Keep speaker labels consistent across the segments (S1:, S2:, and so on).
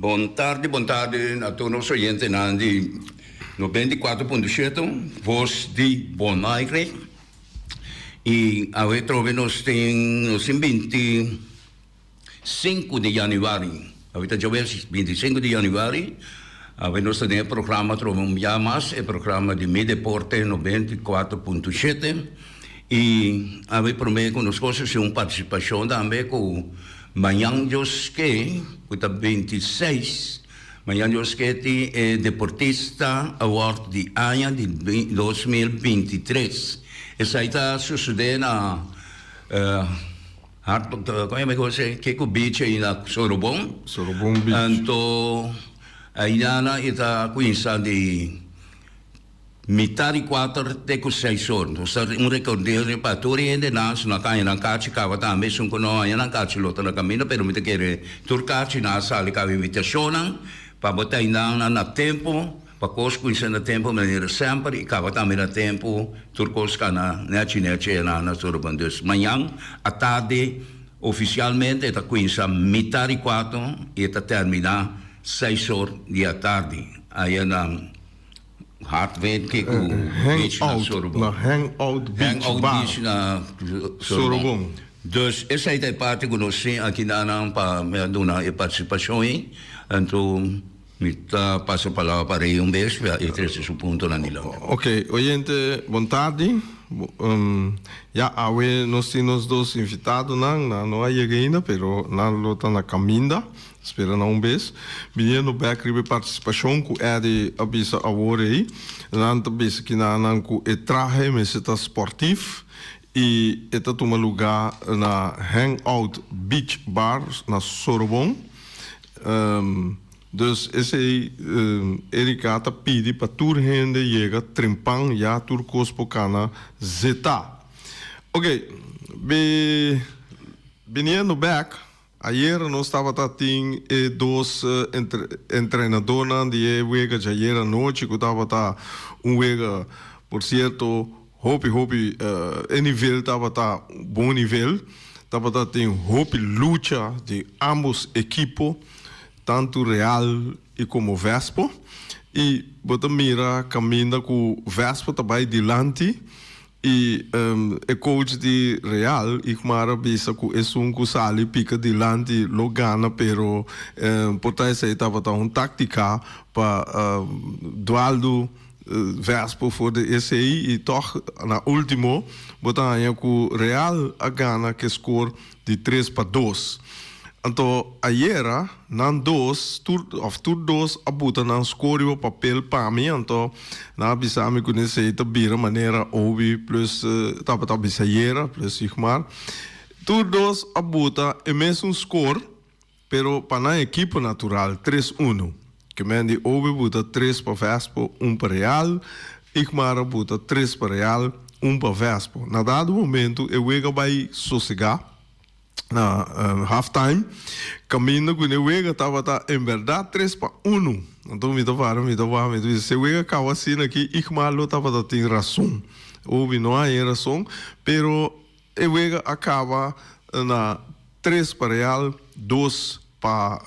S1: Bon tardi, bon tardi na tur nos oyentenan di 94.7, Voz di Bonaire. Y awe trobe nos tin, nos tin 25 di januari. Awe ta djawees 25 di januari. Awe nos ta den e programa trobe un bia mas, e programa di Mi Deporte 94.7. Y awe prome cu nos cosa haci un participacion tambe cu mañan Dios ke, cu ta 26, mañan Dios ke tin e Deportista Award di aña di 2023. Esai ta sucede na Hard, como yama e cosa ey? Kiko Beach ey na Sorobon.
S2: Sorobon Beach.
S1: Anto ayana e ta cuminsa di Mitad di kuater te ku seis or. Nos ta un rekorderio pa tur e hendenan, si no a kaña nan kachi kaba tambe, esun ku no haña nan kachi lo ta na kaminda, pero mi ta kere tur kachinan a sali kaba invitashonnan pa bo ta einan na tempu, pa kos kuminsá na tempu manera semper i kaba tambe na tempu, tur kos kana nechi nechi einan na Sorobon. Dus mañan atardi ofisialmente e ta kuminsá mitad di kuater i e ta terminá seis or di atardi aya na. Hard weet ke ku beach na Sorobon.
S2: Na Hangout Beach
S1: Hangout
S2: Bar.
S1: Beach na Sorobon. Dus esei ta e parti ku nos tin aki nan pa mi a duna e partisipashon ei. Anto mi ta pasa palabra pa Rey un bes pa e trese su puntonan dilanti.
S2: Ok, oyente bon tardi. Ya awe nos tin nos dos invitadonan. Nan no a yega ainda pero nan lo ta na kaminda. Spera nan un bes. Biniendo bek riba e partisipashon ku Eddy a bisa awor ei, nan ta bisa kinanan ku e trahe mester ta sportif i e ta tuma lugá na Hangout Beach Bar na Sorobon. Dus esei Erika ta pidi pa tur hende yega trempan ya tur kos por kana zetá. Oke, biniendo bek. Ayera nos tabata tin e dos entrenadornan di e wega djayer anochi ku tabata un wega por sierto hopi hopi e nivel tabata bon nivel tabata tin hopi lucha di ambos ekipo tantu Real i komo Vespo i bo ta mira kaminda ku Vespo ta bai dilanti I e coach di Real, Igmar a bisa cu esun cu sali pica dilanti lo gana pero por ta esey tabata un tactica pa dwaldu Vespo for di esey y toch na ultimo bo ta haña cu Real a gana cu e score di 3-2. Anto ayera nan dos tur of tur dos a buta nan score riba papel pa mi anto nan a bisa mi cu nesey ta bira manera Obi plus tabata bisa ayera plus Igmar. Tur dos a buta e mesun score pero pa nan ekipo natural 3-1. Ke men di Obi buta tres pa Vespo un pa Real, Igmar a buta tres pa Real un pa Vespo. Na dado momento e wega bay sosega. Na half time caminda cu ne wega tabata en berdad 3-1. Anto mi ta para mi ta wak mi ta bisa si e wega caba asina aki Igmar lo tabata tin razon. Obi no haña razon pero e wega a caba na 3 pa Real 2 pa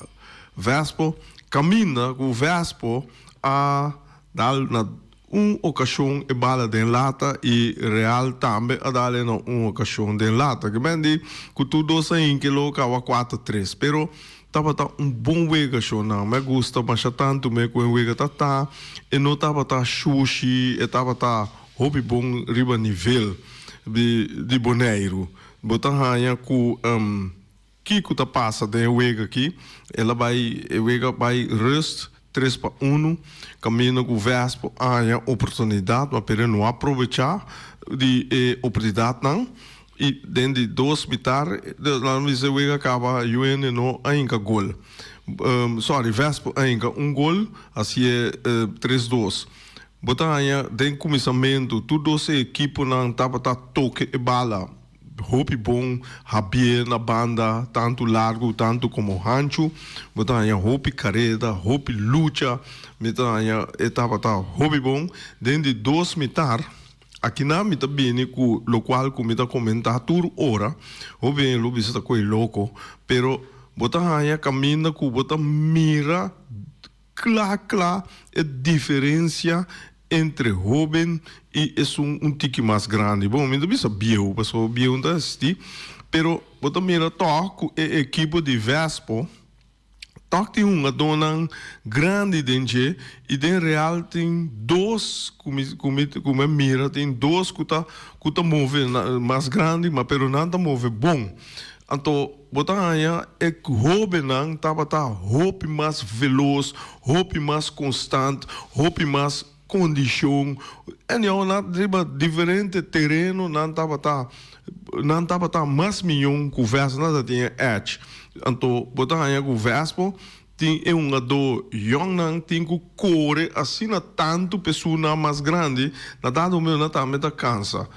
S2: Vespo caminda cu Vespo a dal na Un okashon e bala den lata i Real tambe a dal na un okashon den lata. Ke men di ku tur dos a hinke lo kaba 4-3. Pero tabata un bon wega shonnan. Mi a gusta masha tantu me ku e wega ta ta. E no tabata shushi, e tabata hopi bon riba nivel di di Boneiru. Bo ta haña ku Kiko ta pasa den e wega aki? El a bai, e wega a bai rust 3-1, kaminda ku Vespo a haña oportunidat, ma pero e no a probechá di e oportunidatnan. I den di dos mitar, nan bisa e wega a kaba, UN no a hinka gol. Sorry, Vespo a hinka un gol, hasié 3-2. Bo ta haña den kuminsamentu tur dos e ekiponan tabata toke e bala. Hopi bon habié na banda, tantu largu tantu komo hanchu. Bo ta haña hopi kareda, hopi lucha. Mi ta haña e tabata hopi bon. Den di dos mitar, akinan mi ta bini ku lokual ku mi ta komentá tur ora. Hopi hende lo bisa ta koe loko, pero. Bo ta haña kaminda ku bo ta mira kla kla e diferensia entre hóben i esun un tiki mas grandi. Bon, mi ta bisa bieu, pasobra bieu no ta existí, pero bo ta mira tòg ku e ekipo di Vespo tòg tin hungadónan grandi den dje i den Real tin dos ku mi ku mi ku mi a mira tin dos ku ta ku ta move mas grandi ma pero nan ta move bon. Anto bo ta haña e hóbennan tabata hopi mas velos, hopi mas konstant, hopi mas kondishon. Anyhow, nan riba diferente tereno nan tabata nan tabata mas miyon ku Vespo, nan ta tin e edge. Anto bo ta haña ku Vespo tin e hungadó yòngnan tin ku kore asina tantu pa esunnan mas grandi, na dado momento nan tambe ta kansa.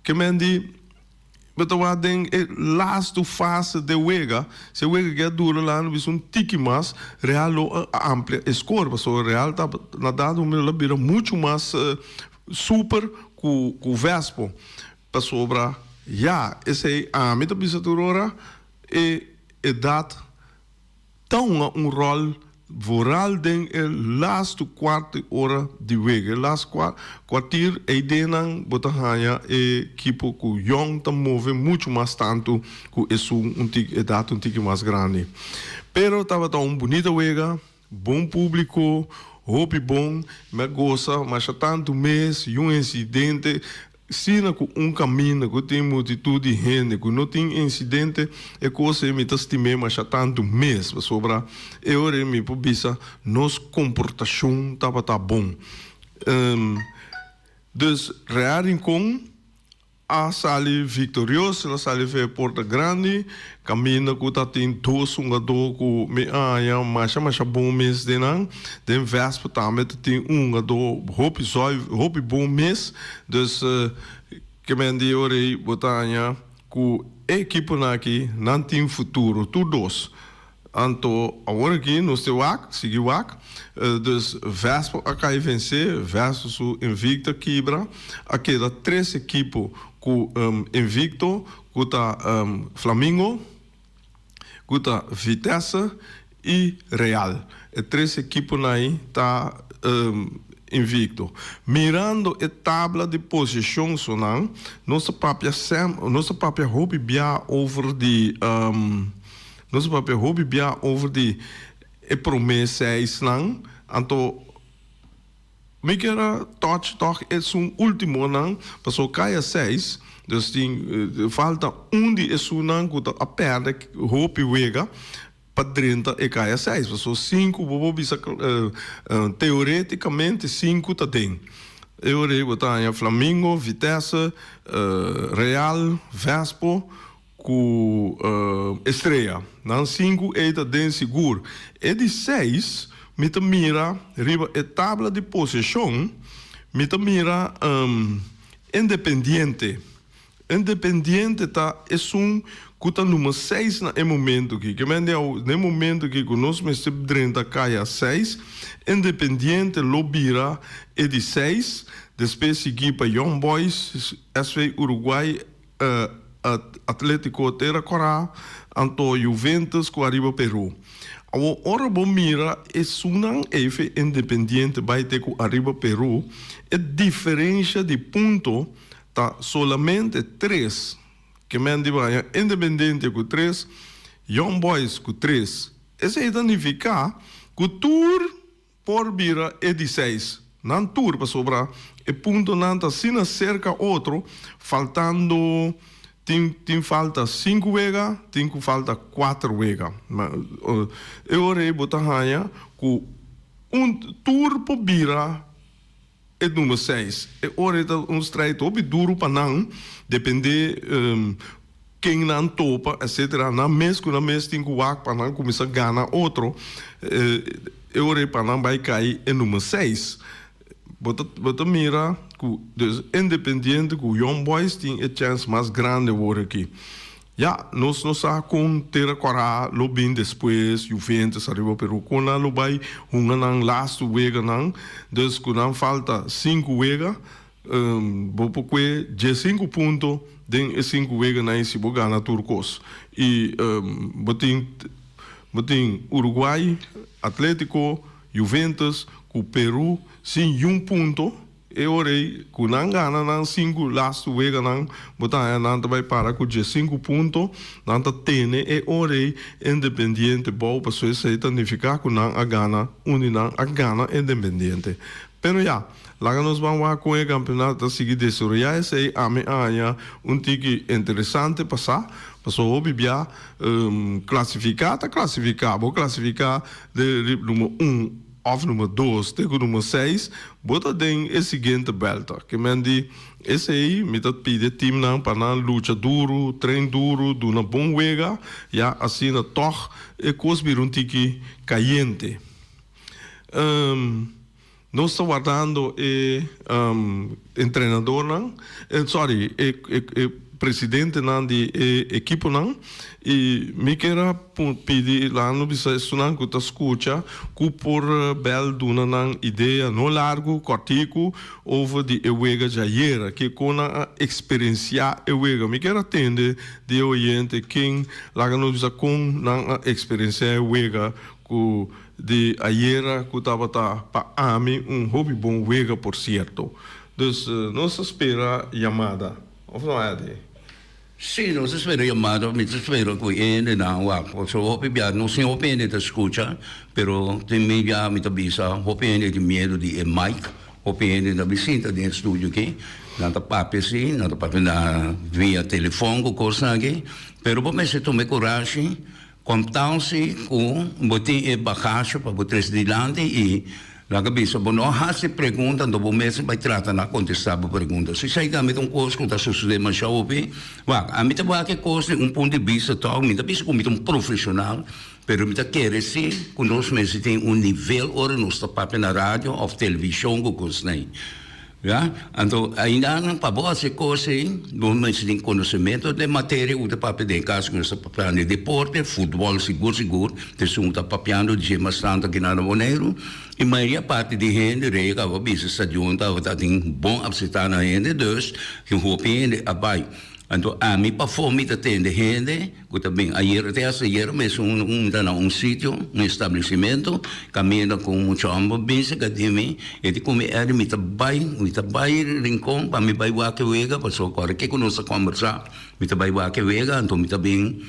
S2: Ke men di. Bo ta wak den e lastu fase de wega, si e wega ke a dura la no bisa un tiki mas, Real lo a amplia e score, pasobra Real ta na dado momento lo a bira muchu mas super ku ku Vespo, pasobra ya esei ami ta bisa tur ora e edat Ta hunga un ròl vooral den e lastu kuart di ora di wega. E last kuartir eidennan bo ta haña e ekipo ku yòn ta move muchu mas tantu ku esun un tiki edat un tiki mas grandi. Pero tabata un bunita wega, bon públiko, hopi bon, mi a gosa masha tantu mes i un insidente. Sina ku un kaminda ku tin multitut di hende ku no tin insidente, e kos ei mi ta stim'é masha tantu mes, pasobra e ora ei mi por bisa nos komportashon tabata bon. Dus Real Rincon a sali viktorioso, el a sali for e porta grandi, Kaminda ku ta tin dos hungadó ku mi a haña masha masha bon mes den nan. Den Vespa tambe ta tin un hungadó hopi zòi, hopi bon mes. Dus ke men di ora ei bo ta haña ku e ekiponan aki nan tin futuro tur dos. Anto awor aki nos te wak, sigui wak. Dus Vespa a kai vensé, Vespa su invicto a kibra. A keda tres ekipo ku invicto. Ku ta Flamingo, ku ta Vitesse i Real. E tres ekiponan ei ta invicto. Mirando e tabla di posishon sonan, nos ta papia sem, nos ta papia hopi bia over di, nos ta papia hopi bia over di e prome seisnan, anto. Mi kier a touch tòg esun ultimonan, pasobra kaya seis, dus tin falta un di esunnan ku ta a pèrdè hopi wega pa drenta e kaya seis. Pasobra sinku bo por bisa teoretikamente sinku ta den. E ora ei bo ta haña Flamingo, Vitesse, Real, Vespo Ku Estrella. Nan sinku ei ta den sigur. E di seis mi ta mira riba e tabla di poseshon, mi ta mira Independiente. Independiente ta esun ku ta number seis na e momento aki. Ke men di awo, na e momento aki ku nos mester drenta kaya seis, Independiente lo bira e di seis, despues sigui pa Young Boys, SV Uruguay, Atletico Tera Kora, anto Juventus ku ariba Peru. Awor ora bo mira esunnan efe Independiente bai te ku ariba Peru, e diferensha di punto ta solamente tres. Ke men di baña Independiente ku tres, Young Boys ku tres. Esei ta nifiká ku tur. Por bira e di seis. Nan tur, pasobra e puntonan ta asina serka otro, faltando tin tin falta sinku wega, tin ku falta kuater wega. E ora ei bo ta haña ku un tur por bira e number seis. E ora ei ta un strijd hopi duru pa nan, depende ken nan topa etcetera. Nan mes ku nan mes tin ku wak pa nan kuminsá gana otro. E ora ei pa nan bai kai e number seis. Bo ta bo ta mira ku dus Independiente ku Young Boys tin e chèns mas grandi awor aki. Ya, nos no sa kon Tera Kòrá lo bin despues, Juventus ariba Peru, kon nan lo bai hunga nan lastu weganan, dus ku nan falta sinku wega, bo por kue diesinku punto den e sinku weganan i si bo gana tur kos. I bo tin. Bo tin Uruguay, Atletico, Juventus ku Peru sin yun punto. E ora ei ku nan gana nan sinku lastu weganan, bo ta haña nan ta bai para ku diesinku punto. Nan ta tene e ora ei Independiente bou, pasobra esei ta nifiká ku nan a gana un di nan a gana Independiente. Pero ya, laga nos ban wak kon e kampeonato ta sigui desaroyá. Esei ami a haña un tiki interesante pa sa, pasobra hopi bia klasifiká ta klasifiká, bo klasifiká den number un. Òf number dos te ku number seis, bo ta den e siguiente bèlta. Ke men di esei, mi ta pidi e timnan pa nan lucha duru, train duru, duna bon wega, ya asina tòg e kos bira un tiki kayente. Nos ta wardando e entrenadornan, sorry, e presidentenan di e ekiponan i mi kier a pidi lano bisa esunnan ku ta skucha ku por bèl duna nan idea no largu, kòrtiku over di e wega djayera, kiko nan a eksperensiá e wega. Mi kier a tende di e oyente ken laga nos bisa kon nan a eksperensiá e wega ku di ayera ku tabata pa ami un hopi bon wega por sierto. Dus nos ta spera yamada, of no Eddie?
S1: Sí, nos ta spera yamada, mi ta spera ku e hendenan wak, pasobra hopi bia no sin hopi hende ta skucha, pero tin mi bia mi ta bisa hopi hende tin miedu di e mic, hopi hende ta bisinta den e studio aki, nan ta papia si, nan ta papia na via telefon ku kosnan aki, pero bo mester tuma e kurashi. Kontansi ku bo tin e bagasje pa bo trese dilanti i laga bisa bo no hasi pregunta anto bo mes bai trata na kontestá bo pregunta. Si esei tambe ta un kos ku ta sosodé masha hopi. Wak, ami ta wak e kos di un punto di bista tòg, mi ta bisa ku mi ta un profeshonal, pero mi ta kere si ku nos mester tin un nivel ora nos ta papia na radio òf televishon ku kosnan. Ya, anto ainda nan pa bo hasi e kos ei, bo mester tin konosementu den materia ku ta papia den e kaso ku nos ta papiando di deporte, futbòl sigur sigur, ta esun ku ta papiando dje mas tantu aki na Boneiru, i mayoria parti di hende rei a kaba bisa stadion tabata tin bon apseptá na hende, dus tin hopi hende a bai. Anto ami pafó mi ta tende hende ku ta bin ayer te hasta ayer mes un un ta na un sitio, un establecimento, kaminda ku un mucha hòmber bin serka di mi, e di ku mi Eddie mi ta bai, mi ta bai Rincon pa mi bai wak e wega pasobra kòrda ke ku nos a kòmbersá, mi ta bai wak e wega anto mi ta bin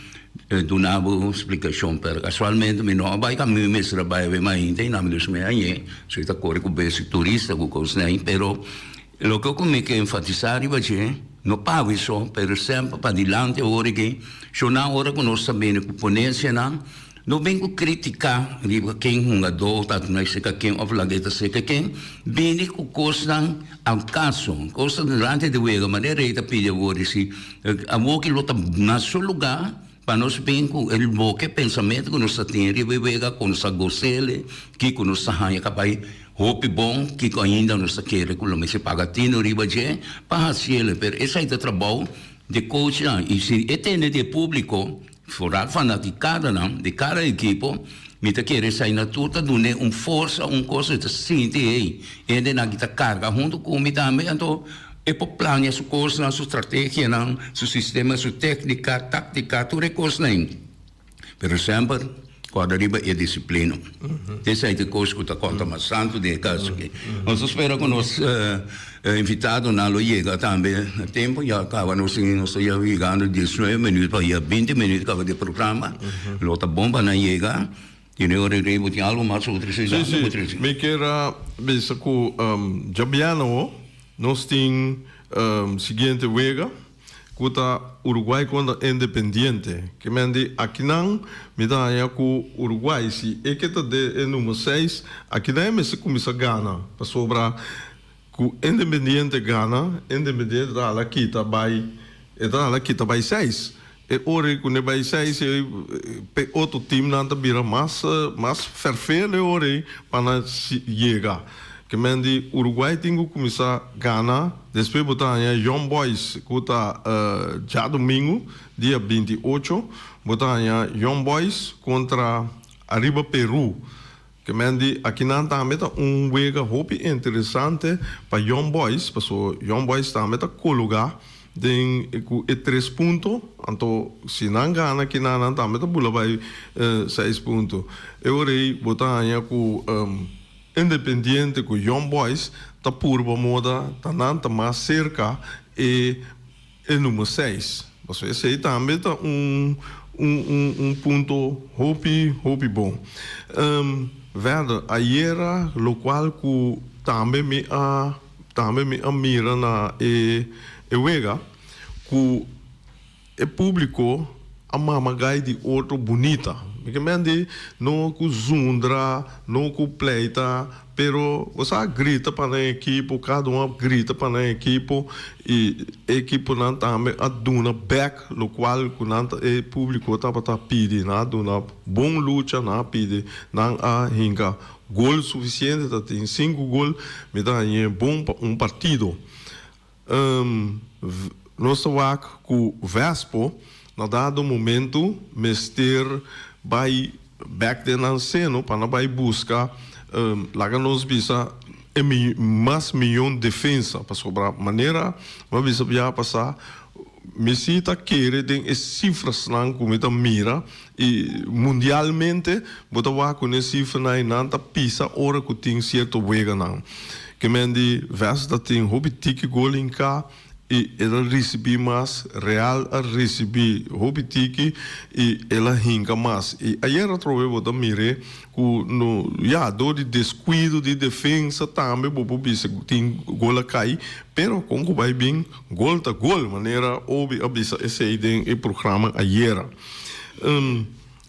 S1: duna bo splikashon. Pero kasualmente mi no a bai ka mi mester a bai awe mainta i nan mi dus mi hañ'é, so e ta kore ku bes turista ku kosnan ei, pero Loke ku mi ke enfatisá riba dje, no pawe so, pero semper padilanti awor aki, shona ora ku nos ta bini ku ponensianan, no bin ku kritiká riba ken hungadó ta na seka ken òf laga e ta seka ken, bini ku kosnan al kaso, kosnan durante di wega, manera rei ta pidi awor di si awor ki lo ta na su lugá Pa nos bin ku e loke pensamentu ku nos ta tin riba e wega, ku nos ta gos'el, kiko nos ta haña ka bai hopi bon, kiko ainda nos ta kere ku lo mester paga tinu riba dje pa hasiel. Pero esei ta trabou di coachnan i si e tende di e publico, foral fanaticadanan di kada ekipo, mi ta kere esei na tur ta dun'e un forsa, un kos e ta sinti, hey, hendenan aki ta karga huntu ku mi tambe, anto E por plania su kosnan, su strategianan, su sistema, su téknika, táktika, tur e kosnan ei. Pero semper kòrda riba e disiplina. Esei ta e kos ku ta konta mas tantu den e kaso aki. Nos ta spera ku nos invitadonan lo yega tambe na tempu. Ya kaba nos tin, nos ta ya yegando diesnuebe minüt pa ya binti minüt kaba di e programa. Lo ta bon pa nan yega. Tiene ora rei bo tin algo mas otro
S2: si si si mi kier a bisa ku djabiano nos tin siguiente wega ku ta Uruguay kontra Independiente ke men di akinan mi ta haña ku Uruguay si e ke ta den e number seis akinan e mester kuminsa gana pasobra ku Independiente gana Independiente ta hala kita bai e ta hala kita bai seis E ora ei ku ne bai seis ei p'e otro teamnan ta bira mas mas ferfeel e ora ei pa nan yega. Ke men di Uruguay tin ku kuminsá gana, despues bo ta haña Young Boys ku ta djadumingu dia 28 bo ta haña Young Boys kontra Ariba Peru. Ke men di akinan tambe ta un wega hopi interesante pa Young Boys paso Young Boys tambe ta kologá. den ku e tres punto, anto si nan gana kina nan tambe ta bula bai seis punto. E ora ei bo ta haña ku Independiente ku Young Boys ta purba moda ta nan ta mas serka e e number seis. Pasobra esei tambe ta un un un punto hopi hopi bon. Verder ayera lokual ku tambe mi a Tambe mi a mira na e e wega ku e públiko a mama gai di otro bunita. Mi ke men di no ku zundra, no ku pleita, pero bo sa grita pa nan ekipo, kada un a grita pa nan ekipo i e ekiponan tambe a duna bèk lokual ku nan ta e públiko tabata pidi. Nan a duna bon lucha, nan a pidi, nan a hinka Gol sufisiente ta tin sinku gol mi ta hañ'é bon pa un partido. Nos ta wak ku Vespo na dado momento mester bai bek den nan seno pa nan bai buska laga nos bisa e mas miyon defensa pasobra manera mi a bisa bia pasá mi si ta kere den e sifrasnan ku mi ta mira I mundialmente bo ta wak ku ne sifranan i nan ta pisa ora ku tin sierto weganan. Ke men di Vesta ta tin hopi tiki gol hinká i el a risibí mas, Real a risibí hopi tiki i el a hinka mas. I ayer atrobe bo ta mir'é ku no ya dor di deskuido di defensa tambe bo por bisa ku tin gol a kai, pero kon ku bai bin gol ta gol manera Obi a bisa esei den e programa ayera.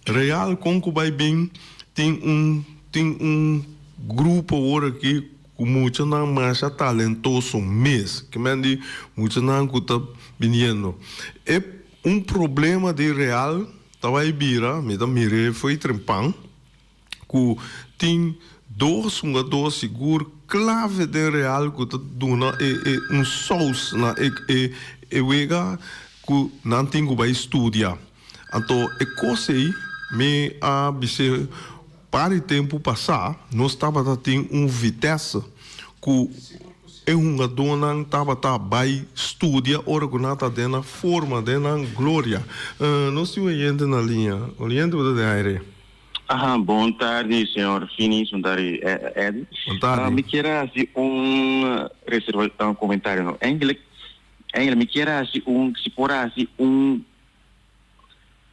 S2: Real kon ku bai bin tin un tin un grupo awor aki ku muchanan masha talentoso mes ke men di muchanan ku ta biniendo e un problema di Real ta bai bira mi ta mir'é fo'i trempan. Ku tin dos hungadó sigur klave den Real ku ta duna e e un sous na e e e wega ku nan tin ku bai studia. Anto e kos ei mi a bis'é par di tempu pasá nos tabata tin un Vitesse ku e hungadónan tabata bai studia ora ku nan ta den nan forma, den nan gloria. Nos tin un oyente na liña. Oyente bo ta den aire.
S3: Aha, bon tardi señor Finis, bon tardi Eddy.
S2: Bon tardi.
S3: Mi kier a haci un reserva, un comentario no. Eigenlijk, eigenlijk mi kier a haci un, si por haci un,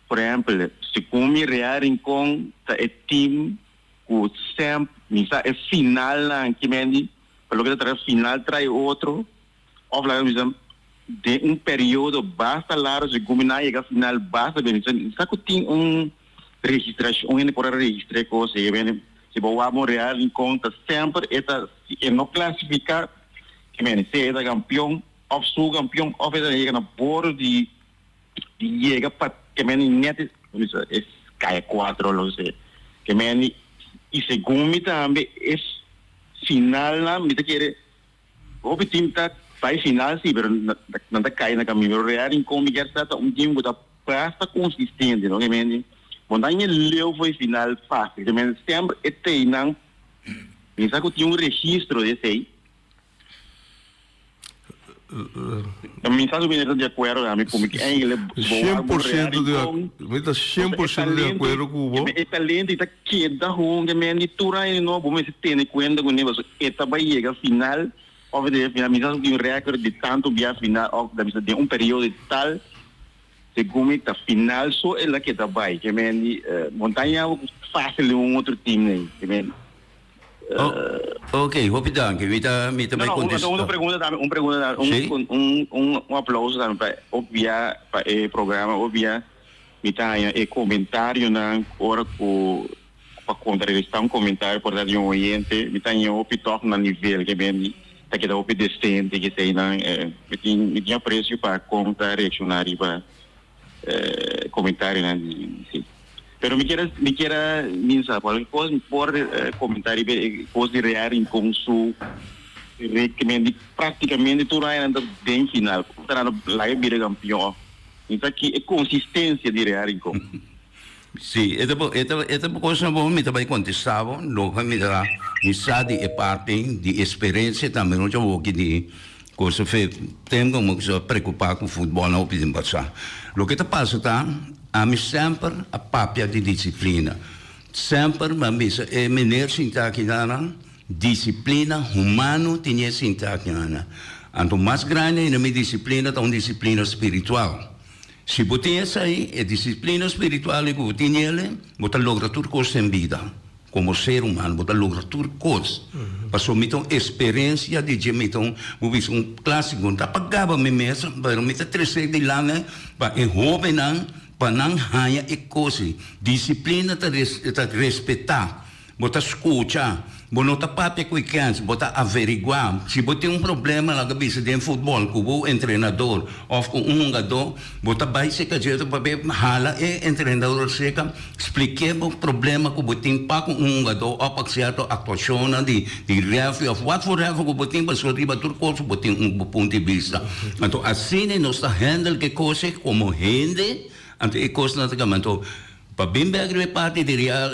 S3: por ehempel, segun mi Real Rincon ta e team cu semp, mi sa e finalnan ki mendi, pa loke ta trata final trae otro, Of laga bisa den un periodo basta largo segun mi nan a yega final basta bien. Mi sa cu tin un registracion, un hende por a registra e cos ey. Si bo wak Monreal Rincon ta semper e ta, si e no clasifica, ke mene sea e ta campeon of su campeon of e ta yega na borde di yega pa ke mene net e caya cuatro lo sea. Ke mene y segun mi tambe e finalnan mi ta kere. Hopi team ta bai final si, pero nan ta kai na kaminda. Pero Real Rincon mi kier sa ta un team ku ta basta konsistente, no? Ke mende bo no ta ñe leu for e final fácil. Ke mende semper e teinan mi sa ku tin un registro di esei. Mi sa ku mi ta di akuerdo ku mi ku mi eigenlijk bo wak bo Real Rincon.
S2: Mi ta 100% di akuerdo ku bo.
S3: E talento ta keda hunga e men di tur aña di nobo bo mester tene kuenta kuné pasobra e ta bai yega final òf e ta yega final mi sa su tin rèkòrt di tantu bia final òf ta bisa den un periodo di tal segun mi ta final so el a keda bai ke men di Montaña fásil den un otro team nei ke men.
S1: Ok, hopi danki. Mi ta mi ta bai
S3: kontestá. No, no, un pregunta tambe, un pregunta tambe, un un un un aplauso tambe pa obvia pa e programa obvia mi ta haña e komentarionan ora ku pa kontrarestá un komentario por ta di un oyente, mi ta haña hopi tòg na nivel ke ben ta keda hopi desente keseinan mi tin mi tin apresio pa kon ta reakshoná riba komentarionan di si. Pero mi kier mi kier a minsa cualkier cos mi por comenta riba e cos di Real Rincon su rekemen practicamente tur aña nan ta den final ta nan laga bira campeon of mi sa ki e consistencia di Real Rincon.
S1: Si e ta e ta e ta cosnan bon mi ta bay contesta bo loke mi ta mi sa di e parti di experiencia tambe no ta woki di. Cosa fe tempo mi a preocupa cu futbol no hopi den pasa. Loke ta pasa ta ami semper a papia di disciplina. Semper mi a bisa e meneer sinta aki nan disciplina humano tene sinta aki nan. Anto mas grandi ainda mi disciplina ta un disciplina spiritual. Si bo tin esai, e disciplina spiritual ei cu bo tin el, bo ta logra tur cos den bida. Como ser humano bo ta logra tur cos. Pasobra mi ta un experiencia di dje, mi ta un, bo bisa un clasico. No ta pa gaba mi mes, pero mi ta trece dilanti pa e hobennan pa nan haña e cos ei. Disciplina ta ta respeta. Bo ta scucha, bo no ta papia cu e kens, bo ta averigua. Si bo tin un problema, laga bisa den futbol, cu bo entrenador of cu un hungador, bo ta bay seca dje papia hala e entrenador seca, splik'é bo problema cu bo tin pa cu un hungador of pa cierto actuacionnan di di referee of what for ever cu bo tin, pasobra riba tur cos bo tin un bo punto di bista. Anto asina nos ta handle ke cos como hende, anto e cosnan ta cambia. Anto. Pa bin bek riba e parti di Real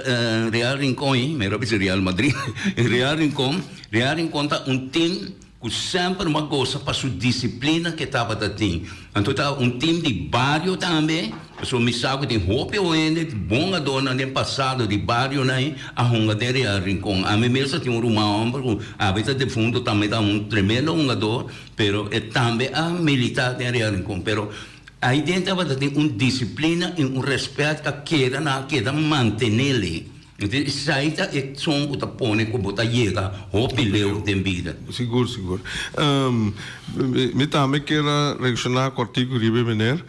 S1: Real Rincon ei, mi a bisa Real Madrid, Real Rincon, Real Rincon ta un team ku semper mi a gosa pa su disiplina ku e tabata tin. Anto ta un team di bario tambe, pasobra mi sa ku tin hopi hende bon adornan den pasado di barionan ei a hunga den Real Rincon. Ami mes a tin un ruman homber ku awe ta defunto tambe ta un tremendo hungador, pero e tambe a milita den Real Rincon. Pero Ahí den tabata tin un disiplina i un rèspèt ku a keda nan a keda mantenele. Entonces esei ta e son ku ta pone ku bo ta yega hopi leu den bida.
S2: Sigur, sigur. Mi tambe kier a reakshoná kòrtiku riba e meneer.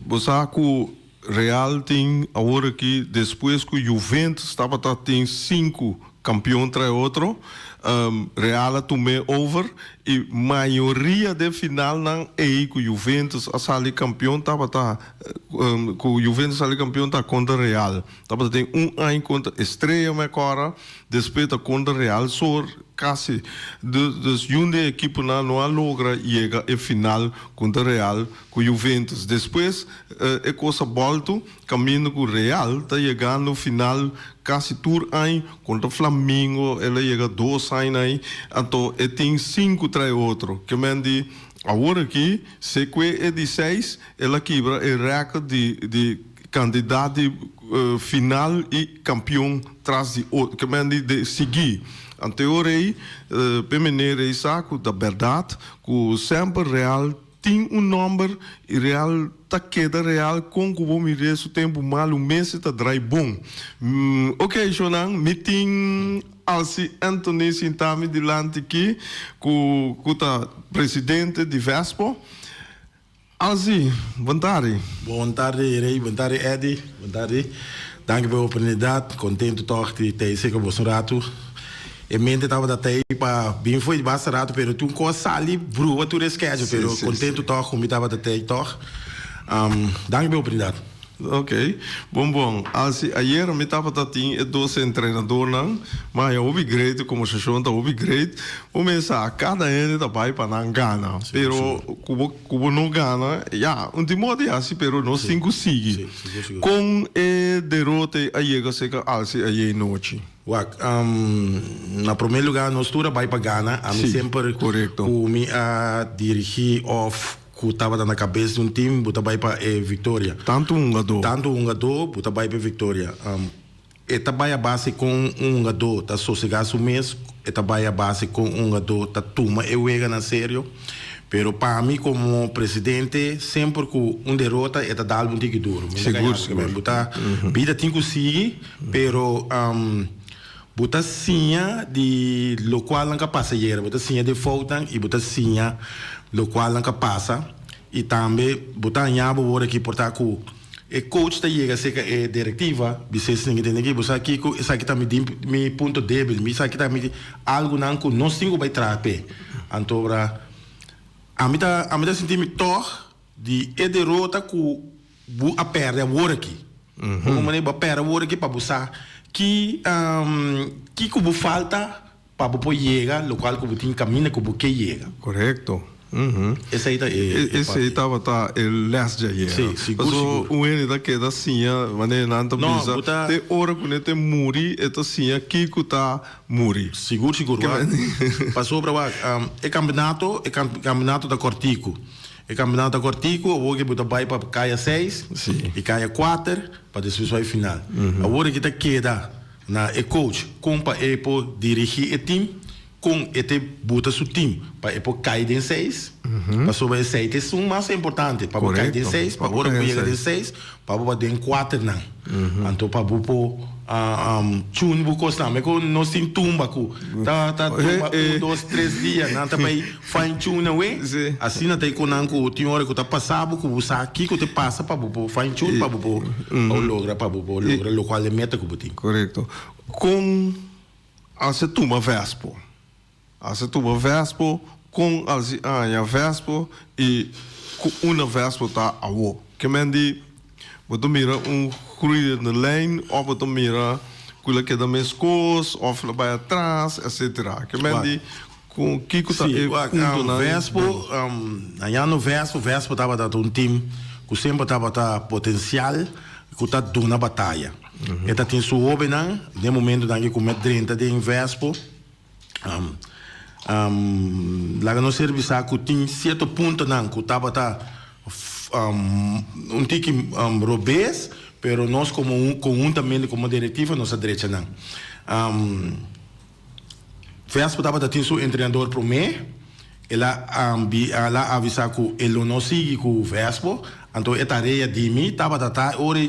S2: Bo sa ku Real tin awor aki despues ku Juventus tabata tin sinku Kampion trae otro, Real a tum'é over i mayoria den finalnan ei ku Juventus a sali kampion tabata ku Juventus sali kampion ta kontra Real. Tabata den un aña kontra Estrella mi a kòrda, despues ta kontra Real sor kasi. Dus yun den ekiponan no a logra yega e final kontra Real ku Juventus. Despues e kos a bòltu. Caminda cu Real ta yegando final casi tur añ contra Flamingo el a yega dos añ ay anto e tin sinku trae otro ke men di awor aki se cue e di seis el a kibra e record di di cantidad di final y campeon tras di otro ke men di de sigui anto e ora ey pe meneer ey sa cu ta berdad cu semper Real Tin un nomber y real ta keda real con cu bo mir'é su tempo malu mester ta drai bon. Ok shonan mi tin Alcy Anthony sinta mi dilanti ki cu cu ta presidente di Vespo. Alcy, bon tardi.
S4: Bon tardi Rey, bon tardi Eddy, bon tardi. Danki pa e oportunidad, contento toch di ta esei cu boso un ratu. E mente tabata tei pa bin fo'i basta rato pero tur cos sali bruha tur e schedule pero contento toch cu mi tabata tei toch. Danki pa e oportunidad.
S2: Ok, bon bon. Alsi, ayer mi tabata tin e dos entrenadornan, ma haña hopi great, e conversacion ta hopi great. Bo mesa, cada hende ta bai pa nan gana, pero cu bo cu bo no gana, ya, un tin modo di haci, pero nos tin cu sigui. Con e derote a yega cerca Alsi ayer nochi?
S4: Wak, na promé lugá nos tur a bai pa gana. Ami semper ku mi a dirigí òf ku tabata na kabes di un tim, bo ta bai pa e viktoria.
S2: Tantu hungadó.
S4: Tantu hungadó, bo ta bai pa e viktoria. E ta bai a base kon un hungadó ta sosegá su mes, e ta bai a base kon un hungadó ta tuma e wega na serio. Pero pa mi komo presidente, semper ku un derota e ta dal bo un tiki duru. Mi ta
S2: Sigur, sigur.
S4: Bo ta, bida tin ku sigui. Pero bo ta siña di locual nan ka pasa ayera, bo ta siña di e foutnan y bo ta siña locual nan ka pasa y tambe bo ta haña bo wor aki por ta cu e coach ta yega cerca e directiva bisa esaki tene aki bo sa kico esaki ta mi mi punto debil mi esaki ta mi algonan cu nos tin cu bay traha p'e anto ora ami ta ami ta sinti mi tog di e derota cu Bo a perde awor aki. Bo manera bo a perde awor aki pa bo sa ki kiko bo falta pa bo por yega lokual ku bo tin kaminda ku bo ke yega.
S2: Korekto.
S4: Esei ta e e
S2: Esei tabata e les djayer.
S4: Sí, sigur,
S2: Paso
S4: sigur.
S2: un hende ta keda siña manera nan ta
S4: No,
S2: bisa
S4: bo ta.
S2: te ora ku ne te muri e ta siña kiko ta muri.
S4: Sigur, sigur. Wak, pasobra wak, e kampeonato, e kampeonato ta kòrtiku. E kampeonato ta kòrtiku, awor ke bo ta bai pa kaya seis i kaya kuater pa despues bai final. Awor aki ta keda na e coach kon pa e por dirigí e team. Kon e te buta su team pa e por kai den seis, pasobra esei ta esun mas importante, pa bo kai den seis, pa ora bo yega den seis, pa bo ba den kuaternan. Anto pa bo por tune bo kosnan. Me ku nos tin tumba ku ta ta tumba un, dos, tres dia, nan ta bai fine tune awe. Asina ta e konan ku tin ora ku ta pasa bo ku bo sa kiko te pasa pa bo por fine tune, pa bo por logra, pa bo por logra lokual e meta ku bo tin.
S2: Korekto. Kon Ase tuma vèspo. Ase tuma vèspo kon alsi aña vèspo i ku una vèspo ta awo. Ke men di bo ta mira un groeiende lijn òf bo ta mira ku lo keda meskos òf lo bai atras etcetera. Ke men di ku kiko ta e puntonan.
S4: Vèspo, añando vèspo, vèspo tabata un tim ku semper tabata potensial ku ta duna bataya. E ta tin su hobennan den momentonan ke ku mi a drenta den Vespo. Laga nos ser bisa ku tin sierto puntonan ku tabata un tiki robes, pero nos komo konhuntamente komo direktiva nos a drecha nan. Vespo tabata tin su entrenador promé, el a el a avisá ku e lo no sigui ku Vespo, anto e tarea di mi tabata ta ora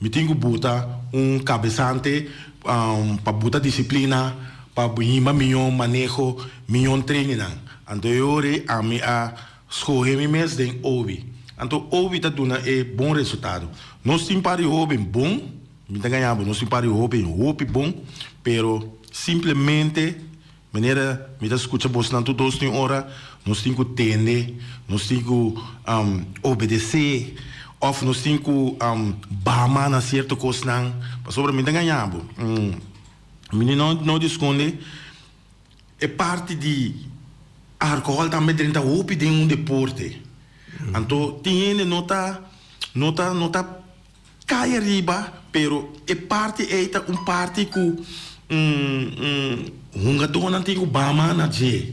S4: mi tin ku buta un kabesante pa buta disiplina, pa himba mion maneho, mion trainingnan. Anto e ora ami a skohe mi mes den Obi. Anto Obi ta duna e bon resultado. Nos tin par di hoben bon. Mi ta gaña bo, nos tin par di hopi, hopi bon, pero simplemente manera mi ta skucha bosnan tur dos tin ora, nos tin ku tende, nos tin ku obedesé, òf nos tin ku bama na sierto kosnan, pasobra mi ta gaña bo, mi no no di skonde e parti di alkohòl tambe drenta hopi den un deporte, anto tin hende no ta no ta no ta. Cay ariba, pero e parti ey ta un parti cu hungadornan tin cu bama na dje.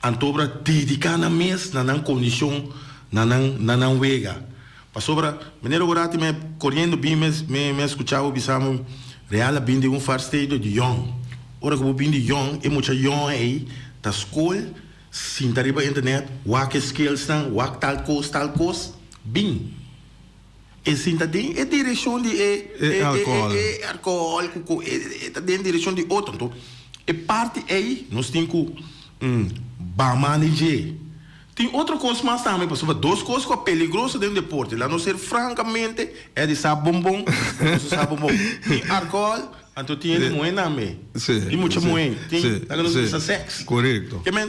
S4: Antobra dedica nan mes na nan condicion, na nan na nan wega. Pasobra, manera ora ti me coriendo bin me me me scucha bo bisa mi, Real a bin di un far stadium di yong. Ora cu bo bin di yong, e mucha yong ey ta scol, sinta riba internet, wak e skillsnan, wak tal cos, tal cos, bin. E sinta den e direccion di e
S2: E alcohol.
S4: e alcohol cu cu e ta den direccion di otro. Anto e parti ey nos tin cu ba manege. Tin otro cos mas tambe pasobra dos cos cu a peligroso den deporte la nos ser francamente e di sa bon bon nos sa bon bon. Tin alcohol anto tin hende muhe tambe. Tin mucha muhe. Tin laga nos bisa sex.
S2: Corecto.
S4: Ke men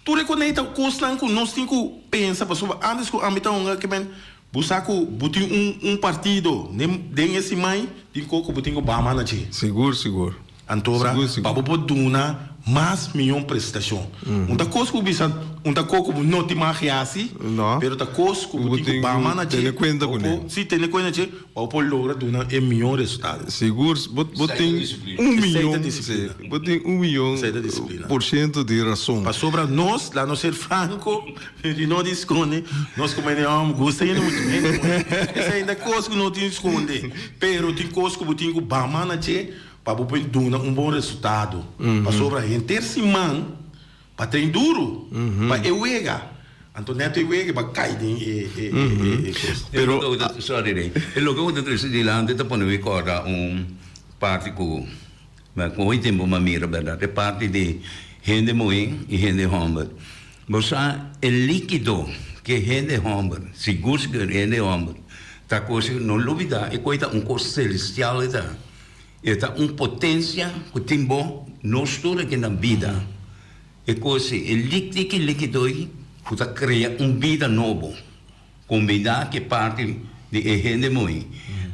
S4: tur e coney ta cosnan cu nos tin cu pensa pasobra antes cu ami ta hunga ke men Bo sa ku bo tin un un partido den den e siman tin ko ku bo tin ku baha man na dje.
S2: Sigur sigur.
S4: Antobra
S2: Sigur sigur.
S4: pa bo por duna mas mion prestashon. Un ta kos ku bo bisa un ta ko ku bo no tin mag hasi,
S2: No.
S4: pero ta kos ku bo
S2: Bo
S4: tin ku
S2: tin
S4: baha
S2: ku
S4: man na dje
S2: tene kuenta
S4: pa bo
S2: kuné.
S4: por si tene kuenta dje pa bo por logra duna e mion resultado.
S2: Sigur bo bo
S1: Esei ta
S2: tin
S1: disiplina.
S2: un
S4: Esei ta
S2: mion
S4: disiplina.
S2: si bo tin un mion
S4: Esei ta disiplina.
S2: por siento di rason.
S4: Pasobra nos, laat nos ser franco, Di no di skonde, nos ku mende hòm gusta hende muchu hende muhé. Esei ta kos ku no tin skonde, pero tin kos ku bo tin ku bama na dje pa bo por duna un bon resultado. Pasobra henter siman pa train duru pa e wega, anto nèt e wega bo a kai den e e kos.
S1: Pero, sorry Rey, e loke ku ta trese dilanti ta pone mi kòrda un parti ku ku hopi tempu mi a mira bèrdat, e parti di hende muhé i hende hòmber. Bo sa e likido ke hende homber, sigur sigur hende homber ta kos no lubida e koi ta un kos celestial e ta. E ta un potencia ku tin bo nos tur aki na bida. E kos e tiki likido ei ku ta krea un bida nobo. Kombina ku e parti di e hende muhé.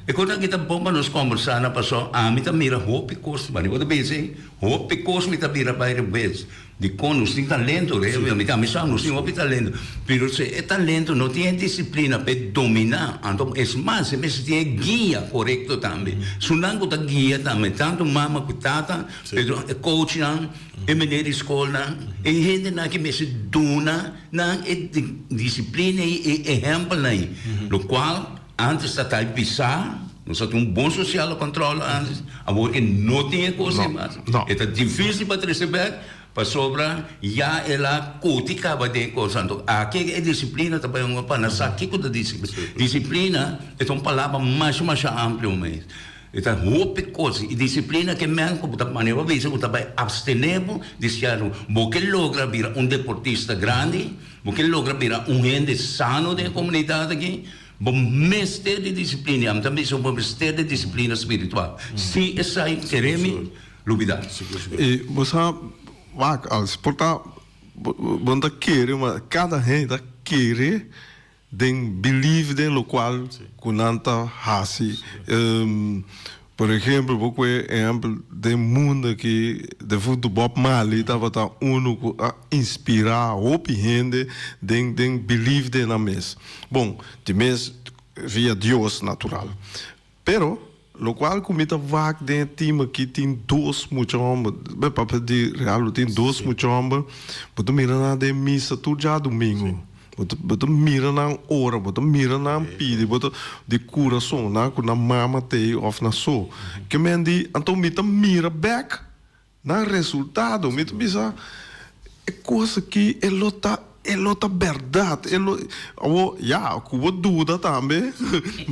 S1: E kos aki ta bon pa nos kombersá na pasobra ami ta mira hopi kos, mane bo ta bisa ei, hopi kos mi ta bira bai revés. Dikon nos tin talento, re? Mi ta mi sa nos tin hopi talento, pero si e talento no tin e disiplina pa e dominá, anto es mas e mester tin e guia korekto tambe. Sunan ku ta guia tambe, tantu mama ku tata, pero e coachnan, e meneer di skolnan, e hendenan ki mester duna nan e disiplina ei, e ehèmpelnan ei, lokual Antes ta tal pisá, nos a tin un bon sociale controle antes, awor e no tin e cos ei mas. E ta dificil pa trece bek, pasobra ya el a coti caba den e cos. Anto aki e disciplina ta bay un pa nan sa kico ta disciplina. Disciplina e ta un palabra masha masha amplio mes. E ta hopi cos. Y disciplina ke men cu bo ta manera bo bisa bo ta bay abstene bo di cierto. Bo ke logra bira un deportista grandi, bo ke logra bira un hende sano den e comunidad aki, Bo mester di disiplina, i ami ta bisa bo mester di disiplina spiritual. Si esai kere mi lubida.
S2: I bo sa, wak, als por ta bo no ta kere, ma kada hende ta kere den believe den lokual ku nan ta hasi. Por ehempel, bo kue ehempel den mundo aki, defuntu Bob Marley tabata unu ku a inspirá hopi hende den den belief den nan mes. Bon, di mes via Dios natural. Pero lokual ku mi ta wak den e team aki tin dos mucha hòmber, bo papia di Real lo tin dos mucha hòmber, bo ta mira nan den misa tur djadumingu. Bo ta bo ta mira nan ora, bo ta mira nan pidi, bo ta di kurason nan ku nan mama t'ei òf nan so. Ke men di, anto mi ta mira bèk nan resultado, mi ta bisa e kos aki e lo ta e lo ta bèrdat, e lo awor ya ku bo duda tambe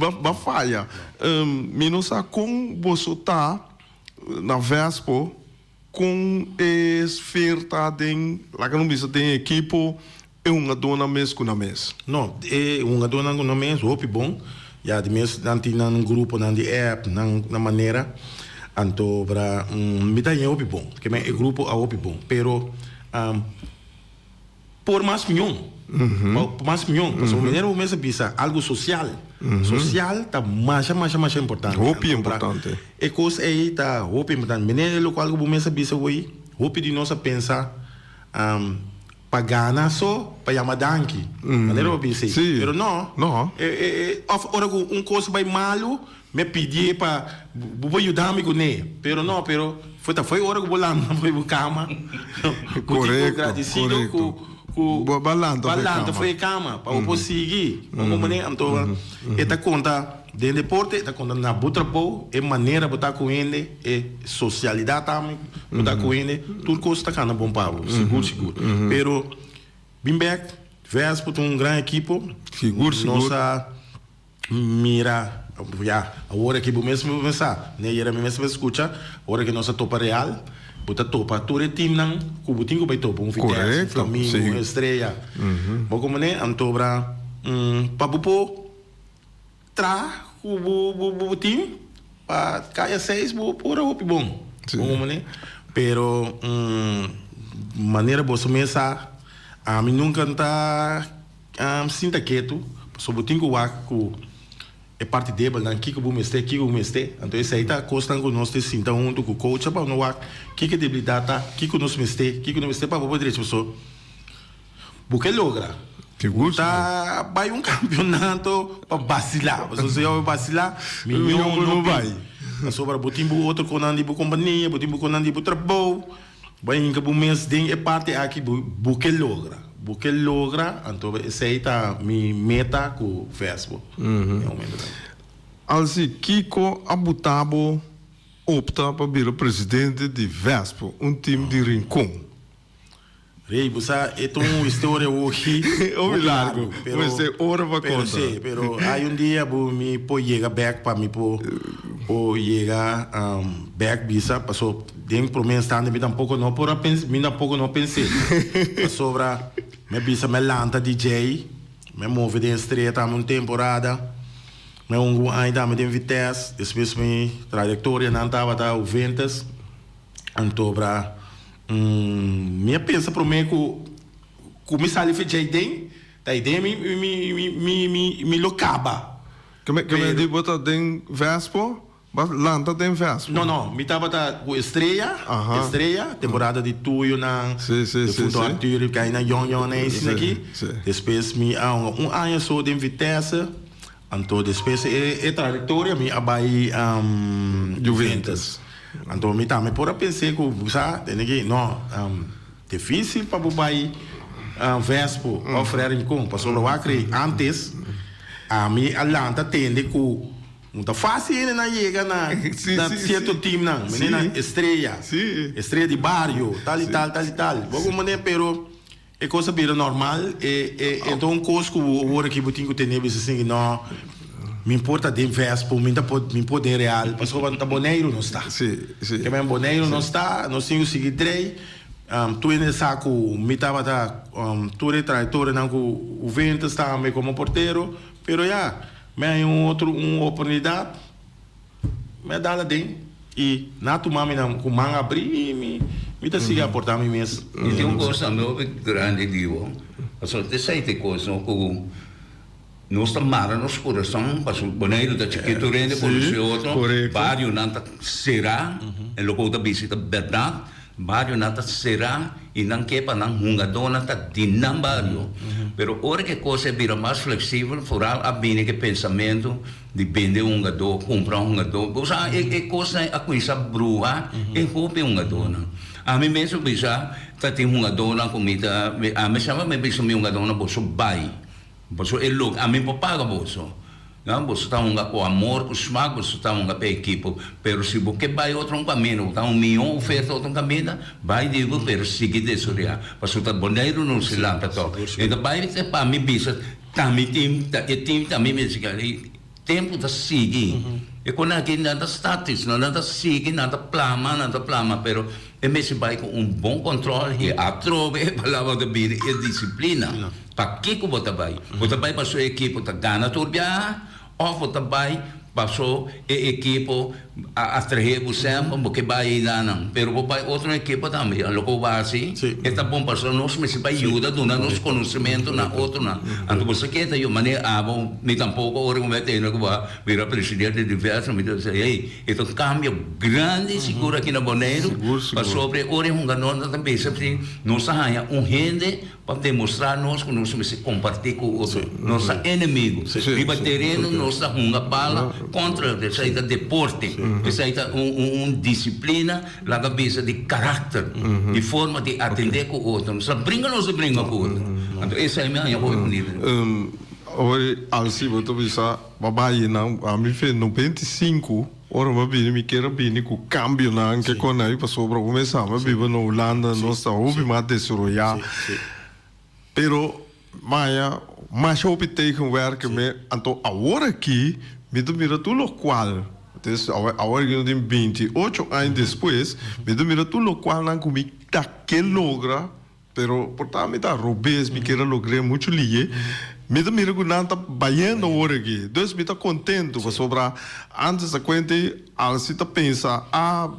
S2: ba ba faya. Mi no sa kon boso ta na Vespo. Kon e sfeer ta den, laga nos bisa den ekipo, e hungadónan mes ku nan mes?
S4: No, e hungadónan ku nan mes hopi bon. Ya di mes nan tin nan gruponan di app, nan nan manera. Anto bra mi ta haña hopi bon. Ke men e grupo a hopi bon. Pero Por mas mion. Por mas mion. Pasobra manera bo mes a bisa, algo social. Social ta masha, masha, masha importante.
S2: Hopi importante.
S4: E kos ei ta hopi importante. Manera lokual ku bo mes a bisa awor, hopi di nos a pensa pa gana so pa yama danki. Manera bo a bisa ei. Pero no. Òf ora ku un kos bai malu, Mi a pidié pa bo por yuda mi kuné, pero no, pero foi ta foi ora ku bo lanta foi bo kama, bo tin ku gradisido ku ku
S2: Bo a lanta
S4: bo a lanta foi e kama pa bo por sigui. Bo komprendé? Anto e ta konta den deporte, e ta konta na bo trabou, e manera bo ta ku hende, e sosialidat tambe bo ta ku hende, tur kos ta kana bon pa bo, sigur sigur. Pero bin bèk, Vespo ta un gran ekipo,
S2: Sigur sigur.
S4: Nos a Mira, ya, awor aki bo mes bo sa, ne ayera mi mes a scucha, ora ki nos a topa Real, bo ta topa tur e teamnan cu bo tin cu bay topa, un Vitesse, un Flamingo, un Estrella, bo comprende? Antobra, pa bo por traha cu bo bo team, pa caya seis bo por a hopi bon, bo comprende? Pero, manera boso mes sa, ami nunca ta. Sinta ketu, pasobra bo tin ku wak ku e parti debelnan, kiko bo mester, kiko bo mester. Anto esei ta kosnan ku nos ta sinta huntu ku coach pa no wak kiko e debilidat ta, kiko nos mester, kiko no mester pa bo por drecha. Pasobra bo ke logra, bo ta bai un kampeonato pa basilá, pasobra si bo basilá miñó no bai. Pasobra bo tin bo otro konan di bo kompania, bo tin bo konan di bo trabou. Bo a hinka bo mes den e parti aki, bo bo ke logra. Bo ke logra, anto esei ta mi meta ku Vesbo den e momentonan.
S2: Alsi, kiko a buta bo opta pa bira presidente di Vesbo, un tim di Rincon?
S4: Rey, bo sa, e ta un historia hopi
S2: Hopi largu,
S4: pero,
S2: mester ora pa
S4: pero
S2: konta.
S4: si, pero hay un dia bo mi por yega bek pa mi por por yega bek bisa, paso den prome instante mi tampoco no por a pens mi tampoco no pens'é, pasobra mi a bisa mi a lanta di djei, mi a move den Estrella tambe un temporada, mi a hunga un aña tambe den Vitesse, despues mi trayectorianan tabata Juventus, antobra. Mi a pensa promé ku ku mi sali fe djei den, ta ei den mi mi mi mi mi lo kaba.
S2: Ke men di bo ta den Vespo? B'a lanta den Vespo?
S4: No, no, mi tabata ku Estrella, Estrella, temporada di Tuyonan, Defunto Arthur, Kaina Yon Yon en esei aki. Despues mi a hunga un aña so den Vitesse, anto despues e trayectoria mi a bai Juventus. Anto mi tambe por a pens'é ku bo sa, tene ki, no, dificil pa bo bai Vespo of Real Rincon, pasobra wak rei antes ami a lanta tende ku No ta fácil hende nan yega na na cierto teamnan, mene nan Estrella, Estrella di bario, tal y tal, tal y tal. Bo como mane pero e cos a bira normal, e e e ta un cos cu awor aki bo tin cu tene bisa singi no, mi por ta den Vespo, mi ta por mi por den Real, pasobra ta Boneiru nos ta. Ke men Boneiru nos ta, nos tin cu sigui drei, tur hende sa cu mi tabata tur e trayectorianan cu Juventus tambe como portero, pero ya. Mi haña un otro un oportunidat, mi a dal aden i nan a tuma mi nan ku man abrí i mi mi ta sigui aportá mi mes.
S1: I tin un kos tambe hopi grandi di bo, pasobra ta esei ta e kos no ku nos ta mara nos kurason pasobra Boneiru ta chikitu rende por e otro, barionan ta será, e loke bo ta bisa ta bèrdat. Barionan ta será i nan ke pa nan hungadónan ta di nan bario. Pero ora ku e kos a bira mas fleksibel, foral a bini ku e pensamentu di bende un hungadó, kumpra un hungadó. Bo sa e kosnan a kuminsá bruha e hopi hungadónan. Ami mes a bisa ta tin hungadónan ku mi ta, ami semper mi bisa mi hungadónan boso bai. Boso e loke ami por paga boso. No, boso ta hunga ku amor, ku smak, boso ta hunga pa e ekipo. Pero si bo ke bai otro un kaminda, bo ta un mihó oferta otro un kaminda, bai di bo, pero sigui desoreá. Pasobra ta Boneiru nos si lanta tòg. E ta bai te pa mi bisa, ta mi tim, ta e tim ta mi mester keda. I tempu ta sigui. E kon aki nan ta statis, no, nan ta sigui, nan ta plama, nan ta plama, pero e mester bai ku un bon kòntròl i atrobe e palabra ta bini e disiplina. Pakiko bo ta bai? Bo ta bai paso e ekipo ta gana tur biaha òf bo ta bai paso e ekipo a atrahe bo semper bo ke bai eidanan? Pero bo bai otro ekipo tambe, loke bo hasi e ta bon pasobra nos mester bai yuda duna nos konosementu na otronan. Anto bo sa ke ta yo manera abo mi tampoko ora ku mi a tende ku bo a bira presidente di Vesta mi ta bisa hey e ta un kambio grandi sigur aki na Boneiru pasobra e ora e hungadónan ta bisa nos ta haña un hende Pa demostrá nos ku nos mester kompartí ku otro. Nos ta enemigu. Riba tereno nos ta hunga bala kontra otro. Esei ta deporte. Esei ta un disiplina, laga bisa, di karakter, di forma di atendé ku otro. Nos ta bringa, nos ta bringa ku otro. Anto esei mi haña hopi bunita.
S2: Awor Alci bo ta bisa bo a bai nan ami fe 95 Ora bo a bini mi kier a bini ku kambionan ke kon ei pasobra bo mes sa mi a biba na Hulanda nos ta hopi mas desaroyá pero maya masha hopi tegenwerking me anto awor aki mi ta mira tur lokual des awor aki no tin 28 aña despues mi ta mira tur lokualnan ku mi ta ke logra. Pero por ta mi ta robes, mi kier a logr'é muchu liye. Mi ta mira ku nan ta bayendo awor aki. Dus mi ta kontentu pasobra antes ta kuenta ei alsi ta pensa A,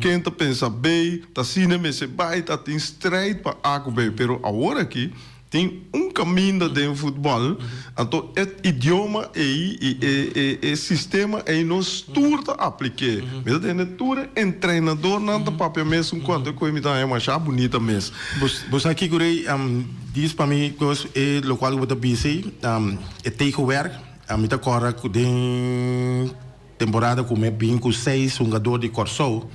S2: ken ta pensa B, ta asina mester bai, ta tin strijd pa A ku B. Pero awor aki tin un kaminda den futbòl, anto e idioma ei i e e sistema ei nos tur ta aplik'é. Mi ta tende tur e entrenadornan ta papia mesun kònte ku mi ta haña masha bunita mes.
S4: Bo sa kiko rei dis pa mi kos e lokual ku bo ta bisa ei e tegenwerk mi ta kòrda ku den temporada ku mi a bin ku seis hungador di Kòrsou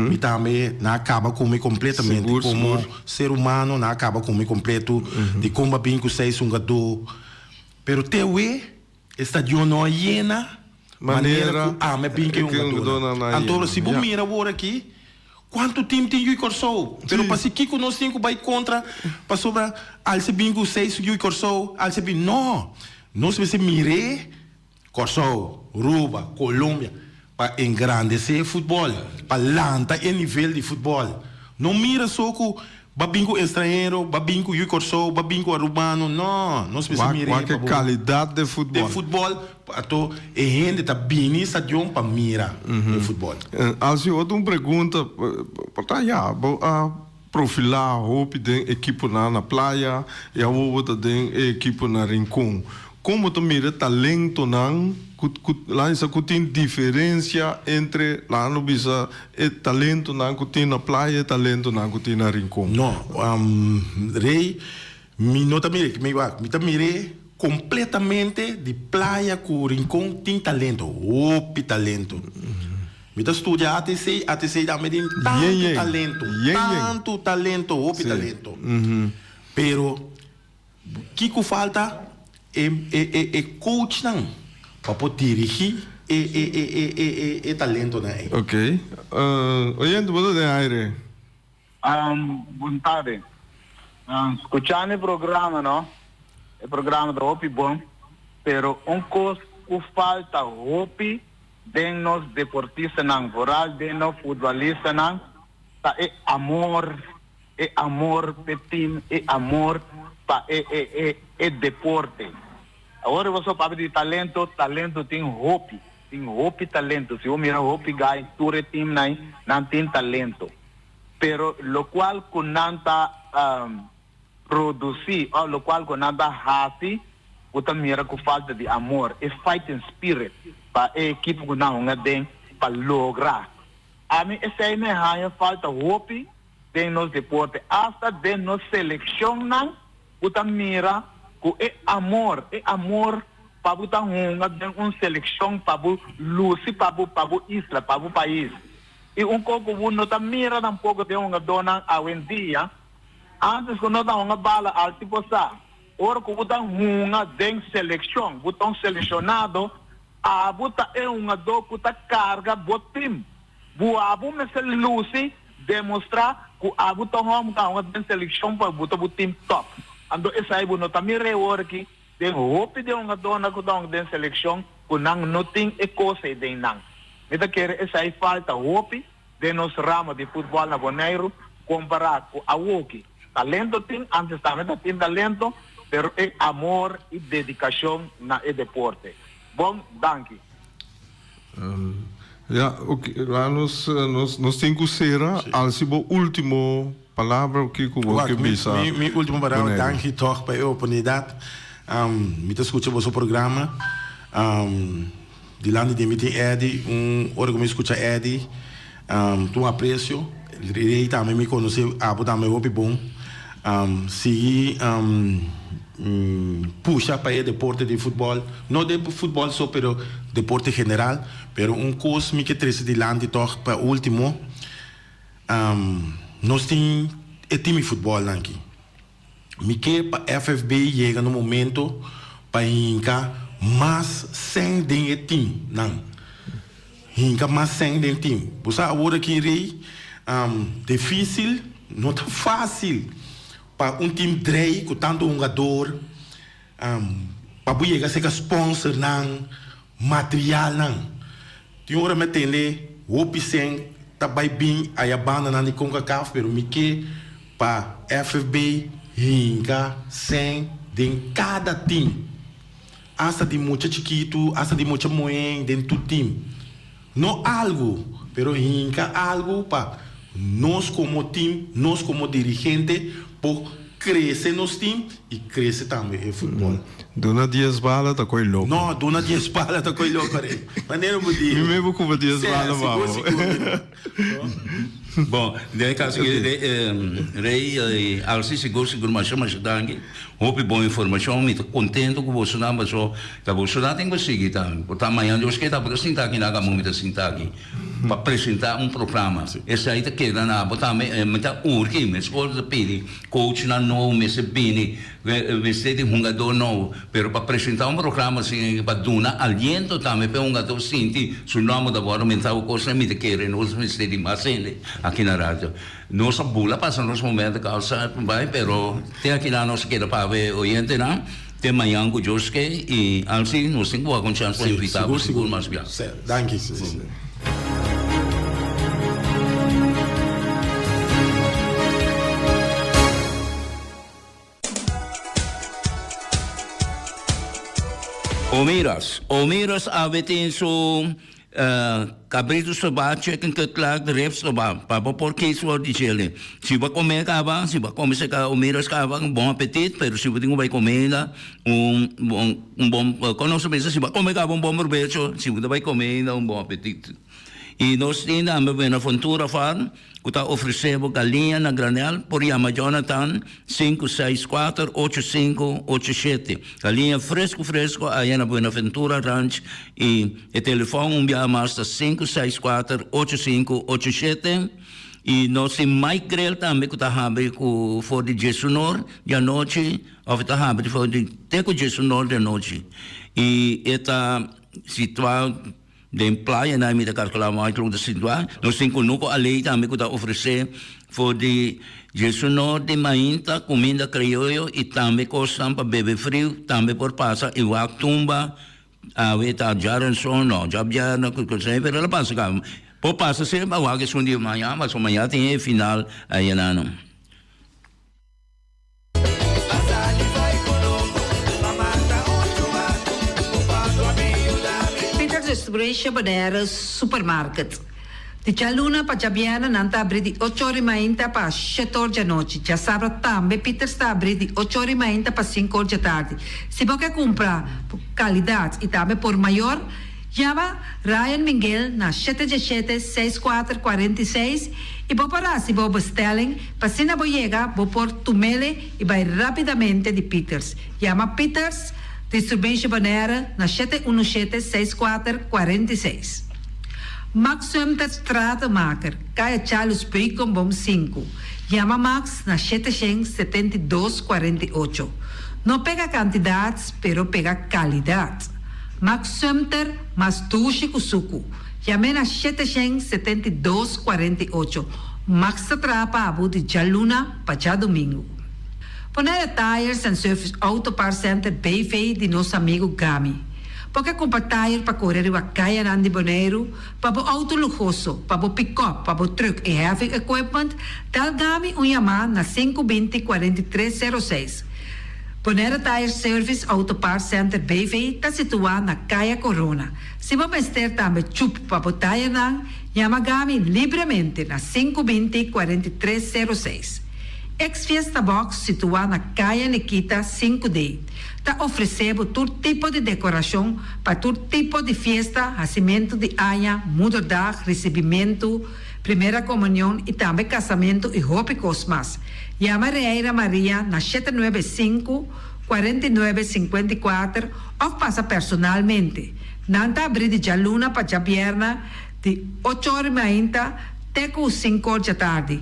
S4: mi tambe nan a kaba ku mi kompletamente komo ser humano nan a kaba ku mi kompleto dikon bo a bin ku seis hungador pero te awe E stadion no a yena manera ku ami a bin ku e hungadónan. Anto si bo mira awor aki, kuantu tim tin yu Kòrsou? Pero pasikiko nos tin ku bai kontra pasobra alse bin ku seis yu Kòrsou, alse bin. No! Nos mester mir'é Kòrsou, Ruba, Colombia pa engrandesé e futbòl, pa lanta e nivel di futbòl. No mira so ku Ba bin ku estranhero, ba bin ku yu Kòrsou, ba bin ku arubano, no, nos mester mira
S2: Wak e kalidat den futbòl.
S4: Den futbòl, anto e hende ta bini stadion pa mira e futbòl.
S2: Alci, otro un pregunta, por ta ya, bo a profilá hopi den ekiponan na Playa i awor bo ta den e ekipo na Rincon. Kon bo ta mira e talentonan? Ku ku laat bisa ku tin diferensia entre laat no bisa e talentonan ku tin na Playa e talentonan ku tin na Rincon?
S4: No, Rey, mi no ta mira, mi wak, mi ta mir'é kompletamente di Playa ku Rincon tin talento, hopi talento. Mi ta studia ATC, ATC tambe tin tantu talento, tantu talento, hopi talento. Pero Kiko falta e e e coachnan pa por dirigi e e e e e e e talentonan ei.
S2: Ok. Oyente bo ta den aire.
S5: Bon tarde. Scuchando e programa no, e programa ta hopi bon, pero un cos cu falta hopi den nos deportistanan, vooral den nos futbolistanan, ta e amor. E amor p'e team, e amor pa e e e e deporte. Awor bo so papia di talento, talento tin hopi, tin hopi talento. Si bo mira hopi guy tur e teamnan ei, nan tin talento. Pero locual cu nan ta produci of locual cu nan ta haci, bo ta mira cu falta di amor, e fighting spirit pa e ekipo cu nan hunga den pa logra. Ami esei me haña falta hopi den nos deporte, asta den nos seleccionnan bo ta mira cu e amor, e amor pa bo ta hunga den un seleccion pa bo luci pa bo pa bo isla, pa bo pais. Y un cos cu bo no ta mira tampoco den hungadornan awendia, antes cu no ta hunga bala al tipo sa, ora cu bo ta hunga den seleccion, bo ta un seleccionado, abo ta e hungador cu ta carga bo team. Bu abo mester luci, demostra cu abo ta un homber cu a hunga den seleccion pa bo ta bo team top. Anto esai bo no ta mira e ora aki den hopi di hungadornan cu ta hunga den seleccion cu nan no tin e cos ei den nan. Mi ta kere esai falta hopi den nos ramo di futbol na Boneiru compara cu awoki. Talento tin, antes tambe ta tin talento, pero e amor y dedicacion na e deporte. Bon, danki.
S2: Ya, ok, la nos, nos, nos tin ku sera. Alsi bo ultimo palabra o kiko bo ke bisa?
S4: Mi, mi ultimo palabra, danki tòg pa e oportunidat. Mi ta skucha boso programa. Dilanti di mi tin Eddy, un ora ku mi skucha Eddy, ta un apresio. Rey tambe mi konosé, abo tambe hopi bon. Sigui pusha pa e deporte di futbòl, no de futbòl so pero deporte general. Pero un kos mi ke trese dilanti tòg pa ultimo, nos tin e team di futbòlnan aki. Mi ke pa FFB yega na un momento pa hinka mas sèn den e team nan. Hinka mas sèn den team. Bo sa awor aki Rey, dificil, no ta facil pa un team drei ku tantu hungador, pa bo yega serka sponsornan, materialnan. Tin ora mi a tende hopi sèn ta bai bin aya bandanan di Concacaf, pero mi ke pa FFB hinka sèn den kada team. Asta di mucha chikitu, asta di mucha muhé den tur team. No algu, pero hinka algu pa nos komo team, nos komo dirigente por krese nos team i krese tambe e futbòl.
S2: Duna dies bala ta koi loko.
S4: No, duna dies bala ta koi loko are. Manera bo di.
S2: Mi mes bo kuba dies bala pa bo.
S1: Bon, den e kaso aki Rey Alci sigur sigur masha masha danki. Hopi bon informashon, mi ta kontento ku bosonan paso ta bosonan tin ku sigui tambe. Por ta mañana Dios ke ta bo ta sinta aki na kaminda mi ta sinta aki pa presenta un programa. Esei ta keda na bo tambe mi ta urgi mi esposo ta pidi coachnan nobo mester bini mester di hungador nobo pero pa presenta un programa asina pa duna aliento tambe pa e hungador sinti su nomber ta wòrdu menta ku kosnan mi ta kere nos mester di mas hende aki na radio. Nos a bula pasa nos momento causa bai pero te akinan nos a keda pabia e oyentenan te mañan cu Dios ke y ansi nos tin cu wak un chance pa invita bo sigur mas bia.
S4: Danki.
S1: Omiras. Omiras awe tin su. Cabrito stobá, chicken cutlet, ribs stobá, pa bo por kies for di chele. Si bo a come caba, si bo a come seca o miras caba, bon apetit, pero si bo tin cu bay come ainda, un bon, un bon, con nos ta bisa, si bo a come caba un bon probecho, si bo ta bay come ainda, un bon apetit. Y nos tin tambe Buenaventura Farm, Ku ta ofresé bo galiña na granel por yama Jonathan 564 8587. Galiña fresku fresku aya na Buenaventura Ranch i e telefòn un biaha mas ta 564 8587. I nos tin Mike Grill tambe ku ta habri ku for di diesunor di anochi òf e ta habri for di te ku diesunor di anochi i e ta situá. Den playanan mi ta kalkulá mas lo ta situá. Nos tin Kunuku Alei tambe ku ta ofresé for di djesunor di mainta kuminda krioyo i tambe kosnan pa bebe friu. Tambe por pasa i wak tumba. Awe ta djaranson, no djabièrnè ku kos ei, pero el a pasa kaba. Por pasa semper a wak esun di mañana pasobra mañana tin e final ayenanan.
S6: Peter Distribution Bonaire Supermarket. Di djaluna pa djabièrnè nan ta abrí di ocho or i mainta pa shete or djanochi. Djasabra tambe Peters ta abrí di ocho or i mainta pa sinku or djatardi. Si bo ke kumpra kalidat i tambe por mayor, Yama Ryan Minguel na shete djeshete seis kuater 46 i bo por hasi bo bestelling pa asina bo yega bo por tumele i bai rapidamente di Pieters. Yama Pieters Distribution Bonaire na shete unu shete seis kuater 46. Max Sumter Stratenmaker, Kaya Charles Beukenboom sinku. Yama Max na shete shen 72 48. No pega kantidat pero pega kalidat. Max Sumter mas dushi ku suku. Yam'é na 772 48. Max ta traha pa bo di djaluna pa djadumingu. Bonaire Tires and Service Auto Parts Center BV di nos amigu Gami. Bo ke kumpra tire pa kore riba kayanan di Boneiru, pa bo outo luhoso, pa bo pikòp, pa bo trùk i heavy equipment, dal Gami un yamá na sinku binti 43 sero seis. Bonaire Tire Service Auto Parts Center BV ta situá na Kaya Corona. Si bo mester tambe chup pa bo tayernan, yama Gami libremente na sinku binti 43 sero seis. Ex Fiesta Box situá na Kaya Nikita sinku D ta ofresé bo tur tipo di dekorashon pa tur tipo di fiesta, hasimentu di aña, moederdag, risibimentu, primera komunion i tambe kasamentu i hopi kos mas. Yama Reira Maria na 795 49 54 òf pasa personalmente. Nan ta abrí di djaluna pa djabièrnè di ocho or mainta te ku sinku or djatardi.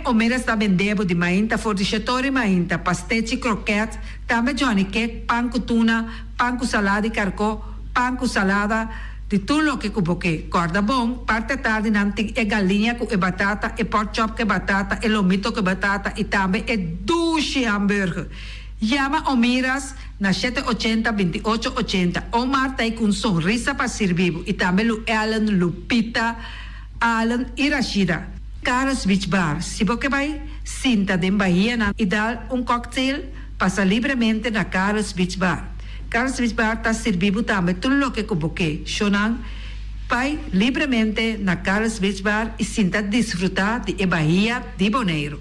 S6: Omeras ta bende bo di mainta for di shete or mainta, pastechi, krokèt, tambe johnny cake, pan ku tuna, pan ku salada di karkó, pan ku salada, di tur loke ku bo ke. Kòrda bon, parti atardi nan tin e galiña ku e batata, e pork chop ku e batata, e lomito ku e batata i tambe e dushi hamburger. Yama Omiras na 780 28 80. Omar ta ei ku un sonrisa pa sirbi bo i tambe Lu Ellen, Lupita, Allen i Rashida. Carlos Beach Bar, Si bo ke bai sinta den bahianan i dal un cocktail, pasa libremente na Carlos Beach Bar. Carlos Beach Bar ta sirbi bo tambe tur loke ku bo ke. Shownan, bai libremente na Carlos Beach Bar i sinta disfrutá di e bahia di Boneiru.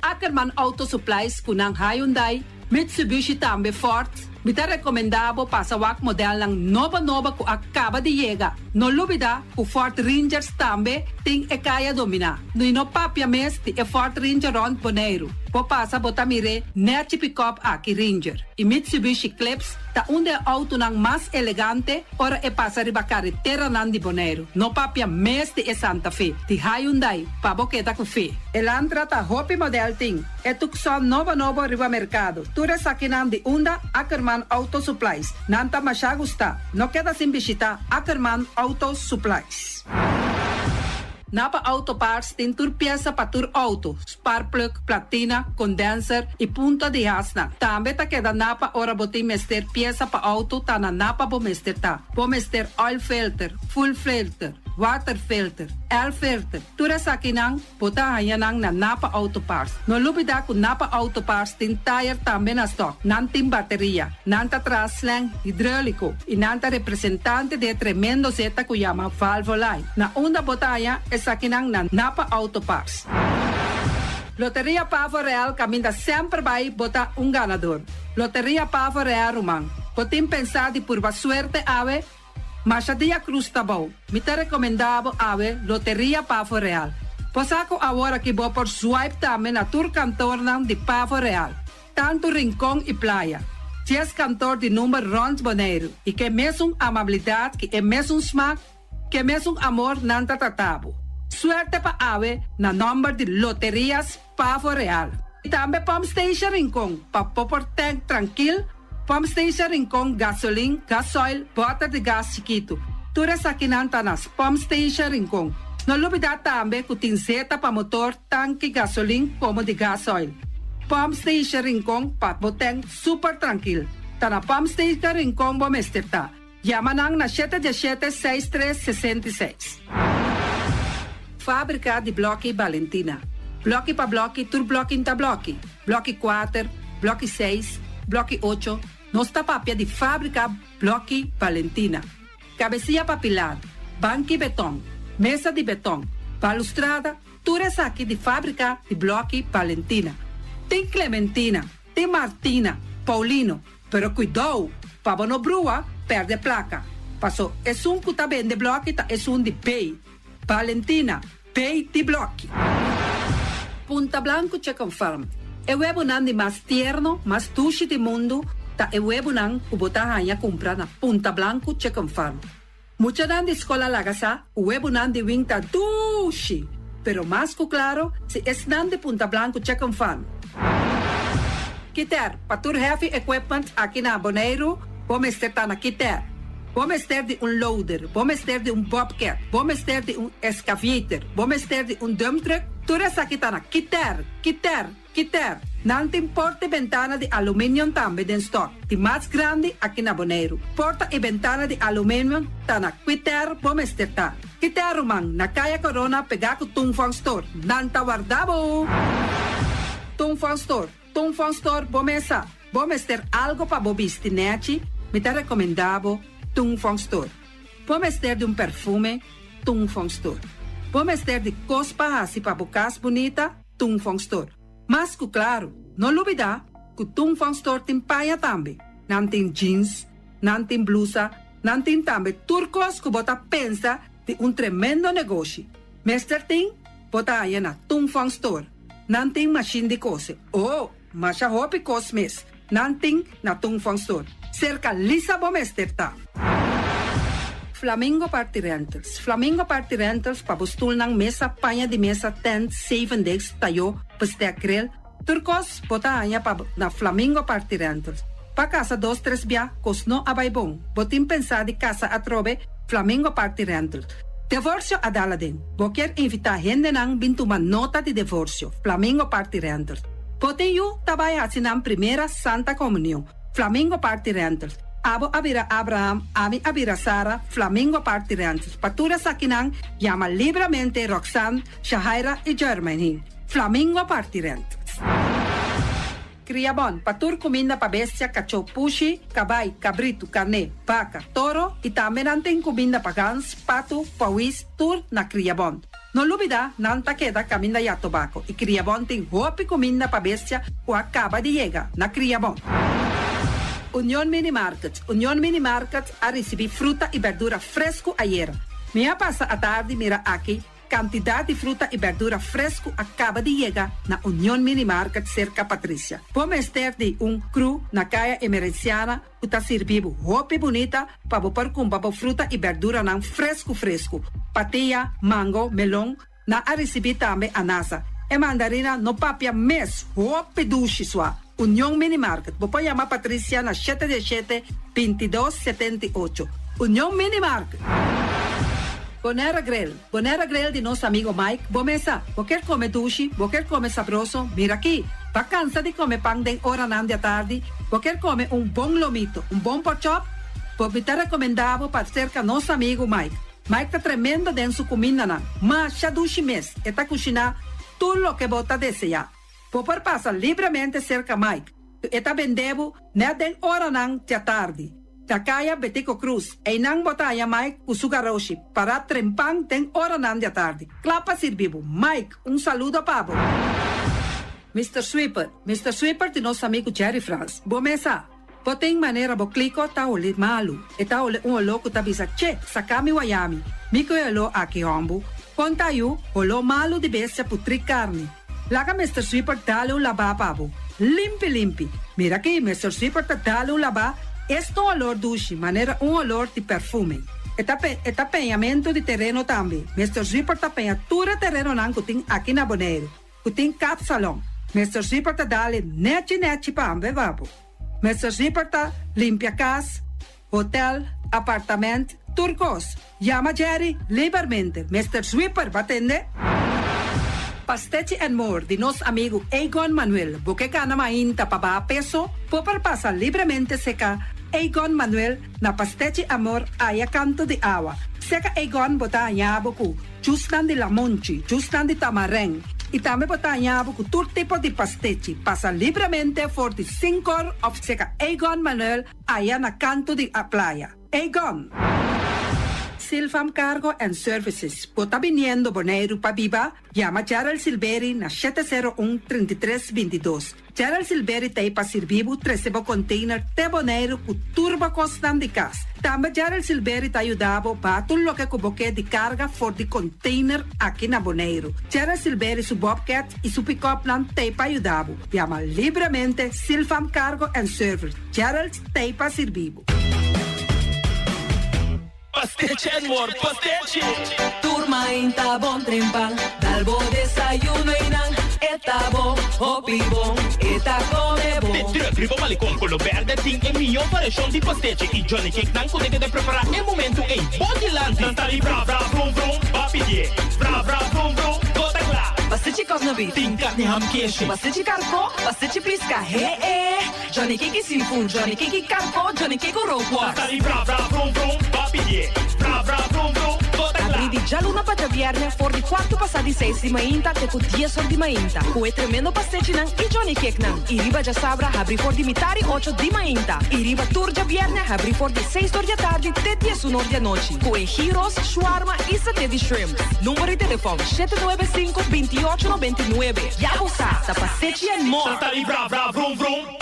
S7: Ackerman Auto Supplies ku nan Hyundai, Mitsubishi tambe Ford. Mi ta rekomendá bo pasa wak modelnan nobo nobo ku a kaba di yega. No lubidá ku Ford Rangers tambe tin e kaya dominá. I no papia mes di e Ford Ranger rònt Boneiru. Bo pasa bo ta mir'é nèchi pikòp aki Ranger. I Mitsubishi Eclipse ta un di e outonan mas elegante ora e pasa riba kareteranan di Boneiru. No papia mes di e Santa Fe di Hyundai pa bo keda ku fe. Elantra ta hopi modèl tin. E Tucson nobo nobo riba merkado. Tur esakinan di unda Ackerman Auto Supplies. Nan ta masha gustá. No keda sin bishitá Ackerman Auto Supplies. Napa Auto Parts tin tur piesa pa tur outo, sparkplug, platina, condenser i punta di hasnan. Tambe ta keda Napa ora bo tin mester piesa pa outo ta na Napa bo mester ta. Bo mester oil filter, fuel filter. water filter, air filter, tur esakinan bo ta haña nan na Napa Auto Parts. No lubidá ku Napa Auto Parts tin tayer tambe na stòk, nan tin bateria, nan ta traha slang hidróliko i nan ta representante di e tremendo zeta ku yama Valvoline. Na unda bo ta haña esakinan na Napa Auto Parts. Loteria Pavo Real kaminda semper bai bo ta un ganador. Loteria Pavo Real ruman, bo tin pensá di purba suerte awe? Masha dia Cruz ta bou. Mi ta recomenda bo awe Loteria Pavo Real. Bo sa cu awor aki bo por swipe tambe na tur kantornan di Pavo Real, tanto Rincon y Playa. Dies kantor di number rond Boneiru y ke mesun amabilidad ki e mesun smaak, ke mesun amor nan ta trata bo. Suerte pa awe na nomber di Loterias Pavo Real. Y tambe Pump Station Rincon pa bo por tank trankil, Pump Station Rincon gasolin, gasoil, boter di gas chikitu. Tur esakinan ta na Pump Station Rincon. No lubida tambe cu tin zeta pa motor, tanki gasolin como di gasoil. Pump Station Rincon pa bo tank super trankil. Ta na Pump Station Rincon bo mester ta. Yama nan na shete diesshete seis tres 66. Fábrika di blòki Balentina. Blòki pa blòki tur blòki n'ta blòki. Blòki kuater, blòki seis, blòki ocho, nos ta papia di fábrika blòki Balentina. Kabesia pa pilar, banki betòn, mesa di betòn, balustrada, tur esaki di fábrika di blòki Balentina. Tin Clementina, tin Martina, Paulino, Pero kuidou, pa bo no brua, pèrdè plaka. Paso esun ku ta bende blòki ta esun di bei. Valentina, bei di blòki. Punta Blanco Chicken Farm, E webunan di mas tierno, mas dushi di mundu ta e webunan ku bo ta haña kumpra na Punta Blanco Chicken Farm. Muchanan di skol a laga sa ku webunan di wing ta dushi, pero mas ku klaro si esnan di Punta Blanco Chicken Farm. Kiter, pa tur heavy equipment aki na Boneiru, bo mester ta na Kiter. Bo mester di un loader, bo mester di un bobcat, bo mester di un excavator, bo mester di un dump truck, tur esaki ta na Kiter, Kiter. Kiter, nan tin porta i bentana di aluminium tambe den stock, di mas grandi aki na Boneiru. Porta i bentana di aluminium ta na Kwiter bo mester ta. Kiter ruman, na Kaya Corona pegá ku Tung Fong Store. Nan ta warda bo! Tung Fong Store, Tung Fong Store bo mesa. Bo mester algo pa bo bisti nechi, mi ta rekomendá bo Tung Fong Store. Bo mester di un perfume, Tung Fong Store. Bo mester di kos pa hasi pa bo kas bunita, Tung Fong Store. Mas ku klaru, no lubidá ku Tung Fong Store tin paña tambe. Nan tin jeans, nan tin blusa, nan tin tambe tur kos ku bo ta pensa di un tremendo negoshi. Mester tin, bo ta haña na Tung Fong Store. Nan tin mashin di kose. Oh, masha hopi kos mes nan tin na Tung Fong Store. Serka Lisa bo mester ta. Flamingo Party Rentals Flamingo Party Rentals pa bo stulnan, mesa, paña di mesa, tent, zevendegs, tayó, bestek, grill, tur kos bo ta haña pa na Flamingo Party Rentals. Pa kasa dos tres bia kos no a bai bon, bo tin pensá di kasa atrobe, Flamingo Party Rentals. Devorsio a dal aden, bo kier invitá hendenan bin tuma nota di devorsio, Flamingo Party Rentals. Bo tin yu ta bai hasi nan primera Santa Komunion, Flamingo Party Rentals. Abo a bira Abraham, ami a bira Sara, Flamingo Party Rentals. Pa tur esakinan, yama libramente Roxanne, Shahaira i Jermaine. Flamingo Party Rentals. Kriabon, pa tur kuminda pa bestia, kachó, pushi, kabai, kabritu, karné, baka, toro i tambe nan tin kuminda pa gans, patu, pawis, tur na Kriabon. No lubida, nan ta keda kaminda ya tobako i Kriabon tin hopi kuminda pa bestia ku a kaba di yega na Kriabon. Union Mini Market Union Mini Market a risibí fruta i berdura fresku ayera. Mi a pasa atardi mira aki kantidat di fruta i berdura fresku a kaba di yega na Union Mini Market serka Patricia. Bo mester di un kru na Kaya Emerenciana ku ta sirbi bo hopi bunita pa bo por kumpra bo fruta i berduranan fresku fresku. Patia, mango, melon, nan a risibí tambe anasa. E mandarina no papia mes, hopi dushi sua. Union Mini Market, bo por yama Patricia na shete diesshete, 22, 78. Union Mini Market! Bonera Grill, Bonera Grill di nos amigo Mike, bo mesa, bo kier come dushi, bo kier come sabroso, mira aki! Ba cansa di come pan den oranan di atardi, bo kier come un bon lomito, un bon pork chop? Bo mi ta recomenda bo pa cerca nos amigo Mike. Mike ta tremendo den su kumindanan. Masha dushi mes, e ta kushiná tur loke bo ta deseá. Bo por pasa libremente serka Mike, ku e ta bende bo nèt den oranan djatardi. Na kaya Betico Cruz, einan bo ta haña Mike ku su garoshi pará trempan den oranan djatardi, kla pa sirbi bo. Mike, un saludo pa bo! Mister Sweeper, Mister Sweeper di nos amigu Jerry Frans. Bo mes sa. Bo tin manera bo kliko ta holi malu. E ta holi un oló ku ta bisa, Che, saka mi wayami. Mi ku e oló aki hòmbu. Kon ta yu, holó malu di bestia putrí karni. Laga Mister Sweeper dale un labá pa bo. Limpi limpi. Mira aki, Mister Sweeper ta dale un labá, esta un olor dushi, manera un olor di perfume. E ta e ta peñamentu di tereno tambe. Mister Sweeper ta peña tur e terenonan ku tin aki na Boneiru. Ku tin kapsalon. Mister Zipper ta dale nechi nechi pa hamber babo. Mister Zipper ta limpia kas, hotel, apartament, tur kos. Yama Jerry libermente. Mister Zwipper ba tende? Pastechi and More di nos amigu Egon Manuel. Bo ke gana mainta pa baha peso? Bo por pasa libremente seka Egon Manuel na Pastechi Amor aya kanto di awa. Seka Egon bo ta haña bo ku. Jusnan di lamonchi, jusnan di tamarèn i tambe bo ta haña bo ku tur tipo di pastechi. Pasa libremente for di Sinkor òf seka Egon Manuel aya na kantu di a playa. Egon! Silfam Cargo and Services, bo ta biniendo Boneiru pa biba? Yama Gerald Silberi na 701 33 22. Gerald Silberi ta ei pa sirbi bo trese bo container te Boneiru ku tur bo kosnan di kas. Tambe Gerald Silberi ta yuda bo baha tur loke ku bo ke di karga for di container aki na Boneiru. Gerald Silberi su bobcat i su pick-upnan ta ei pa yuda bo. Yama libremente Silfam Cargo and Service. Gerald ta ei pa sirbi bo.
S8: Pastechi and more pastechi!
S9: Tur mainta bon trempan, dal bo desayuno y nan e ta bon, hopi bon, e ta come bon.
S8: De truck riba malecon color berde tin e miyo variacion di pastechi y johnny cake nan cu ta keda prepara e momento ey bo dilanti. Nan ta di bra bra vrum vrum, ba pidie, bra bra vrum vrum, bo ta cla.
S9: Pastechi cosna beef.
S8: Tin carni ham keshi.
S9: Pastechi carco, pastechi pisca, he e. Johnny Cake seafood, Johnny Cake karko, Johnny Cake rookworst.
S8: Natali bra bra vrum vrum, ba pidié. Bra bra vrum vrum, bo ta kla.
S9: Abrí di djaluna pa djabièrnè for di kuartu pasá di seis di mainta te ku dies or di mainta, ku e tremendo pastechinan i Johnny Cakenan. I riba djasabra habrí for di mitar i ocho di mainta. I riba tur djabièrnè habrí for di seis or di atardi te diesun or di anochi, ku e gyros, shwarma i saté di shrimp. Number di telefòn, 795 28 99. Ya bo sa, ta pastechi and more!
S8: Natali bra bra vrum vrum.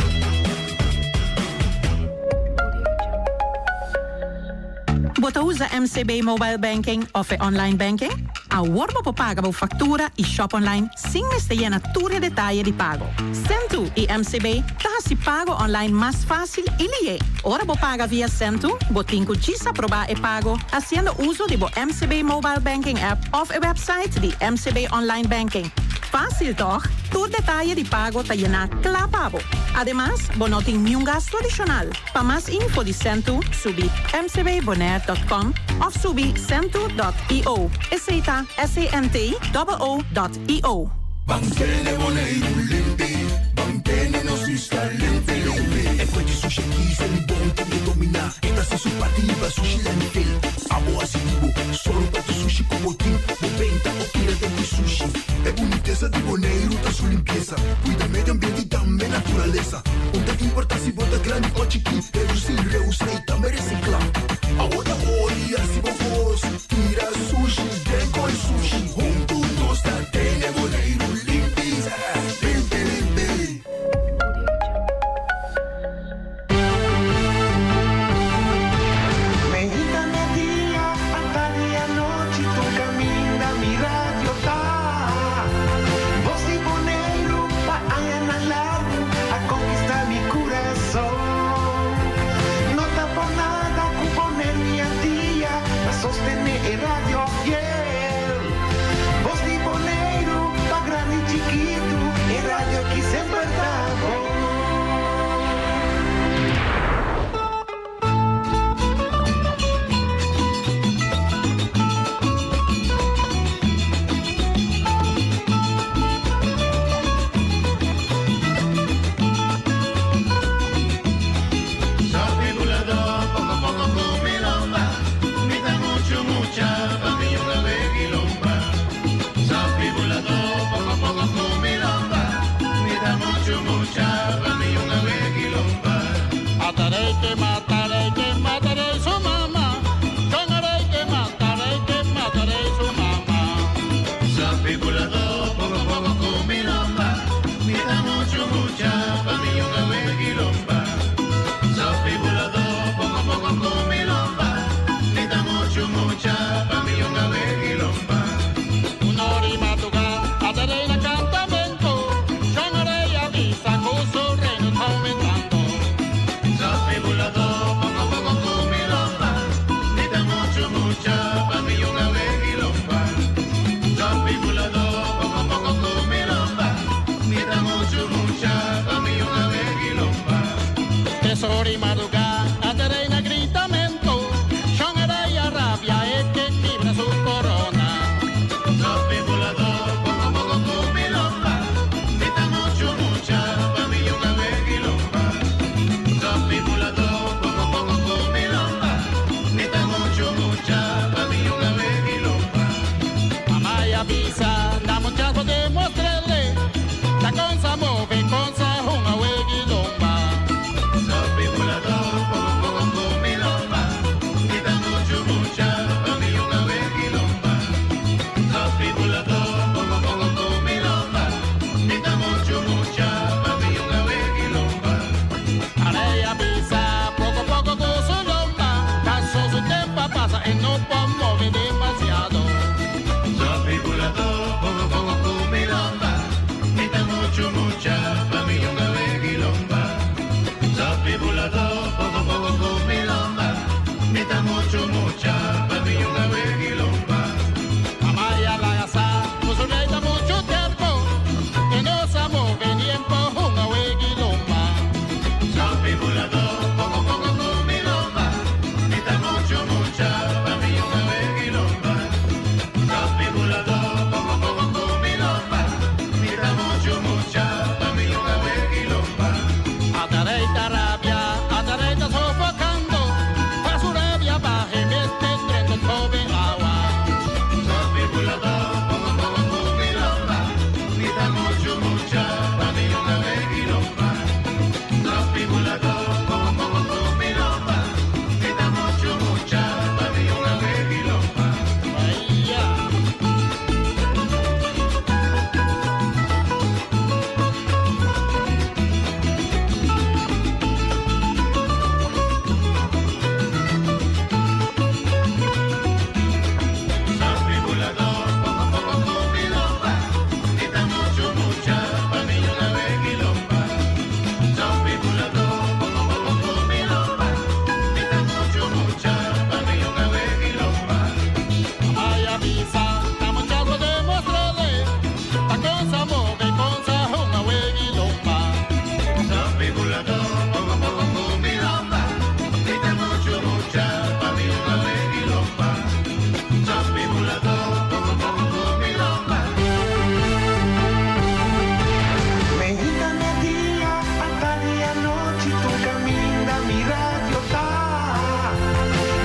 S10: Bo ta usa MCB Mobile Banking of e Online Banking? Awor bo por paga bo factura y shop online sin mester yena tur e detaye di pago. Sentoo y MCB ta haci pago online mas facil y lihe. Ora bo paga via Sentoo, bo tin cu djis aproba e pago haciendo uso di bo MCB Mobile Banking app of e website di MCB Online Banking. Fácil tòg? Tur detaye di pago ta yená kla pa bo. Ademas, bo no tin niun gastu adishonal. Pa mas info di Sentoo, subi mcbbonaire dot com òf subi sentoo dot io. Esei ta S-E-N-T-O-O dot io.
S11: Ban tene Boneiru limpi, ban tene nos isla limpi limpi. E kue di sushi aki sa di bon ku e dominá, e ta hasi su parti riba sushi landfill. Abo hasi di bo, solo pa tu sushi ku bo tin, bo benta o tira den di sushi. E bunitesa di Boneiru ta su limpiesa, kuida medio ambiente i tambe naturalesa. Un ta importá si bo ta grandi o chikí, redusí, reusá i tambe resiklá. Awo ta ora di hasi bo kos, tira sushi den koi sushi. Huntu nos ta tene Boneiru limpi, limpi limpi.
S12: Meinta media, atardi anochi, tur caminda mi radio ta. Voz di Boneiru pa añanan largu a conquista mi curason. No ta por nada cu Boneiru y Antia ta.
S13: ke mata rei ke mata rei su mama Shon rei ke mata rei ke mata rei su mama.
S12: Sapi buladó poco poco ku mi lomba Mi ta muchu mucha pa mi yunga weg'i lomba Sapi buladó poco poco ku mi lomba Mi ta muchu mucha pa mi yunga weg'i lomba.
S13: Un ora madrugá ata rei na kantamento Shon rei a bisa ku su reino ta oumentando.
S12: Sapi buladó poco poco ku mi lomba Mi ta muchu mucha pa mi yunga weg'i lomba Sapi buladó poco poco ku mi lomba Mi ta muchu mucha pa mi yunga weg'i lomba.
S13: Tesori madrugá ata rei na gritamento Shon rei a rabia e ke kibra su korona.
S12: Sapi buladó poco poco ku mi lomba Mi ta muchu mucha pa mi yunga weg'i lomba Sapi buladó poco poco ku mi lomba Mi ta muchu mucha pa mi yunga weg'i lomba.
S13: Mama a bisa na mucha pa demostr'é ta kon sa move kon sa hunga weg'i lomba.
S12: Sapi buladó poco poco ku mi lomba Mi ta muchu mucha pa mi yunga weg'i lomba Sapi buladó poco poco ku mi lomba Mi ta muchu mucha pa mi yunga weg'i lomba.
S13: Rei a bisa poco poco ku su lomba paso su tempu a pasa e no por move demasiado.
S12: Sapi buladó poco poco ku mi lomba Mi ta muchu mucha pa mi yunga weg'i lomba Sapi buladó poco poco ku mi lomba Mi ta muchu mucha pa mi yunga weg'i lomba.
S13: Mama a laga sa ku su rei ta muchu terko e no sa move ni por hunga weg'i lomba.
S12: Sapi buladó poco poco ku mi lomba Mi ta muchu mucha pa mi yunga weg'i lomba Sapi buladó poco poco ku mi lomba Mi ta muchu mucha pa mi yunga weg'i lomba.
S13: Ata rei ta rabia, ata rei ta sofokando pa su rabia baha e mester drenta tobe awa.
S12: Sapi buladó poco poco ku mi lomba Mi ta muchu mucha pa mi yunga weg'i lomba Sapi buladó poco poco ku mi lomba Mi ta muchu mucha pa mi yunga weg'i lomba.
S13: Aya.
S12: Sapi buladó poco poco ku mi lomba Mi ta muchu mucha pa mi yunga weg'i lomba Sapi buladó poco poco ku mi lomba Mi ta muchu mucha pa mi yunga weg'i lomba.
S13: Mama a bisa na mucha pa demostr'é ta kon sa move kon sa hunga weg'i lomba.
S12: Sapi buladó poco poco ku mi lomba Mi ta muchu mucha pa mi yunga weg'i lomba Sapi buladó poco poco ku mi lomba. Mainta mèrdia, atardi anochi, tur kaminda mi radio ta.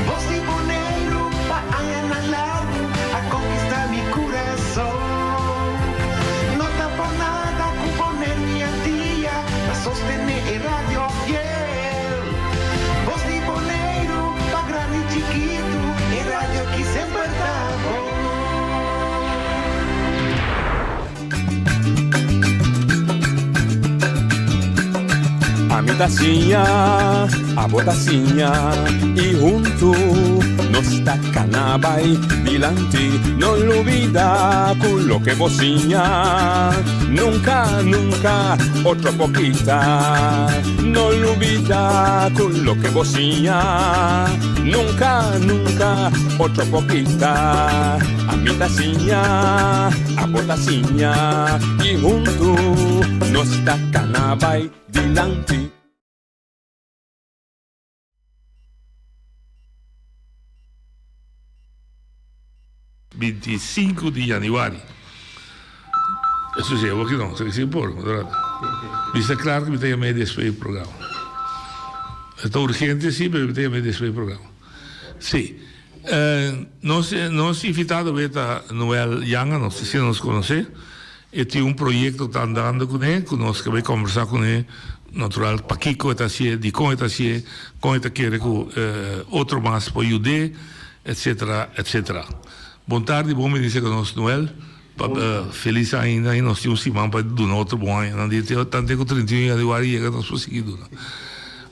S12: Bos di Boneiru, pa añanan largu, a konkistá mi kurason. No ta pa nada ku Boneiru i Antia ta sostené e radio fiel. Bos di Boneiru, pa grandi i chikitu, e radio aki semper ta bon.
S14: Ami ta siña, abo ta siña i huntu nos ta kana bai dilanti. No lubida ku loke bo siña nunka, nunka otro por kita. No lubida ku loke bo siña nunka, nunka otro por kita. Ami ta siña, abo ta siña i huntu nos ta kana bai dilanti.
S15: 25 di januari. Eso si, awor ki no, esaki si por, verdad? Bisa klar ku mi ta yam'é despues di programa. E ta urgente si, pero mi ta yam'é despues di programa. Si. Nos nos invitado awe ta Noel Janga, nos asina nos konosé. E tin un proyekto ta andando kuné, ku nos ke bai kombersá kuné. natural pakiko e ta hasié, dikon e ta hasié, kon e ta kere ku otro mas por yud'é, etcetera, etcetera. Bon tardi, bon bini serka nos Noel. Pa felis aña i nos tin un siman pa duna otro bon aña. Nan di tante ku 31 yanüari yega nos por sigui duna.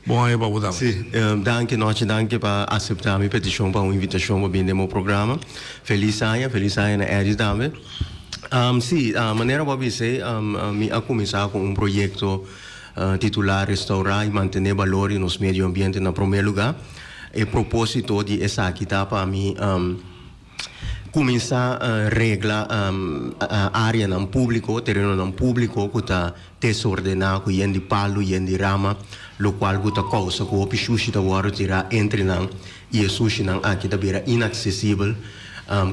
S15: Bon aña pa bo tambe.
S16: Sí, danki Nochi, danki pa aseptá mi petishon pa un invitashon pa bini den bo programa. Felis aña, felis aña na Eddie tambe. Sí, manera bo a bisa mi a kuminsá ku un proyekto titulá Restaurá i mantené balor di nos medio ambiente na promé lugá. E propósito di esaki ta pa mi Kuminsá regla áreanan públiko, terenonan públiko ku ta desordená, ku yen di palu, yen di rama, lokual ku ta kousa ku hopi shushi ta wòrdu tirá entre nan i e sushinan aki ta bira inaksesibel,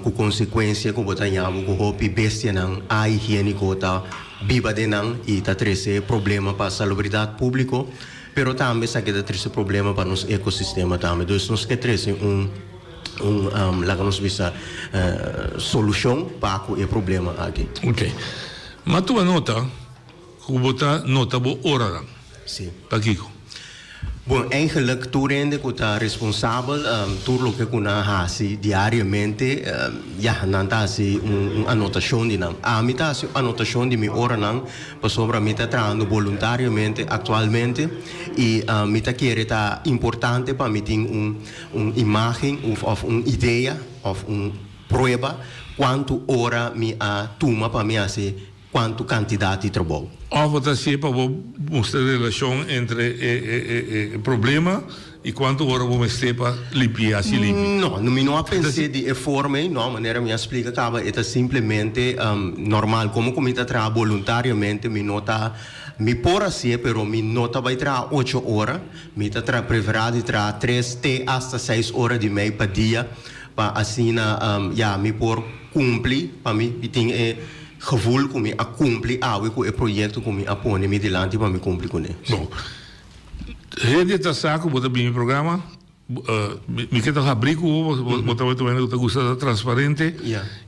S16: ku konsekuensia ku bo ta haña bo ku hopi bestianan ahigiéniko ta biba den nan i ta trese problema pa salubridat públiko, pero tambe esaki ta trese problema pa nos ekosistema tambe. Dus nos ke trese un. un laga nos bisa solucion pa cu e problema aki.
S15: Ok. Ma tuma nota cu bo ta nota bo oranan.
S16: Si.
S15: Pakico?
S16: Bon, eigenlijk tur hende cu ta responsabel, tur loke cu nan haci diariamente, ya, nan ta haci un anotacion di nan. Ami ta haci anotacion di mi oranan pasobra mi ta trahando boluntariamente actualmente y mi ta kere ta importante pa mi tin un Un imágen òf un idea òf un prueba kuantu ora mi a tuma pa mi hasi kuantu kantidat di trabou.
S15: Òf bo ta hasié pa bo mustra e relashon entre e problema i kuantu ora bo mester pa limpi'é, hasi limpi?
S16: No, mi no a pens'é di e forma ei, no, manera mi a splika kaba e ta simplemente normal. Komo ku mi ta traha boluntariamente mi no ta, mi por hasié pero mi no ta bai traha ocho ora. Mi ta tra preferá di traha tres te asta seis ora di mei pa dia pa asina ya mi por cumpli pa mi tin e gevoel cu mi a cumpli awe cu e proyecto cu mi a pone mi dilanti pa mi cumpli cune.
S15: Bon, hende ta sa cu bo ta bini programa, mi ke ta habri cu bo, bo ta wet un hende cu ta gusta ta transparente.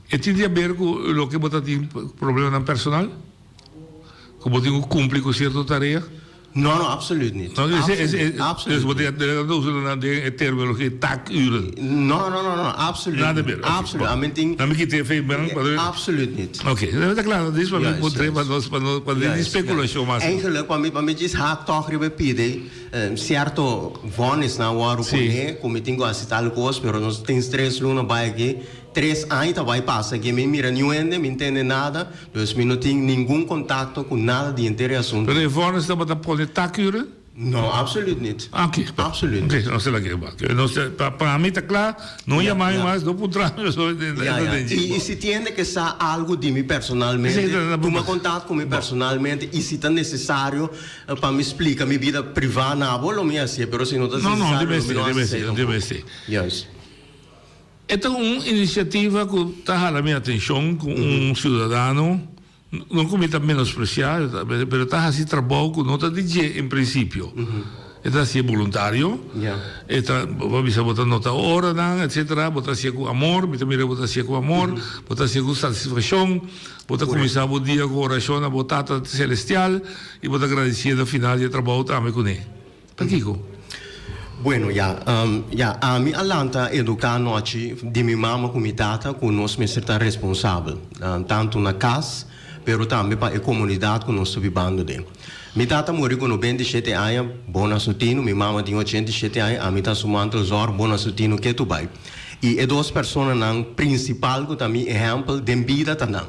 S15: E tin di haber cu loke bo ta tin problemanan personal? Cu bo tin cu cumpli cu cierto tarea?
S16: No, no, absoluut niet.
S15: No, ese, ese,
S16: Absoluut, absoluut
S15: dus bo
S16: niet.
S15: tin ta usa nan den e terminologia taakuren.
S16: No, no, no, no, absoluut
S15: Nada
S16: niet.
S15: meer, oké,
S16: Absoluut.
S15: bon.
S16: Amen tin
S15: Dan mi kita e fe ben, pa de-
S16: Absoluut niet.
S15: Oké, dan ta klaar. Dis pa mi
S16: Juist,
S15: puntra, pa
S16: juist.
S15: nos, pa nos, pa di
S16: Juist,
S15: speculacion
S16: juist.
S15: mas.
S16: Eigenlijk, pa mi, pa mi djis haak toch riba e pide, eh, cierto vonnisnan wòrdu
S15: Sí.
S16: pone, ku mi tin ku hasi tal kos, pero nos tin tres luna bai aki, Tres aña ta bai pasa ke mi mira niun hende, mi ntende nada, dus mi no tin ningun kontakto ku nada di henter e asuntu.
S15: Pero e vòrnis tabata pone takuren?
S16: No, absoluut niet.
S15: Oké.
S16: Absoluut
S15: Oké,
S16: niet.
S15: nos ta laga e Nos ta, pa, pa mi ta kla, no
S16: Ja,
S15: yama mi
S16: ja.
S15: mas, no puntra mi, pasobra e
S16: Ja,
S15: ta
S16: ja.
S15: den
S16: I,
S15: dje.
S16: i si tin hende ke sa algu di mi personalmente,
S15: Esei ta na
S16: tuma kontakto ku mi personalmente, i si ta nesesario pa mi splika mi bida privá na bo, lo mi hasié, pero si no ta
S15: No, no,
S16: nesesario,
S15: no
S16: lo mi no
S15: tin
S16: hasi
S15: mester,
S16: esei
S15: no tin
S16: tampoco.
S15: mester.
S16: Juist.
S15: E ta un inisiativa ku ta hala mi atenshon ku un siudadano, no ku mi ta menospresiá, pero ta hasi trabou ku no ta di dje en prinsipio. E ta hasié boluntario, e ta, bo a bisa bo ta nota oranan, etsetera, bo ta hasié ku amor, mi ta mira bo ta hasié ku amor, bo ta hasié ku satisfakshon, bo ta kuminsá bo dia ku orashon na bo Tata Selestial i bo ta gradisié na final di e trabou tambe kuné. Pakiko?
S16: Bueno, ya, ya, ami a lanta eduká anochi di mi mama ku mi tata ku nos mester ta responsabel, tantu na kas, pero tambe pa e komunidat ku nos ta bibando den. Mi tata muri ku 97 aña, bon na su tinu, mi mama tin 87 aña, ami ta su mantelzorg, bon na su tinu ketu bai. I e dos personanan prinsipal ku ta mi ehèmpel den bida ta nan.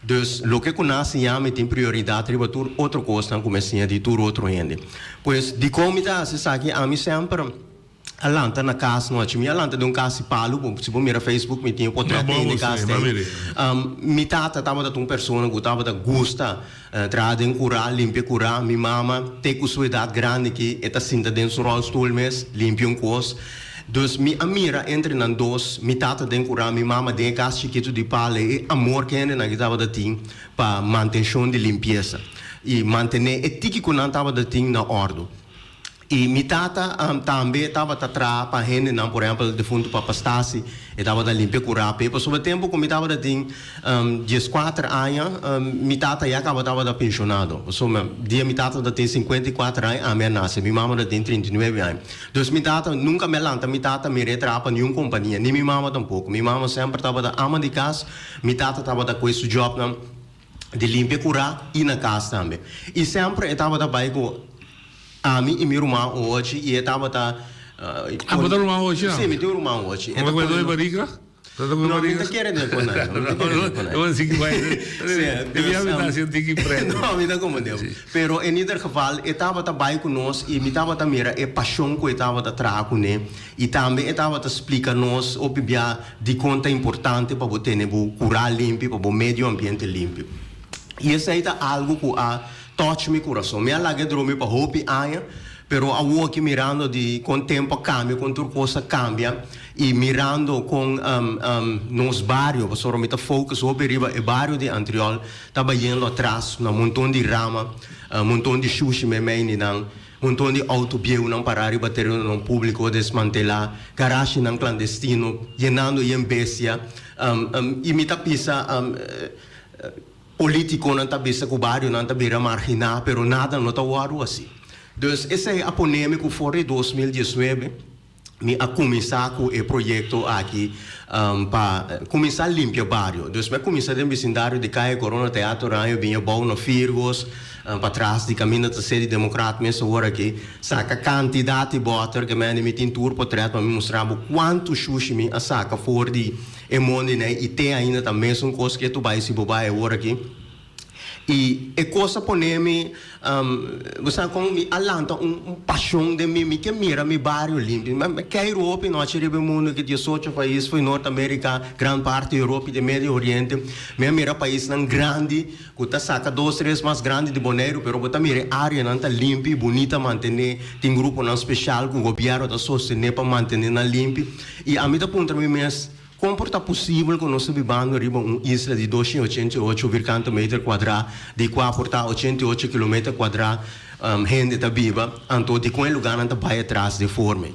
S16: Dus, loke ku nan a siña mi tin prioridat riba tur otro kosnan ku mi a siña di tur otro hende. Pues, dikon mi ta hasi esaki? Ami semper a lanta na kas nochi. Mi a lanta den un kas di palu. Si bo mira Facebook mi tin e potret den e kas ei. Mi tata tabata un persona ku tabata gusta traha den kurá, limpia kurá. Mi mama, te ku su edat grandi aki, e ta sinta den su ròlstul mes, limpia un kos. Dus mi a mira entre nan dos, mi tata den kurá, mi mama den e kas chikitu di pala, e amor ku hendenan aki tabata tin pa mantenshon di limpiesa i mantené e tiki ku nan tabata tin na òrdu. I mi tata tambe tabata traha pa hendenan, por ehèmpel defuntu Papa Stasi, e tabata limpia kurá p'e. Pasobra tempu ku mi tabata tin dieskuater aña, mi tata ya kaba tabata penshonado. Pasobra dia mi tata ta tin sinkuenta i kuater aña, ami a nase. Mi mama ta tin 39 aña. Dus mi tata, nunka mi a lanta mi tata mir'é traha pa niun kompania, ni mi mama tampoko. Mi mama semper tabata ama di kas, mi tata tabata kohe su jòbnan di limpia kurá i na kas tambe. I semper e tabata bai ku. Ami i mi ruman ochi i e tabata.
S15: Ah, bo ta ruman ochi
S16: Sí, mi tin un ruman ochi.
S15: E ta koe doi barika?
S16: No, mi ta kere den konai. No, mi ta kere den konai.
S15: No, mi ta hasi un tiki pret.
S16: No, mi ta komprende. Pero en ieder geval e tabata bai ku nos i mi tabata mira e pashon ku e tabata traha kuné i tambe e tabata splika nos hopi bia dikon ta importante pa bo tene bo kurá limpi, pa bo medio ambiente limpi. I esei ta algu ku a Touch mi kurason. Mi a laga e dromi pa hopi aña, pero awor aki mirando di kon tempu a kambia, kon tur kos a kambia i mirando kon nos bario, pasobra mi ta focus hopi riba e bario di Antriol, ta bayendo atras na monton di rama, monton di shushi meimei di nan, monton di auto bieunan pará riba terenonan públiko desmantelá, garashinan klandestino yenando yen bestia i mi ta bisa. Politiconan ta bisa cu barionan ta bira margina pero nada no ta wordo asi. Dus esey a pone mi cu for di 2019 mi a cuminsa cu e proyecto aki pa cuminsa limpia bario. Dus mi a cuminsa den bisindario di Calle Corona, Teatro Oraño, bin abou na Virgos, patras di caminda ta sede Democraat mes awor aki, saca cantidad di boter ke mende mi tin tur potret pa mi mustra bo cuanto shushi mi a saca for di E mondi nei i te ainda ta mesun kos ke tu bai si bo bai awor aki. I e kos a pone mi, bo sa kon mi a lanta un un pashon den mi, mi ke mira mi bario limpi. Mi keiru hopi nochi riba e mundu ki diesocho pais fo'i Nort Amerika, gran parti Europa i di Medio Oriente. Mi a mira paisnan grandi ku ta saka dos tres mas grandi di Boneiru, pero bo ta mira e areanan ta limpi, bunita mantené, tin gruponan speshal ku gobièrnu ta sostené pa mantené nan limpi. I ami ta puntra mi mes, Kon por ta posibel ku nos ta bibando riba un isla di 288 virkante meter kuadrá, di kua por ta 88 kilometer kuadrá hende ta biba, anto dikon e lugánan ta bai atras den forme?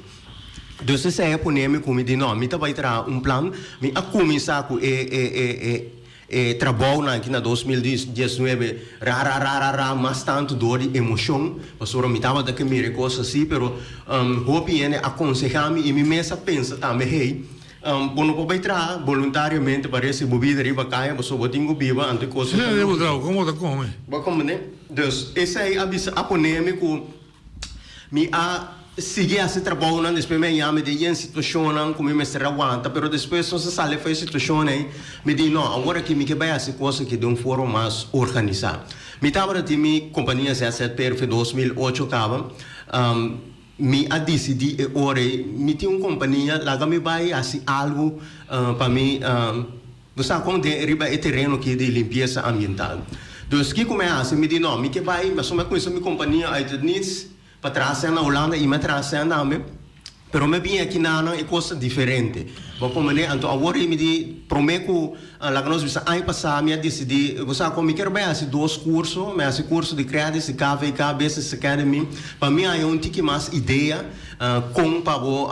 S16: Dus esei a pone mi ku mi di, No, mi ta bai traha un plan. Mi a kuminsá ku e e e e. E trabounan aki na 2019 ra ra ra ra ra mas tantu dor di emocion pasobra mi tabata ke mira e kos asi pero hopi hende a konseha mi i mi mes a pensa tambe hey bo no por bai traha boluntariamente pa resi bo bida riba kaya pasobra bo tin ku biba anto e kos
S15: no ta lógiko. Komo bo ta kome?
S16: Bo a komprende? Dus esei a bisa a pone mi ku Mi a sigui hasi trabounan, despues mi a yama den yen situashonnan ku mi mester a wanta, pero despues nos a sali for e situashon ei, mi di no, awor aki mi ke bai hasi kos aki den un forma mas organisá. Mi tabata tin mi kompania ZZP for 2008 kaba, mi a disidí e ora ei, mi tin un kompania, laga mi bai hasi algu pa mi. Nos ta kon den riba e tereno aki di limpiesa ambiental. Dus kiko mi a hasi? Mi di no, mi ke bai, pasobra mi a kuminsá mi kompania uit het niets pa traha sèn na Hulanda i mi a traha sèn tambe. Pero mi a bini aki nanan e kos ta diferente. Bo a komprendé? Anto awor ei mi di promé ku laga nos bisa aña pasá mi a disidí, bo sa kon mi kier bai hasi dos kurso, mi a hasi kurso di Credis, di KVK Business Academy, pa mi haña un tiki mas idea kon pa bo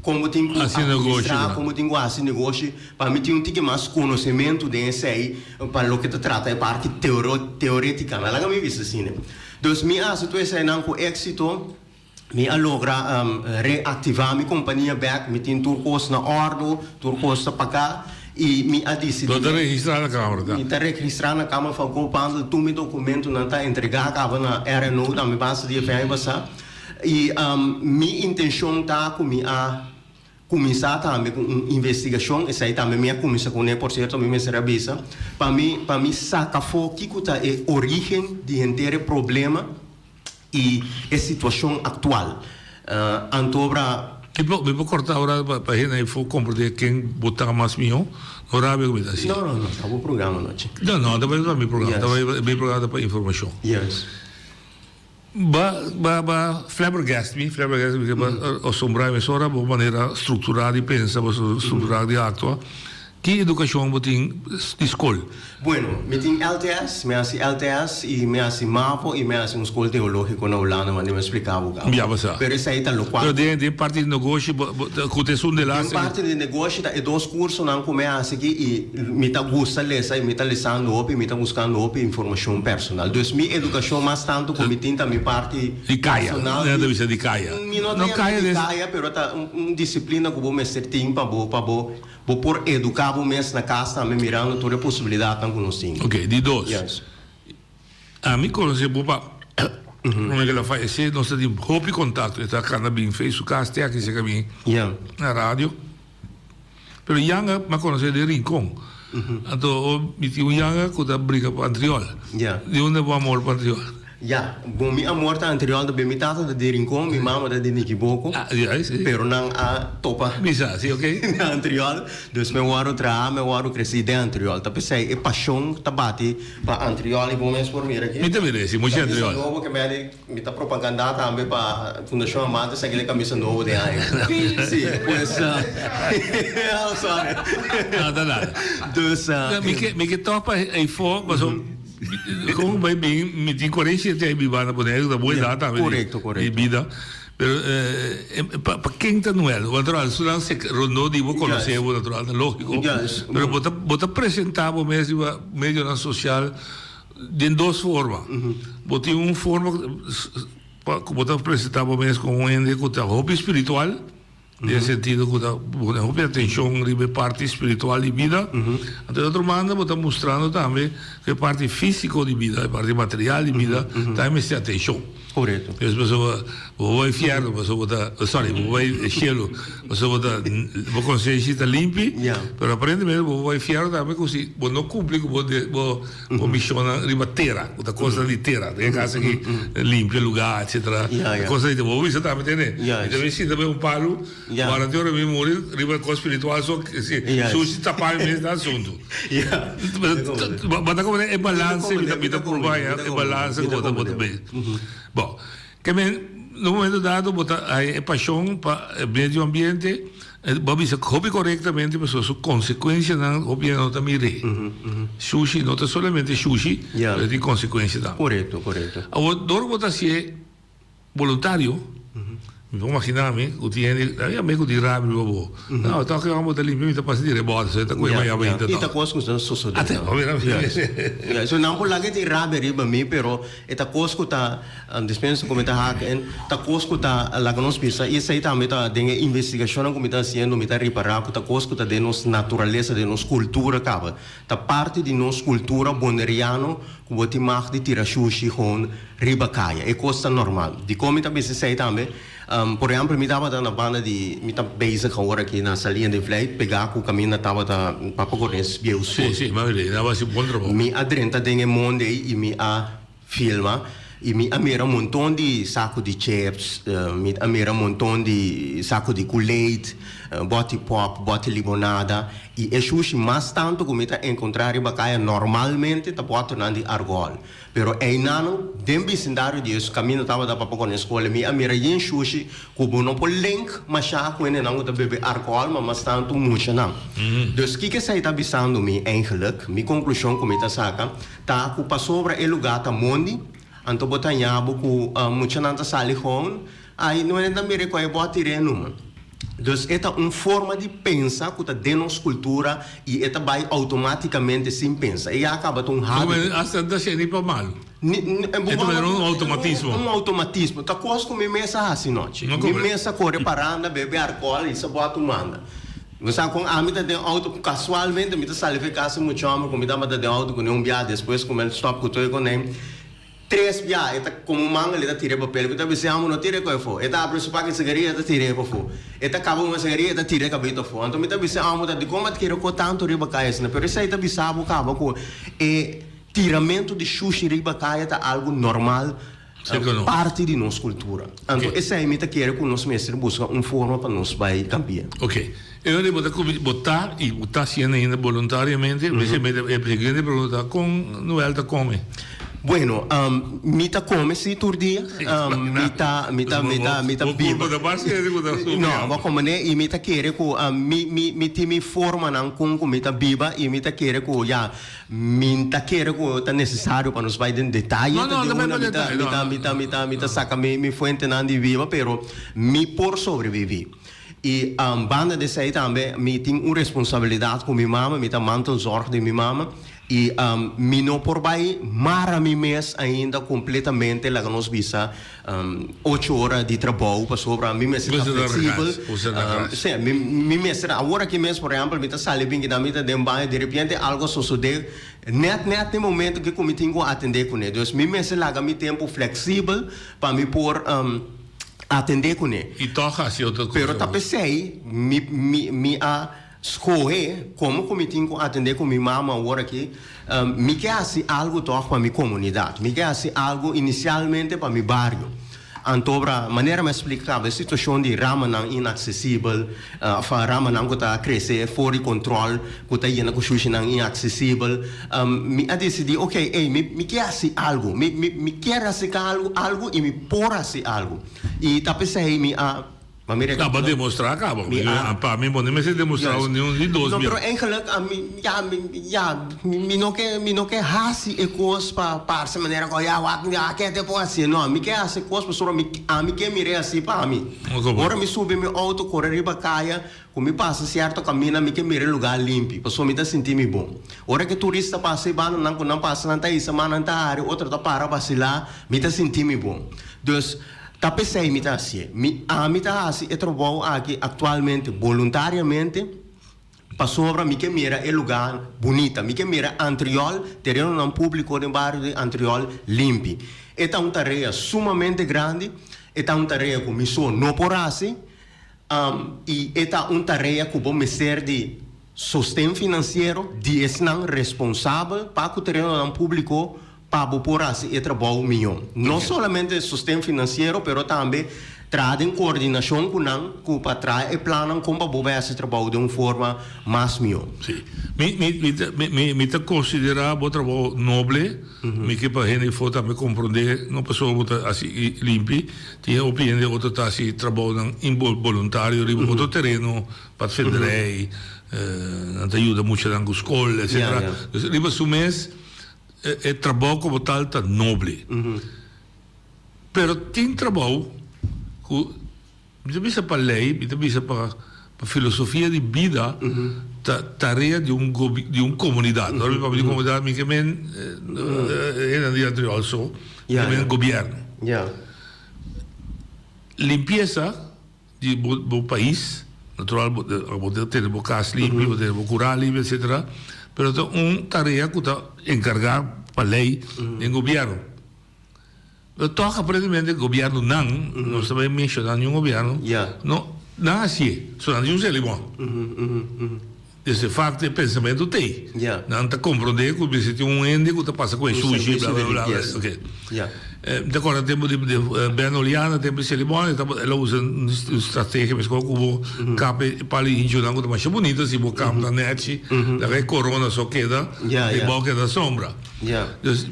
S16: kon bo tin ku administrá, kon bo tin ku hasi negoshi. Pa mi tin un tiki mas konosementu den esei pa loke ta trata e parti teoretika. Na laga mi bisa asina. Dus mi a hasi tur eseinan ku éksito. Mi a logra reaktivá mi kompania bèk. Mi tin tur kos na òrdu, tur kos ta pagá i mi a disidí.
S15: Bo ta registrá na Kámara ta?
S16: Mi ta registrá na Kámara van Koophandel. Tur mi dokumentunan ta entregá kaba na RNO tambe basta di e aña pasá. I mi intenshon ta ku mi a. Kuminsá tambe ku un investigashon, esei tambe mi a kuminsá kuné, por sierto mi mester a bisa, pa mi pa mi saka afó kiko ta e orígen di henter e problema i e situashon aktual. Antobra.
S15: Mi por mi por kòrta ora pa pa hende por komprendé ken bo ta mas mihó, no rabia ku mi ta hasi.
S16: No, no, no, ta bo programa nochi.
S15: No, no, ta pa mi programa, ta pa mi programa ta pa informashon.
S16: Yes.
S15: Ba ba ba flabbergast mi, flabbergast mi, ba asombrá mi mesora bo manera strukturá di pensa, bo strukturá di aktua. Ki edukashon bo tin di skol?
S16: Bueno, mi tin LTS, mi hasi LTS y mi hasi mavo y mi hasi un skol teológiko na Hulanda, manera mi a splika bo kaba.
S15: Ya bo sa.
S16: Pero esei ta lokual.
S15: Pero den den parti di negoshi bo bo ta ku ta esun de las.
S16: Den parti di negoshi ta e dos kursonan ku mi a hasi aki y mi ta gusta lesa y mi ta lesando hopi y mi ta buskando hopi informashon personal. Dus mi edukashon mas tantu ku mi tin ta mi parti
S15: Di kaya,
S16: personal.
S15: nan ta bisa di kaya.
S16: Mi no ta yama di kaya pero ta un disiplina ku bo mester tin pa bo pa bo Bo por eduká bo mes na kas tambe mirando tur e posibilidatnan ku nos tin.
S15: Ok, di dos.
S16: Yes.
S15: Ami konosé bo pa promé ku el a fayesé nos ta tin hopi kontakto. E ta kanda bin face su kas te aki serka mi na radio. Pero yanga mi a konosé den Rincon. Anto mi tin un yanga ku ta bringa pa Antriol. Di unda bo amor pa Antriol?
S16: Ya, bon mi amor ta anterior ta bin mi tata ta di Rincon, mi mama ta di Nikiboko, pero nan a topa
S15: Misa, si, ok.
S16: na Antriol, dus mi a wòrdu traha, mi a wòrdu kresí den Antriol. Ta p'esei e pashon ta bati pa Antriol i bo mes por mira aki.
S15: Mi ta mira si, mucha Antriol.
S16: Kamisa nobo ke mi a di, mi ta propagandá tambe pa Fundashon Amante esaki ta e kamisa nobo den aña. Si, pues, oh sorry.
S15: No, ta nada.
S16: Dus.
S15: Mi ke, mi ke tòg pa eifó, pasobra. Kon bai bin mi tin 47 aña biba na Boneiru ta bo edat tambe di bida pero pa ken ta Noel natural su nan se rondó di bo konosé bo natural ta lógiko pero bo ta bo ta presentá bo mes riba medionan sosial den dos forma bo tin un forma ku bo ta presentá bo mes komo un hende ku ta hopi spiritual. Den e sentido ku ta pone hopi atenshon riba e parti spiritual di bida. Anto di otro banda bo ta mustrando tambe ku e parti físiko di bida, e parti material di bida tambe mester atenshon.
S16: Korekto.
S15: Pues pasobra bo bai fièrnu pasobra bo ta, sorry, bo bai shelu pasobra bo ta, bo konsenshi ta limpi, pero aparentemente bo bai fièrnu tambe ku si bo no kumpli ku bo bo bo mishonnan riba tera, ku ta kosnan di tera, den e kas aki limpia lugá etsetera, e kosnan di tera. Bo bisa tambe tene, mi ta bin sinta bay un palu, wara te ora mi muri riba e kos spiritual so sushi tapa mi mes na asuntu. Bo ta komprende e balanse mi ta purba haña e balanse ku bo ta bo ta bay. Bon, ke men na un momento dado bo ta haña e pashon pa e medio ambiente. Bo a bisa hopi korektamente pasobra su konsekuensianan hopi hende no ta mir'é. Shushi no ta solamente shushi, pero tin konsekuensia tambe.
S16: Korekto, korekto.
S15: Awor, dor ku bo ta hasié boluntario, mi por imaginá mi ku tin hende, a mi ku tin rabia riba bo. No, tòg e hòmber ta limpia, mi ta pasa di rebòte, so e ta kohe maya beinta
S16: tòg. I ta kos ku ta sosodé. So nan por laga e tin rabia riba mi, pero e ta kos ku ta. Dispensa ku mi ta hak en ta kos ku ta laga nos bisa i esei tambe ta den e investigashonnan ku mi ta hasiendo mi ta ripará ku ta kos ku ta den nos naturalesa den nos kultura kaba ta parti di nos kultura boneriano ku bo tin mag di tira shushi hon riba kaya e kos ta normal dikon mi ta bisa esei tambe por ehèmpel mi tabata na banda di mi ta bezig awor aki na Saliña de Vleit pegá ku kaminda tabata Papa Cornes bieu
S15: school
S16: mi a drenta den e monde ei i mi a Filma y mi a mira monton di saco di chips, mi a mira monton di saco di Kool-Aid, boti pop, boti limonada y e shushi mas tanto cu mi ta encontra riba caya normalmente ta botonan di argol. Pero eynan den bisindario di e caminda tabata pa pone escola mi a mira yen shushi cu bo no por link masha cu hendenan cu ta bebe argol ma mas tanto muchanan. Dus kico esey ta bisando mi eigenlijk, mi conclusion cu mi ta saca, Ta ku pasobra e lugá ta mondi, anto bo ta haña bo ku muchanan ta sali gewoon, ai no hende ta mira ku ai bo a tir'é numa. Dus e ta un forma di pensa ku ta den nos kultura i e ta bai outomátikamente sin pensa. E ya kaba ta un hábito.
S15: Hasta ta hasié ni pa malu. E ta manera un outomatismo.
S16: Un outomatismo. Ta kos ku mi mes a hasi nochi. Mi mes a kore paranda, bebe alkohòl i sa bo a tumanda. Bo sa kon ami ta den auto casualmente mi ta sali for e casa di mucha homber ku mi tabata den auto ku ne un bia despues ku mi a stop ku tur e konei tres bia e ta komo mangel e ta tira e papel mi ta bisa amo no tira e koe afo e ta abri su paki di sigaria e ta tira e pafo e ta kaba huma sigaria e ta tira e kabito afo anto mi ta bisa amo ta dikon bo ta kere ko tantu riba kaya asina pero esei ta bisa bo kaba ku e tiramento di shushi riba kaya ta algu normal Parti di nos kultura. Anto esei mi ta kere ku nos mester buska un forma pa nos bai kambia.
S15: Ok. E ora bo ta kuminsá, bo ta i bo ta hasiendo ainda boluntariamente, mi e siguiente pregunta ta kon Noel ta kome?
S16: Bueno, mi ta come si tur dia. Mi ta, mi ta, mi ta, mi ta biba. No, bo come y mi ta kere cu mi, mi, mi tin mi formanan con cu mi ta biba y mi ta kere cu ya, mi ta kere cu ta necesario pa nos bay den detaye.
S15: No, no, no bay den detaye.
S16: Mi ta, mi ta, mi ta, mi ta saca mi, mi fuentenan di biba, pero mi por sobrevivi. Y banda di esey tambe mi tin un responsabilidad cu mi mama, mi ta mantelzorg di mi mama. I mi no por bai mara mi mes ainda completamente, laga nos bisa, ocho ora di trabou, pasobra mi mester ta flexibel. Sí, mi, mi mester, awor aki mes, por ehempel, mi ta sali bin keda, mi ta den baño, di repente algo a sosode, net net den momento ke ku mi tin ku atende kuné. Dus mi mester laga mi tempu flexibel pa mi por atende kuné.
S15: I tòg hasi otro kos.
S16: Pero ta p'esei mi, mi, mi a. Skohe, komo ku mi tin ku atendé ku mi mama awor aki, mi ke hasi algu tòg pa mi komunidat. Mi ke hasi algu inisialmente pa mi bario. Antobra, manera mi a splika kaba, e situashon di ramanan inaksesibel, òf ramanan ku ta krese for di kontròl, ku ta yena ku shushinan inaksesibel, mi a disidí, oke, ey, mi mi ke hasi algu. Mi mi mi kier hasi algu algu i mi por hasi algu. I ta p'esei mi a. Ma mi
S15: Kaba demostrá kaba.
S16: Mi a.
S15: Pa mi bo no mester demostrá
S16: Juist.
S15: ni un ni dos
S16: No,
S15: bia.
S16: pero eigenlijk a mi, ya, mi, ya, mi, mi no ke, mi no ke hasi e kos pa parse manera ku ya wak, ya ke te por hasi. No, mi ke hasi e kos pasobra mi, ami ke mir'é hasi pa mi. Ora mi subi mi outo kore riba kaya, ku mi pasa sierto kaminda mi ke mira e lugá limpi, pasobra mi ta sinti mi bon. Ora ku e turista pasa e bandanan ku nan pasa nan ta hisa man, nan ta hari, otro ta para basilá, mi ta sinti mi bon. Dus. Ta p'esei mi ta hasié. Mi ami ta hasi e trabou aki aktualmente boluntariamente pasobra mi ke mira e lugá bunita. Mi ke mira Antriol, terenonan públiko den bario di Antriol limpi. E ta un tarea sumamente grandi, e ta un tarea ku mi so no por hasi i e ta un tarea ku bo mester di sosten finansiero di esnan responsabel pa ku terenonan públiko pa bo por hasi e trabou mihó. No solamente sosten finansiero pero tambe traha den koordinashon ku nan ku pa traha e plannan kon pa bo bai hasi trabou den un forma mas mihó.
S15: Sí. Mi, mi, mi ta, mi, mi, mi ta konsiderá bo trabou noble. Mi ke pa hende afó tambe komprondé, no pasobra bo ta hasi limpi, tin hopi hende otro ta hasi trabounan inboluntario riba otro tereno, patvenderij, nan ta yuda muchanan ku skol, etcetera. Dus riba su mes. E trabou como tal ta noble. Pero tin trabou cu mi ta bisa pa ley, mi ta bisa pa filosofia di bida ta tarea di un di un comunidad. Ora mi papia di comunidad mi ke men hendenan di Antriol so, mi ke men gobierno. Limpieza. Di bo bo pais, natural bo bo ta tene bo kas limpi, bo tene bo kura limpi etcetera, pero ta un tarea ku ta enkargá pa lei den gobièrnu. Pero tòg aparentemente gobièrnunan, no ta bai menshoná niun gobièrnu, no nan hasié, so nan tin un selimon. Desde facto e pensamento t'ey. Nan ta comprende cu mester tin un hende cu ta pasa cu e sushi bla bla bla. Ok. Mi ta corda tempo di Ben Oliana, tempo di Celimon, el a usa un strategia mescos cu bo kap e palo di hinchonan cu ta masha bunito si bo kap nan nechi, laga e corona so keda, e bao keda sombra. Dus,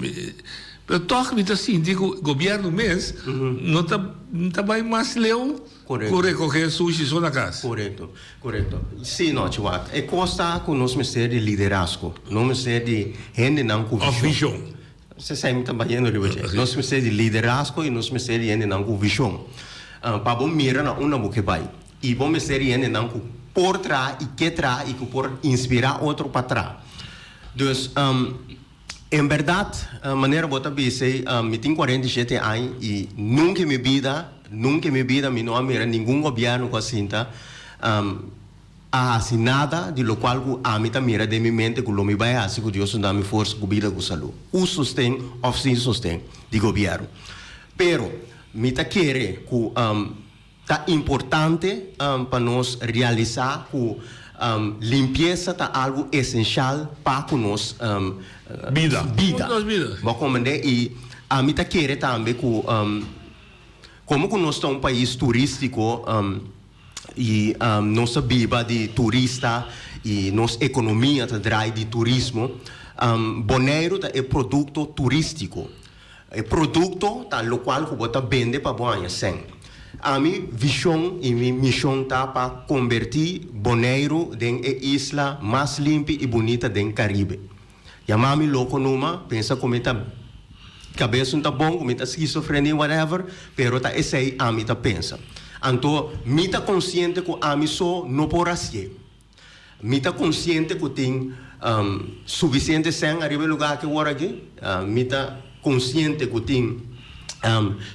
S15: pero toch mi ta sinti cu gobierno mes no ta no ta bay mas leu cu recoge sushi so na cas.
S16: Corecto. Korekto. Sí, no, Chiwak. E kos ta ku nos mester di liderazgo. No mester di hendenan ku
S15: Òf
S16: vishon.
S15: vishon.
S16: Esei mi ta bayendo riba dje. Nos mester di liderazgo i nos mester di hendenan ku vishon. Pa bo mira na unda bo ke bai. I bo mester di hendenan ku por traha i ke traha i ku por inspirá otro pa traha. Dus, En berdad, manera bo ta bisa ei, mi tin 47 aña i nunca en mi bida, nunca en mi bida mi no a mira ningun gobierno cu a sinta a haci nada di locual cu ami ta mira den mi mente cu lo mi bay haci cu Dios lo da mi forsa cu bida cu salud, cu sosten of sin sosten di gobierno. Pero mi ta kere cu. Ta importante pa nos realisá ku limpiesa ta algu esenshal pa ku nos
S15: Bida.
S16: bida.
S15: Nos bida.
S16: Bo a komprendé? I ami ta kere tambe ku komo ku nos ta un pais turístiko i nos ta biba di turista. i nos ekonomia ta drai di turismo. Boneiru ta e produkto turístiko. E produkto ta lokual ku bo ta bende pa bo haña sèn. Ami vishon i mi mishon ta pa kombertí Boneiru den e isla mas limpi i bunita den Karibe. Yama mi loko numa, pensa ku mi ta kabes no ta bon, ku mi ta skizofrenia whatever, pero ta esei ami ta pensa. Anto mi ta konsiente ku ami so no por hasié. Mi ta konsiente ku tin sufisiente sèn ariba e lugá aki awor aki. Mi ta konsiente ku tin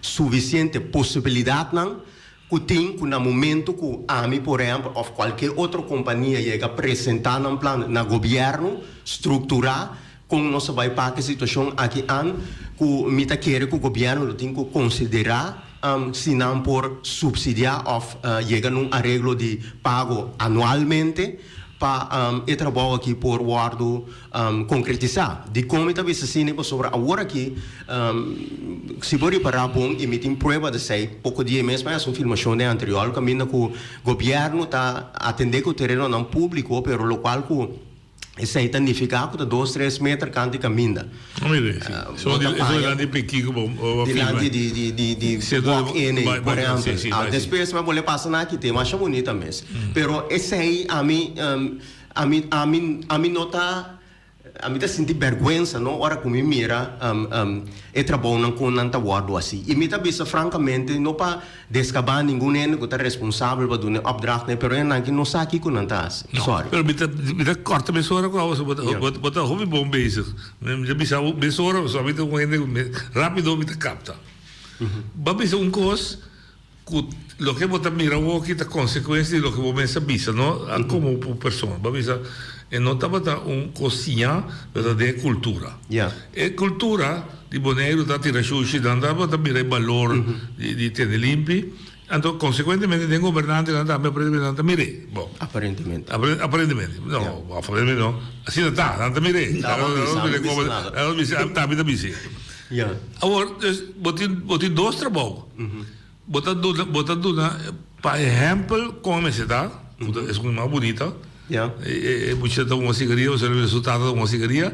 S16: sufisiente posibilidatnan ku tin ku na momento ku ami por ehèmpel òf kualke otro kompania yega presentá nan plan na gobièrnu strukturá kon nos a bai pak e situashon aki an ku mi ta kere ku gobièrnu lo tin ku konsiderá si nan por supsidiá òf yega na un areglo di pago anualmente pa e trabou aki por wòrdu konkretisá. Dikon mi ta bisa asina? Pasobra awor aki si bo ripará bon i mi tin prueba di esei, poko dia mes mi a hasi un filmashon den Antriol kaminda ku gobièrnu ta atendé ku terenonan públiko pero lokual ku Esei ta nifiká ku ta dos tres meter kant di kaminda.
S15: Bo ta paña
S16: dilanti di walk in ei, por ehèmpel. Despues mi a bolbe pasa na aki te masha bunita mes. Pero esei ami ami ami ami no ta ami ta sinti bèrgwensa no ora ku mi mira e trabounan kon nan ta wòrdu hasi. I mi ta bisa frankamente no pa Deskabá ningun hende ku ta responsabel pa duna e opdracht n'e, pero esnan ki no sa kiko nan ta hasi.
S15: No,
S16: Sorry.
S15: pero mi ta mi ta kòrta mesora ku abo, bo ta bo ta hopi bon bezig. Mi ta bisa bo mesora pasobra mi ta un hende ku mi rápido mi ta kapta. Bo a bisa un kos ku loke bo ta mira awoki ta konsekuensia di loke bo mes a bisa, no komo persona. Bo a bisa e no tabata un kos siñá, pero ta den e kultura. E kultura di Boneiru ta tira shushi, nan tabata mira e balor di tene limpi, anto konsekuentemente den gobernantenan tambe aparentemente nan ta mir'é. Bon.
S16: Aparentemente.
S15: Aparentemente. No, aparentemente no. Asina ta, nan ta mir'é. Nan ta bisa, tambe ta bis'é. Awor, dus, bo tin, bo tin dos trabou. Bo ta duna, bo ta duna pa ehèmpel kon e mester ta, ku ta esun mas bunita. E e mucha ta huma sigaria, bo sa su tata ta huma sigaria,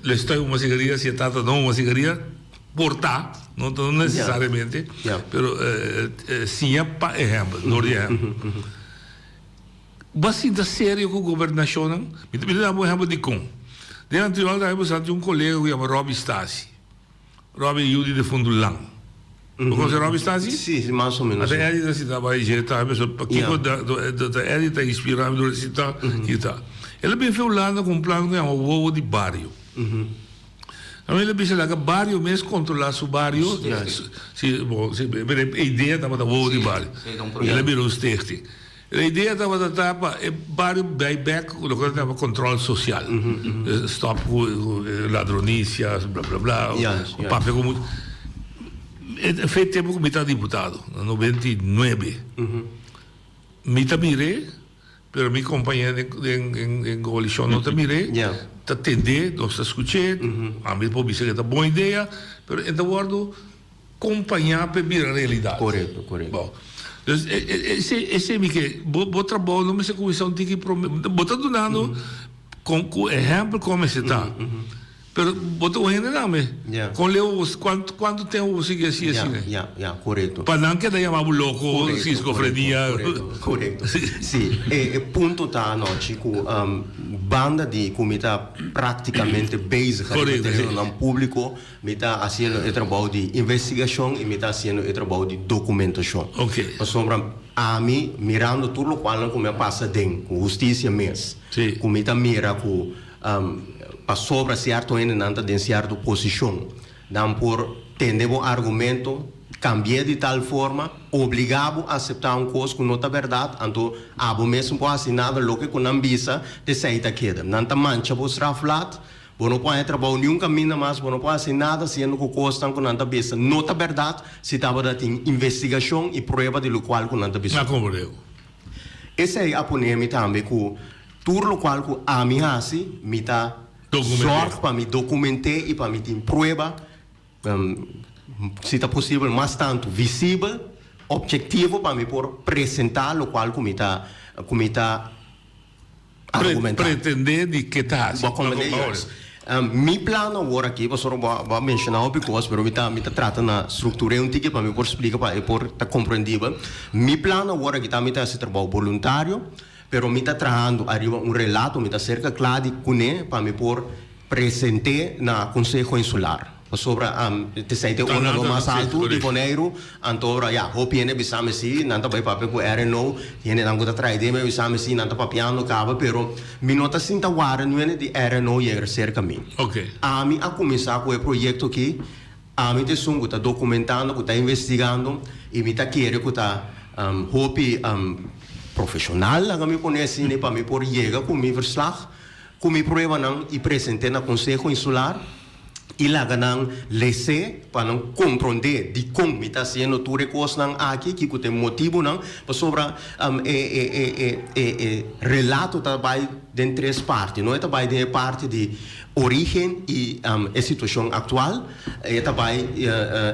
S15: lo estoy huma sigaria si e tata no huma sigaria, por ta, no ta nesesariamente, pero siña pa ehèmpel, dor di ehèmpel. Bo a sinta serio ku gobernashonnan? Mi ta duna bo ehèmpel dikon. Den anterior tambe bo sa tin un kolega ku yama Robby Stasi. Robby e yu di defuntu Lang. Bo conoce Robby Stasi?
S16: Si, si, mas o menos.
S15: Ata Eddie ta sinta bai dje tambe, so pakico ta Eddie ta inspira mi dor di sinta kita. El a bin fe Hulanda cu un plan cu yama wowo di bario. Ami el a bisa laga bario mes controla su bario, si, bo, si, pero e idea tabata wowo di bario. El a bira un stichting. E idea tabata ta pa e bario bay bek ku loke ta yama control social. Stop ku ladronisia, bla bla bla. Papia ku mucha. E fe tempu ku mi ta diputado, na 99. Mi ta mir'é, pero mi kompañero den koalishon no ta mir'é. Ta tend'é, nos ta skuch'é, ami por bisa ku e ta bon idea, pero e ta wòrdu. Kompañá p'e bira realidat.
S16: Korekto, korekto.
S15: Bo. Dus esei, esei mi ke, bo, bo trabou no mester kuminsá un tiki promé. Bo ta dunando kon, ku ehèmpel kon mester ta. Pero bo ta un hende tambe.
S16: Ya.
S15: Kon leu bo, kuantu, kuantu tempu bo sigui hasi
S16: Ya,
S15: asina?
S16: ya, ya, korekto.
S15: Pa nan keda yama bo loko,
S16: Korekto,
S15: skizofrenia.
S16: korekto, korekto. Si, e, e punto ta anochi ku banda di ku mi ta praktikamente bezig riba
S15: Korekto, si.
S16: terenonan públiko, Mi ta hasiendo e trabou di investigashon i mi ta hasiendo e trabou di dokumentashon. Pasobra ami, mirando tur lokualnan ku mi a pasa den ku hustisia mes, ku mi ta mira ku pasobra sierto hendenan ta den sierto posishon, nan por tende bo argumento, kambi'é di tal forma, obligá bo aseptá un kos ku no ta bèrdat, anto abo mes no por hasi nada, loke ku nan bisa, t'esei ta keda. Nan ta mancha bo strafblad. Bo no por haña trabou niun kaminda mas, bo no por hasi nada siendo ku kosnan ku nan ta bisa no ta bèrdat si tabata tin investigashon i prueba di lokual ku nan ta bisa.
S15: Na komprendé.
S16: Esei a pone mi tambe ku tur lokual ku ami hasi mi ta zòrg pa mi dokument'é i pa mi tin prueba, si ta posibel mas tantu visibel, objektivo pa mi por presentá lokual ku mi ta ku mi ta.
S4: Argumentá.
S15: Pretendé di ke ta hasi.
S16: Bo a komprendé juist. Mi plan awor aki, pasobra bo a bo a menshoná hopi kos, pero mi ta mi ta trata na struktur'é un tiki pa mi por splika pa e por ta komprendibel. Mi plan awor aki ta mi ta hasi trabou boluntario, pero mi ta trahando ariba un relato, mi ta serka kla di kuné pa mi por present'é na Konseho Insular. Pasobra t'esei ta e órgano mas altu di Boneiru, anto ora ya hopi hende a bisa mi si nan ta bai papia ku RNO, hendenan ku ta traha den mi a bisa mi si nan ta papiando kaba, pero mi no ta sinta wara nu hende di RNO yega serka mi. Ami a kuminsá ku e proyekto aki, ami ta esun ku ta dokumentando, ku ta investigando i mi ta kere ku ta hopi profeshonal, laga mi pone asina, pa mi por yega ku mi verslag, ku mi pruebanan i present'é na Konseho Insular. i laga nan les'é pa nan komprondé dikon mi ta hasiendo tur e kosnan aki, kiko ta e motibunan, pasobra e e e e e e relato ta bai den tres parti, no? E ta bai den e parti di orígen i e situashon aktual, e ta bai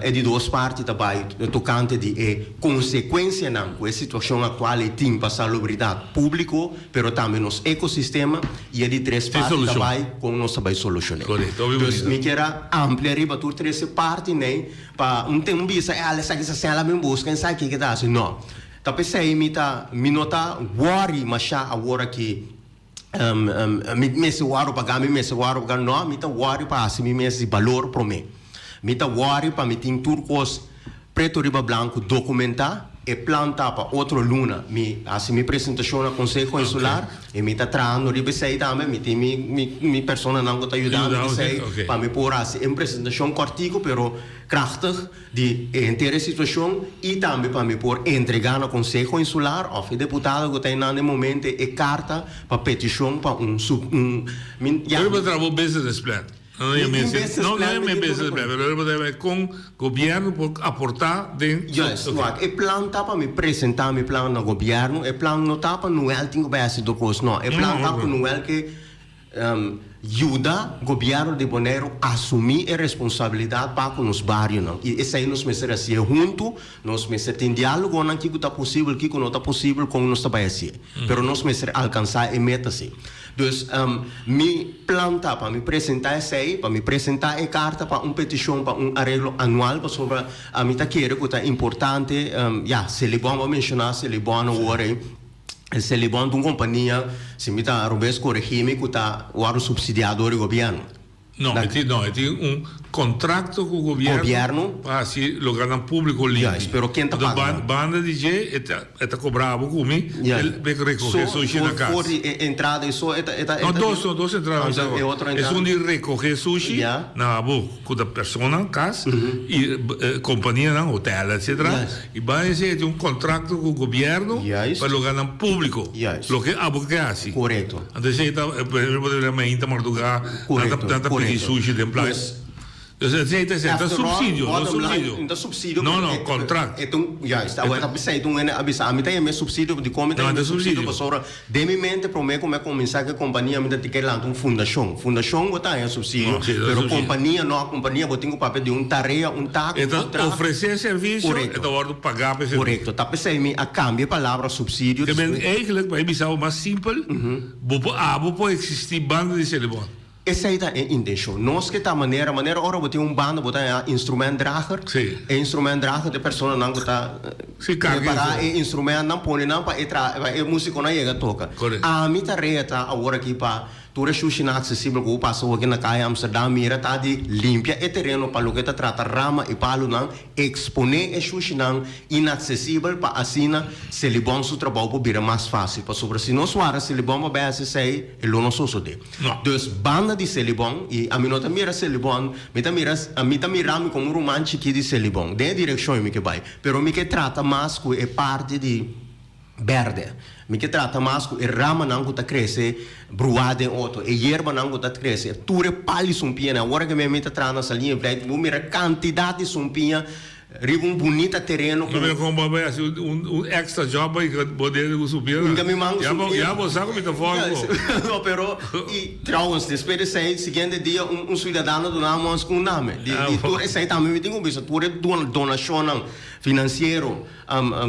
S16: e di dos parti ta bai tokante di e konsekuensianan ku e situashon aktual ei tin pa salubridat públiko, pero tambe nos ekosistema i e di tres parti ta bai kon nos ta bai solushon'é. Dus mi kier a amplia riba tur tres e parti nei pa un ten un bisa e al esaki sa sela mi buska esaki ke ta hasi. No. Ta p'esei mi ta mi no ta worry mashá awor aki mi mester wòrdu pagá mi mester wòrdu pagá. No, mi ta worry pa hasi mi mes di balor promé. Mi ta worry pa mi tin tur kos Preto riba blanco documenta e plan ta pa otro luna mi haci mi presentacion na Conseho Insular y mi ta trahando riba esey tambe mi tin mi mi mi personanan cu ta yuda mi cu esey pa mi por haci un presentacion cortico pero krachtig di e henter e situacion y tambe pa mi por entrega na Conseho Insular of e deputado cu ta eynan den momente e carta pa peticion pa un sub un mi ya.
S15: Pero bo ta traha bo business plan. No, no, no, no, mi business plan, pero bo debe con gobierno por aporta den.
S16: Juist, wak, e plan ta pa mi presenta mi plan na gobierno, e plan no ta pa Noel tin cu bay haci tur cos, no, e plan ta cu Noel ke yuda gobierno di Boneiru asumi e responsabilidad pa cu nos barionan, y esey nos mester haci'e hunto, nos mester tin dialogonan kico ta posibel, kico no ta posibel, con nos ta bay haci'e, pero nos mester alcansa e meta si. Dus, mi plan ta pa mi presentá esei, pa mi presentá e karta pa un petishon pa un areglo anual, pasobra ami ta kere ku ta importante, ya, Selibon, bo a menshoná Selibon awor ei, Selibon ta un kompania, si mi ta robes koregí mi, ku ta wòrdu supsidiá dor di gobièrnu.
S15: No, e tin, no, e tin un contracto cu gobierno,
S16: Gobierno.
S15: pa haci logarnan publico limpi.
S16: Juist, pero ken ta
S15: Enton
S16: paga nan?
S15: banda di dje e ta, e ta cobra bo cu mi,
S16: Ja.
S15: el pe recoge
S16: So,
S15: sushi na
S16: for,
S15: cas.
S16: for di e entrada y so e ta, e ta, e
S15: No,
S16: ta
S15: dos,
S16: di-
S15: no, dos entrada
S16: Ah,
S15: mi sa
S16: e otro entrada.
S15: Esun di recoge sushi
S16: Ja.
S15: na abo cu ta persona cas y companianan, hotel, etcetera.
S16: Juist.
S15: Y banda di esey e tin un contracto cu gobierno
S16: Juist.
S15: pa logarnan publico.
S16: Juist.
S15: Loke abo ke haci.
S16: Correcto.
S15: Anto esei ta, por ejemplo, bo ta mira mainta mardugá, nan ta nan ta pidi sushi den playa. Dus esei ta esei, ta supsidio, no supsidio.
S16: No ta supsidio.
S15: No, no, kontrakt.
S16: E ta un, juist, awor ta p'esei ta un hende a bisa, ami ta yama e supsidio, dikon mi ta yama e supsidio? Pasobra den mi mente promé ku mi a kuminsá ku e kompania mi ta tin ke lanta un fundashon. Fundashon bo ta haña supsidio, pero kompania no, kompania bo tin ku papia di un tarea, un taak,
S15: E
S16: un
S15: ta
S16: kontrakt.
S15: ofresé servisio, e ta wòrdu pagá pa e servisio.
S16: Korekto, ta p'esei mi a kambia e palabra supsidio.
S15: Te men eigenlijk, pa e bisa bo mas simpel, bo por abo por existi banda di Selibon.
S16: Esei ta e intencion. Nos ke ta manera, manera ora bo tin un banda bo ta haña instrumentdrager. E instrumentdrager ta e personanan ku ta prepara e instrumentnan, pone nan pa e tra, pa e musikonan yega toka. Ami tarea ta awor aki pa Tur e shushinan aksesibel ku bo pasa hopi na kaya Amsterdam mira ta di limpia e tereno pa loke ta trata rama i palunan, eksponé e shushinan inaksesibel pa asina Selibon su trabou por bira mas fásil. Pasobra si nos wara Selibon pa bai hasi esei, e lo no sosodé. Dus banda di Selibon, i ami no ta mira Selibon, mi ta mira, mi ta mira mi komo un ruman chikí di Selibon, den e direkshon mi ke bai. Pero mi ke trata mas ku e parti di. Berde. Mi ke trata mas ku e ramanan ku ta krese bruá den otro, e yerbanan ku ta krese, tur e pal di sumpiñanan. Awor ke mi ta traha na Saliña Vlei, bo mira kantidat di sumpiña riba un bunita tereno ku.
S15: No mira kon bo a bai hasi un extra job bai ku bo dede ku sumpiñanan.
S16: Nunka mi man ku sumpiña.
S15: Ya bo sa ku mi ta fòrk bo.
S16: No, pero i trouwens despues di esei siguiente dia un suidadano duna mi un skun name. Di tur esei tambe mi tin ku bisa tur e donashonnan finansiero.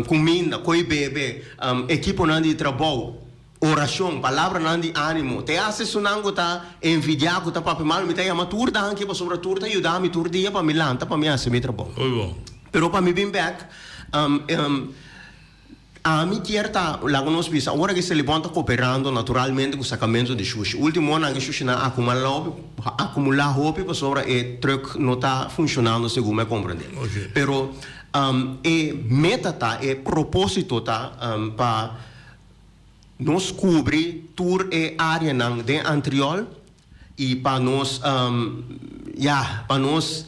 S16: Kuminda, koi bebe, ekiponan di trabou. Orashon, palabranan di ánimo. Te hasta esunnan ku ta envidiá, ku ta papia malu, mi ta yama tur danki pasobra tur ta yuda mi tur dia pa mi lanta pa mi hasi mi trabou. Pero pa mi bin bèk, ami kier ta, laga nos bisa, ora ku Selibon ta koperando naturalmente ku sakamentu di shushi. Último nan e shushinan a akumulá hopi pasobra e trùk no ta funshonando segun mi a komprendé. Pero e meta ta, e propósito ta pa. Nos kubri tur e áreanan den Antriol i pa nos, ya, pa nos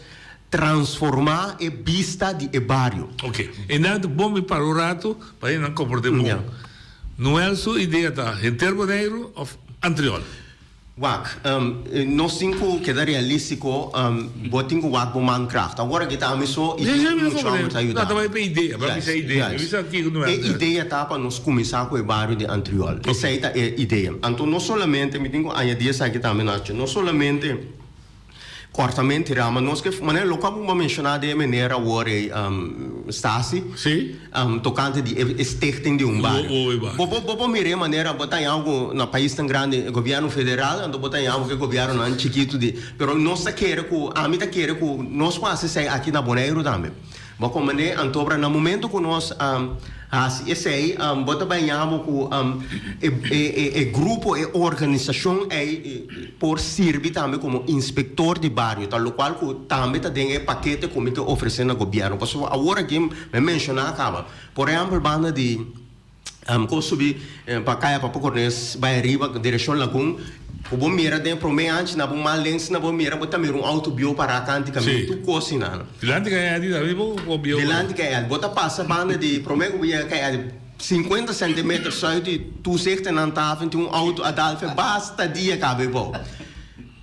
S16: transformá e bista di e bario.
S15: Ok, e nan ta bon mi para un rato pa e nan komprondé bon. Noel su idea ta henter Boneiru òf Antriol?
S16: Wak, nos tin ku keda realístiko, bo tin ku wak bo mankracht. Awor aki ta ami so i tin un mucha homber ta yuda mi. E idea ta pa nos kuminsá ku e bario di Antriol. Esei ta e idea. Anto no solamente, mi tin ku añadí esaki tambe Nacho, no solamente Kòrtamenti rama nos ke manera loke abo a menshoná den e manera awor ei Stasi tokante di e stichting di un bario. Bo bo bo por mira e manera bo ta haña ku na paisnan grandi e gobièrnu federal anto bo ta haña ku e gobièrnunan chikitu di pero nos ta kere ku ami ta kere ku nos por hasi esei aki na Boneiru tambe. Bo komprendé? Anto na momento ku nos hasi esei, bo ta bai ña bo ku e grupo, e organisashon ei por sirbi tambe komo inspektor di bario, ta lokual ku tambe ta den e pakete ku mi ta ofresé na gobièrnu. Pasobra awor aki mi a menshoná kaba, por ehèmpel banda di. Ku subi pa kaya Papa Cornes bai ariba direkshon Lagun, ku bo mira den prome anchi na bo man links na bo mira bo ta mira un outo bieu pará kanti kaminda tur kos sinan.
S15: Dilanti kaya Edi ta riba ku bieu.
S16: Dilanti kaya Edi. Bo ta pasa banda di prome ku bo yega kaya Edi sinkuenta sentimeter sùit di toezichtennan tafel tin un outo a dal fe basta dia kaba ebou.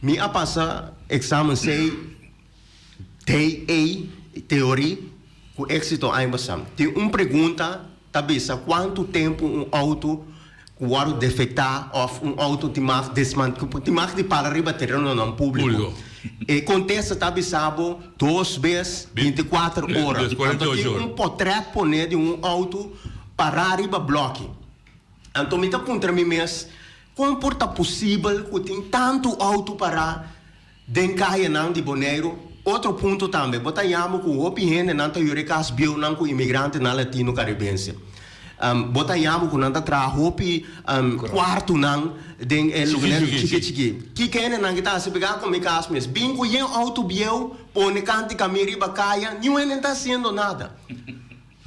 S16: Mi a pasa eksamen sei. DA, Teorie, ku éksito aña pasá. Tin un pregunta ta bisa kuantu tempu un outo ku wòrdu defektá òf un outo tin mag desmant tin mag di para riba terenonan públiko. E kontesta ta bisa bo dos bes binti kuater ora. Anto tin un potrèt poné di un outo pará riba blòki. Anto mi ta puntra mi mes kon por ta posibel ku tin tantu outo pará Den kayanan di Boneiru, otro punto tambe, bo ta yama ku hopi hendenan ta yora e kas bieunan ku imigrantenan latino karibense. Bo ta yama ku nan ta traha hopi kuartunan den e lugarnan chiki chiki. Kiko hendenan ki ta hasi pegá ku mi kas mes? Bin ku yen outo bieu pone kanti kamin riba kaya, niun hende no ta hasiendo nada.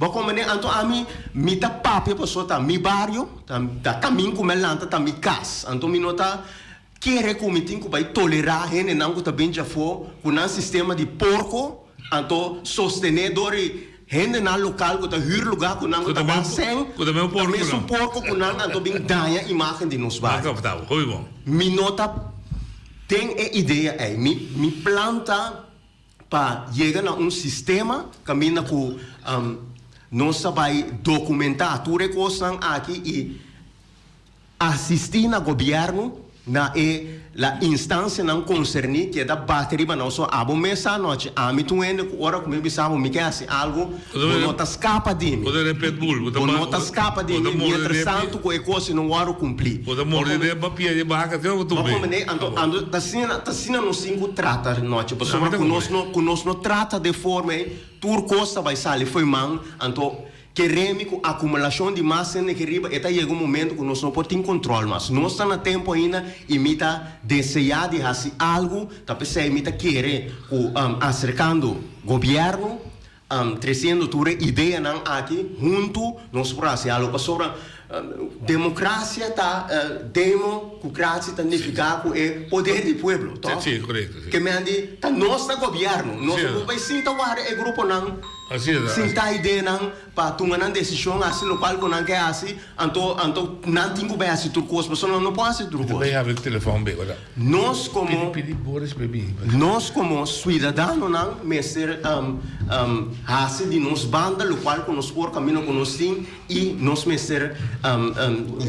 S16: Bo komprende? Anto ami, mi ta papia pasobra ta mi bario, ta kamin ku mi a lanta ta mi kas. Anto mi no ta Kere ku mi tin ku bai tolerá hendenan ku ta bin djafó ku nan sistema di porko, anto sostené dor di hendenan lokal ku ta hür lugá ku nan ku ta wak sèn, ku ta mesun porko ku nan, anto bin daña imágen di nos bario. Mi no ta den e idea ei. Mi mi plan ta pa yega na un sistema kaminda ku nos ta bai dokumentá tur e kosnan aki i Asistí na gobièrnu na e la instancianan konserní keda bati riba nos. So abo mes sa anochi, ami ta un hende ku ora ku mi bisa bo mi ke hasi algu, bo no ta skapa di mi. Bo no ta skapa di mi mientras tantu ku e kos no wòrdu kumplí. Bo komprendé? Anto anto ta asina ta asina nos tin ku trata anochi pasobra ku nos no ku nos no trata den forma ei tur kos ta bai sali fo'i man anto Keremi ku akumulashon di mas hende aki riba e ta yega un momento ku nos no por tin kontrol mas. Nos ta na tempu ainda i mi ta deseá di hasi algu, ta p'esei mi ta kere ku aserkando gobièrnu, tresiendo tur e ideanan aki huntu nos por hasi algu. Pasobra demokrasia ta demo ku krasia ta nifiká ku e poder di pueblo, tòg? Ke men di ta nos ta gobièrnu, nos no por bai sinta warda e gruponan. Sinta ideanan pa tuma nan desishon, hasi lokual ku nan ke hasi, anto anto nan tin ku bai hasi tur kos, pasobra nan no por hasi tur kos. Nos komo nos komo suidadanonan mester hasi di nos banda lokual ku nos por kaminda ku nos tin i nos mester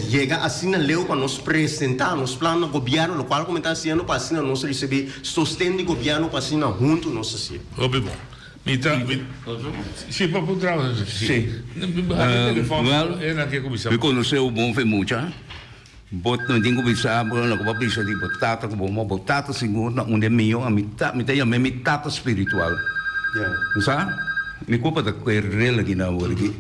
S16: yega asina leu pa nos presentá nos plan na gobièrnu lokual ku mi ta hasiendo pa asina nos risibí sosten di gobièrnu pa asina huntu nos hasié.
S15: Mi ta, mi, si pa puntra,
S1: si.
S15: Habri telefòn,
S1: Wel,
S15: e nan ke kuminsá.
S1: mi konosé un bon fe mucha. Bo no tin ku bisa bo loke bo a bisa di bo tata ku bo mama, bo tata sigur ta un di e mihó, ami ta mi ta yam'é mi tata spiritual. Bo sa? Mi culpa ta ku e rel aki na awor aki.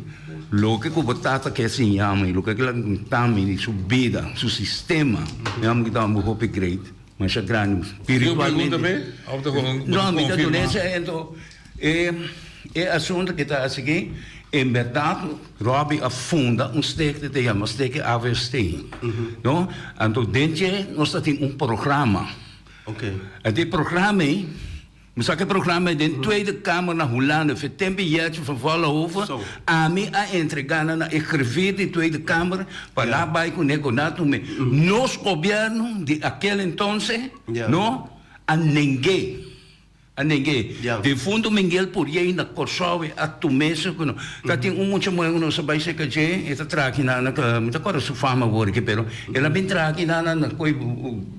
S1: Loke ku bo tata ke siña mi, loke ku el a konta mi di su bida, su sistema, mi amo ki ta un hopi great, masha grandi spiritualmente. No, mi ta duna esei anto E e asunto ke ta haci en berdad Robbie a funda un stichting te yama Stichting AVST no anto den dje nos ta tin un programa anto e programa ei mi sa ke programa ei den Tweede Kamer na Hulanda fe tempo Jeltje van Vollenhoven ami a entrega nan na e griffier di Tweede Kamer pa nan bai kune ku nan tuma nos gobierno di akel entonces no a neng'e. A neng'é. Difunto Miguel Puriey na Kòrsou e a tum'é ku no. Ta tin un mucha muhé ku nos a bai serka dje, e ta traha aki na na mi ta kòrda su fama awor aki pero el a bin traha aki na na koe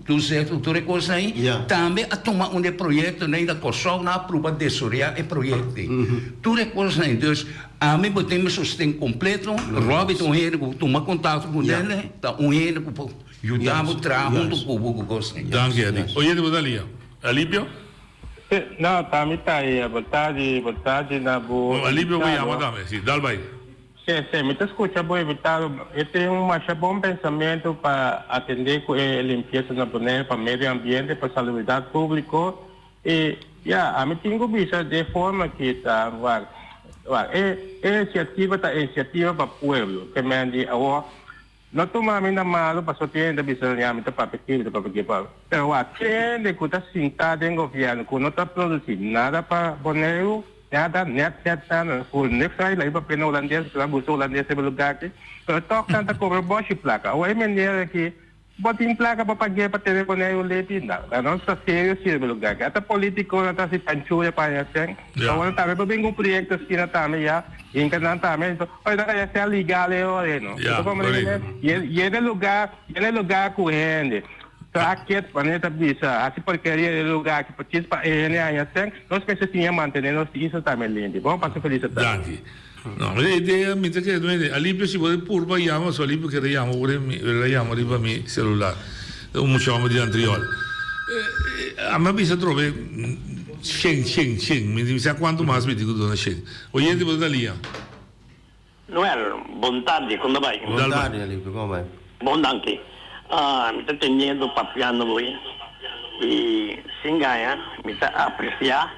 S1: toezicht ku tur e kosnan ei. Tambe a tuma un di e proyektonan ei na Kòrsou nan a pruba desoreá e proyekto ei. Tur e kosnan ei. Dus ami bo tin mi sosten kompleto. Robbie ta un hende ku tuma kontakto ku nel, ta un hende ku por yuda bo traha huntu ku bo ku kosnan ei.
S15: Danki Eddie. Oyente bo ta lia. Alipio?
S17: No, ta mi ta e bon tardi, bon tardi na bo
S15: No, Alipio bo
S17: invitado.
S15: yama tambe, si, dal bai.
S17: Si, si, mi ta scucha bo invitado. E tin un masha bon pensamento pa atende cu e limpieza na Bonaire pa medio ambiente, pa salubridad publico. Y, ya, ami tin cu bisa de forma ki ta, wak, wak, e e iniciativa ta iniciativa pa pueblo. Ke men di awor, No tuma mi na malu pasobra tin hende ta bisa ya mi ta papia aki, mi ta papia aki pa. Pero wak, tin hende ku ta sintá den gobièrnu ku no ta produsí nada pa Boneiru, nada, nèt nèt nada, ku niks a bai papia na hulandes, pasobra nan gusta hulandes riba lugá aki, pero tòg nan ta kobra bòshi plaka. Awor e manera ki Bo tin plaka pa pag'é pa tene Boneiru limpi? No, nan no ta serio sirbi lugar aki. Ata politiconan ta hasi panchuria pa haña sèn. Awor tambe por bin ku un proyekto asina tambe ya, hinka nan tambe. Oye, nan ta haña sèn legal e ora ei, no? Bo ta komprende? Yena lugar, yena lugar ku hende. Traha ket, manera ta bisa, hasi porkeria den lugar aki precies pa e hende haña sèn. Nos mester siña mantene nos isla tambe limpi. Bon, pasa felis tardi.
S15: Danki. No, e idea mi ta kere duende. Alipio si bo ta purba yama, so Alipio kere yama ora mi el a yama riba mi celular. Un mucha homber di Antriol. Ami a bisa atrobe shen, shen, shen. Mi di sa cuanto mas mi tin cu duna shen. Oyente bo ta lia.
S18: Noel, bon tardi, con ta bai?
S16: Bon tardi Alipio, con bai?
S18: Bon danki. Mi ta teniendo papiando bo y sin gaña mi ta aprecia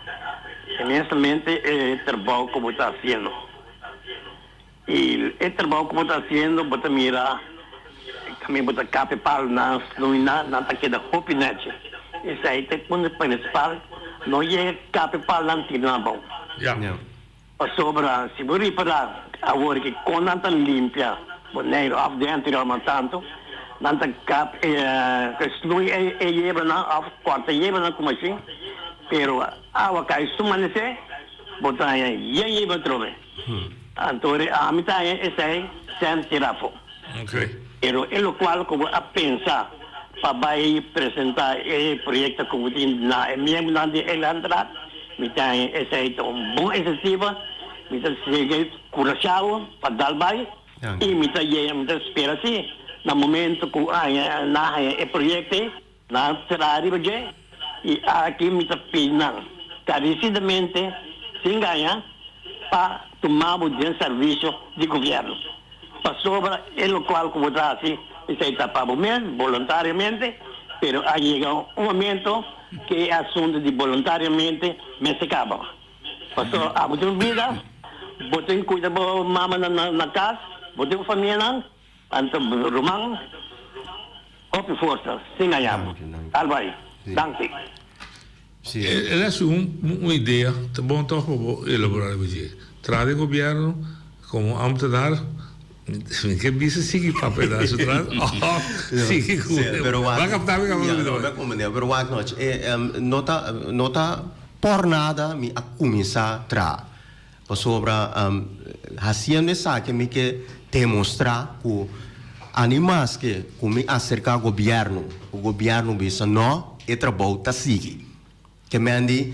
S18: inmensamente e trabao cu bo ta haciendo. Y e trabao cu bo ta haciendo bo ta mira caminda bo ta kap e palonan, snoeinan, nan ta keda hopi nechi. Esey ta e punto principal, no yega kap e palonan tira nan abao. Pasobra si bo ripará awor ki kon nan ta limpia Boneiru òf den anteriorman tantu, nan ta kap e snoei e yebanan òf kòrta e yebanan ku mashin, pero awa kai su manesé bo ta haña yen yeba atrobe. Anto ami ta haña esei sèn tirá afó. Pero e lokual ku bo a pensa pa bai presentá e proyekto ku bo tin na e miembronan di e Landraad, Mi ta haña esei ta un bon inisiativa, mi ta sigui kurashá bo pa dal bai i mi ta yega, mi ta spera si na momento ku haña nan haña e proyekto ei, nan traha riba dje i aki mi ta pidi nan karesidamente sin gaña pa tuma bo den servisio di gobièrnu pasobra e lokual ku bo ta hasi esei ta pa bo mes boluntariamente pero a yega un momento Ke e asuntu di boluntariamente mester kaba. Pasobra abo tin un bida, bo tin kuida bo mamanan na kas, bo tin famianan, anto ruman, hopi forsa, sin gaña bo. Al bai. Danki.
S15: El a hasi un idea, ta bon tòg pa bo elaborá riba dje. Traha den gobièrnu komo ambtenaar. Mi ke bisa sigui papia na su tras of sigui ku Bo a kapta mi kaba
S16: no mi a komprende pero wak nochi no ta no ta por nada mi a kuminsá traha pasobra hasiendo esaki mi ke demostrá ku ani maske ku mi aserká gobièrnu ku gobièrnu bisa no e trabou ta sigui. Ke men di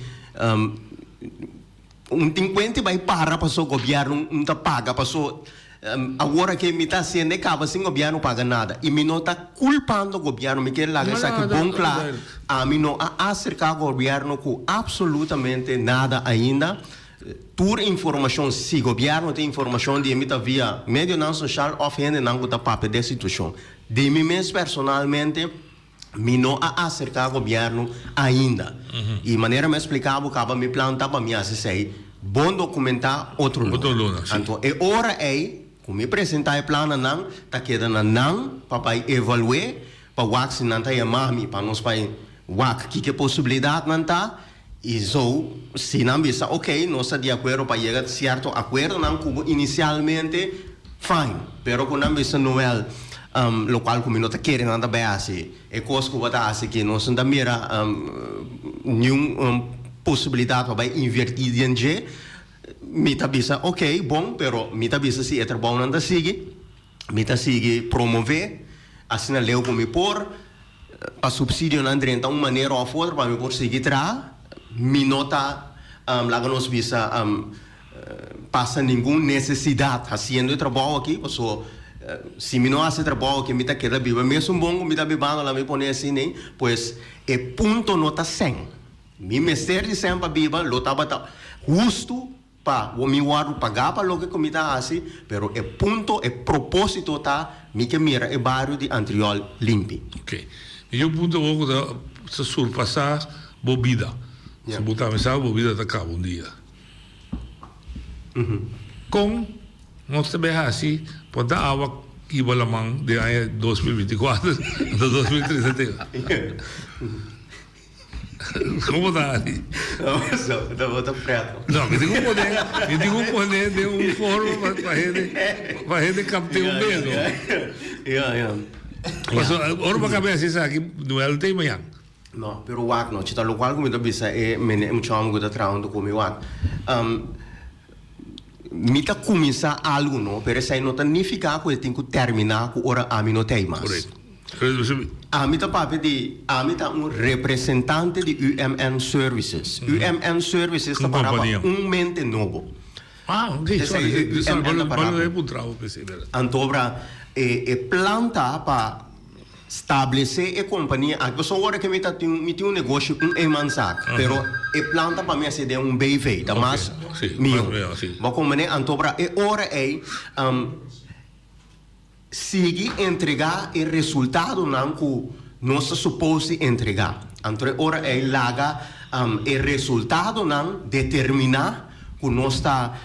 S16: un tin kuenti bai para paso gobièrnu un ta paga paso. Awor aki mi ta haciendo e caba sin gobierno paga nada y mi no ta culpando gobierno, mi kier laga esaki bon cla, ami no a acerca gobierno cu absolutamente nada ainda, tur informacion si gobierno tin informacion di mi ta via medionan social of hendenan cu ta papia di e situacion. Di mi mes personalmente Mi no a aserká gobièrnu ainda. I manera mi a spliká bo kaba mi plan ta pa mi hasi esei bon dokumentá otro luna. Anto e ora ei ku mi presentá e plannan nan ta keda na nan pa bai evalu'é pa wak si nan ta yama mi pa nos bai wak kiko e posibilidatnan ta i zo si nan bisa ok nos ta di akuerdo pa yega sierto akuerdonan ku bo inisialmente fine pero ku nan bisa Noel lokual ku mi no ta kere nan ta bai hasi e kos ku bo ta hasi aki nos no ta mira niun posibilidat pa bai inverti den dje mi ta bisa ok bon pero mi ta bisa si e trabounan ta sigui mi ta sigui promove asina leu ku mi por. Pa subsidionan drenta un manera of otro pa mi por sigui traha, mi no ta laga nos bisa pasa ningun necesidad haciendo e trabou aki, paso si mi no haci e trabou aki mi ta keda biba mesun bon cu mi ta bibando, laga mi pone asina ei, pues e punto no ta cen, mi mester di cen pa biba lo tabata husto Pa bo mi wòrdu pagá pa loke ku mi ta hasi, pero e punto, e propósito ta mi ke mira e bario di Antriol limpi.
S15: Ok. Mi tin un punto awor ku ta ta surpasá bo bida. Si bo ta mesa bo bida ta kaba un dia. Kon nos ta bay hasi pa ta awa kiba laman den aña 2024 anto 2033? Como ta Adi?
S16: No, ta preto.
S15: No, mi tin ku pone, mi tin ku pone den un forma pa pa hende pa hende kapte un beso.
S16: Ja, ja.
S15: Paso ora bo kabia hasi esaki Noel ta mañan.
S16: No, pero wak no, chita lokual ku mi ta bisa e mene e mucha hòmber ku ta traha huntu ku mi wak. Mi ta kuminsá algu no, pero esei no ta nifiká ku e tin ku terminá ku ora ami no ta ei mas.
S15: Korekto.
S16: Ami ta papia di, ami ta un representante di UMN Services. UMN Services ta para pa un mente nobo.
S15: Ah, ok, sorry. Sorry, UMN ta para pa.
S16: Antobra e plan ta pa stablesé e kompania aki. Pasobra ora ke mi ta tin, mi tin un negoshi, un eenmanszaak, pero e plan ta pa mi hasi den un BV, ta mas mihó. Bo komprendé? Antobra e ora ei, Sigui entregá e resultadonan ku nos ta supos di entregá. Anto e ora ei laga e resultadonan determiná ku nos ta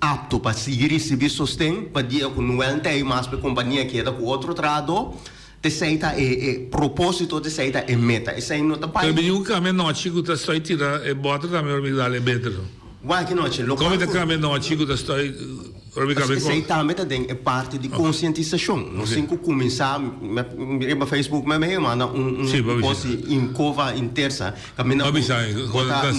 S16: apto pa sigui risibí sosten pa dia ku Noel ta ei mas pa e kompania keda ku otro trahadó. T'esei ta e e propósito, t'esei ta e meta. Esei no ta bai.
S15: Pero mi di ku kambia nochi ku ta stoi tira e bòter tambe ora mi dal e beter.
S16: Wak e nochi? Lo
S15: Komo ta kambia nochi ku ta stoi ora mi kambia.
S16: Esei tambe ta den e parti di konsientisashon. Nos tin ku kuminsá riba Facebook mi a manda un un kos di Inkova Intersa kaminda ku bo ta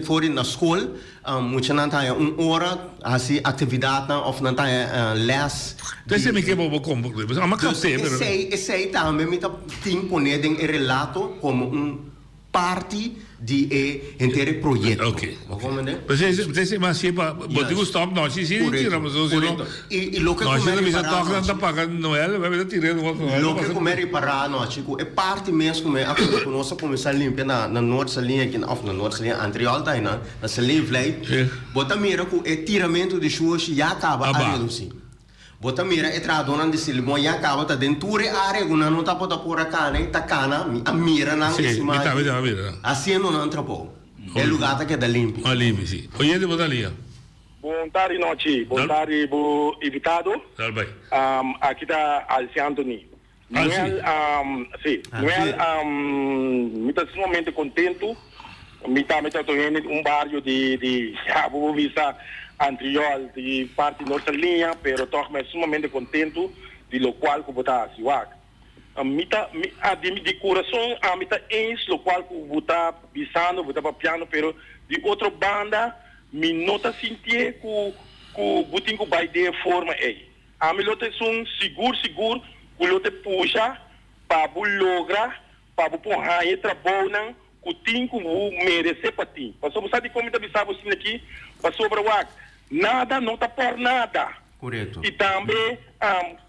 S16: for di na skol Muchanan ta haña un ora hasi aktividatnan òf nan ta haña lès di.
S15: P'esei mi ke bo bo komprendé. Pasobra mi a kapt'é, pero.
S16: Esei, esei tambe mi ta tin poné den e relato komo un parti di e henter e proyekto.
S15: Oké.
S16: Bo komprendé?
S15: P'esei, p'esei mi a hasié pa bo tin ku stòp nochi si tira pasobra si no.
S16: Korekto. I, i loke ku
S15: Nochi
S16: mi
S15: ta bisa
S16: ripará
S15: tòg nan
S16: anochi.
S15: ta paga Noel, mi ta tir'é nos Noel.
S16: Loke ku mi a ripará anochi ku e parti mes ku mi a ku nos a kuminsá limpia na na Noord Saliña aki òf na Noord Saliña Antriol ta einan. Na Saleevlei, bo ta mira ku e tiramentu di shushi ya kaba a redusí. Bo ta mira e trahadónan di Silibon ya kaba ta den tur e área ku nan no tabata por a kana i ta kana. Mi a mira nan e siman aki hasiendo nan trabou. E lugá ta keda limpi.
S15: A limpi, si. Oyente bo ta lia.
S19: Bon tardi nochi, bon tardi bo invitado.
S15: Dal bai.
S19: Aki ta Alci Anthony. Noel, si. Noel, mi ta sumamente contento. Mi tambe ta otro hende di un bario di, di, ja, bo por bisa Antriol, di parti Noord Saliña, pero toch mi sumamente contento di locual cu bo ta haci. Wak, mi ta, mi, di, di curason ami ta eens locual cu bo ta bisando, bo ta papiando, pero di otro banda mi no ta sintié cu, cu bo tin cu bay den e forma ey. Ami lo ta esun sigur sigur ku lo te pusha pa bo logra pa bo por haña e trabounan ku tin ku bo meresé pa tin. Pasobra bo sa dikon mi ta bisa bo asina aki? Pasobra wak, nada no ta por nada.
S16: Korekto.
S19: I tambe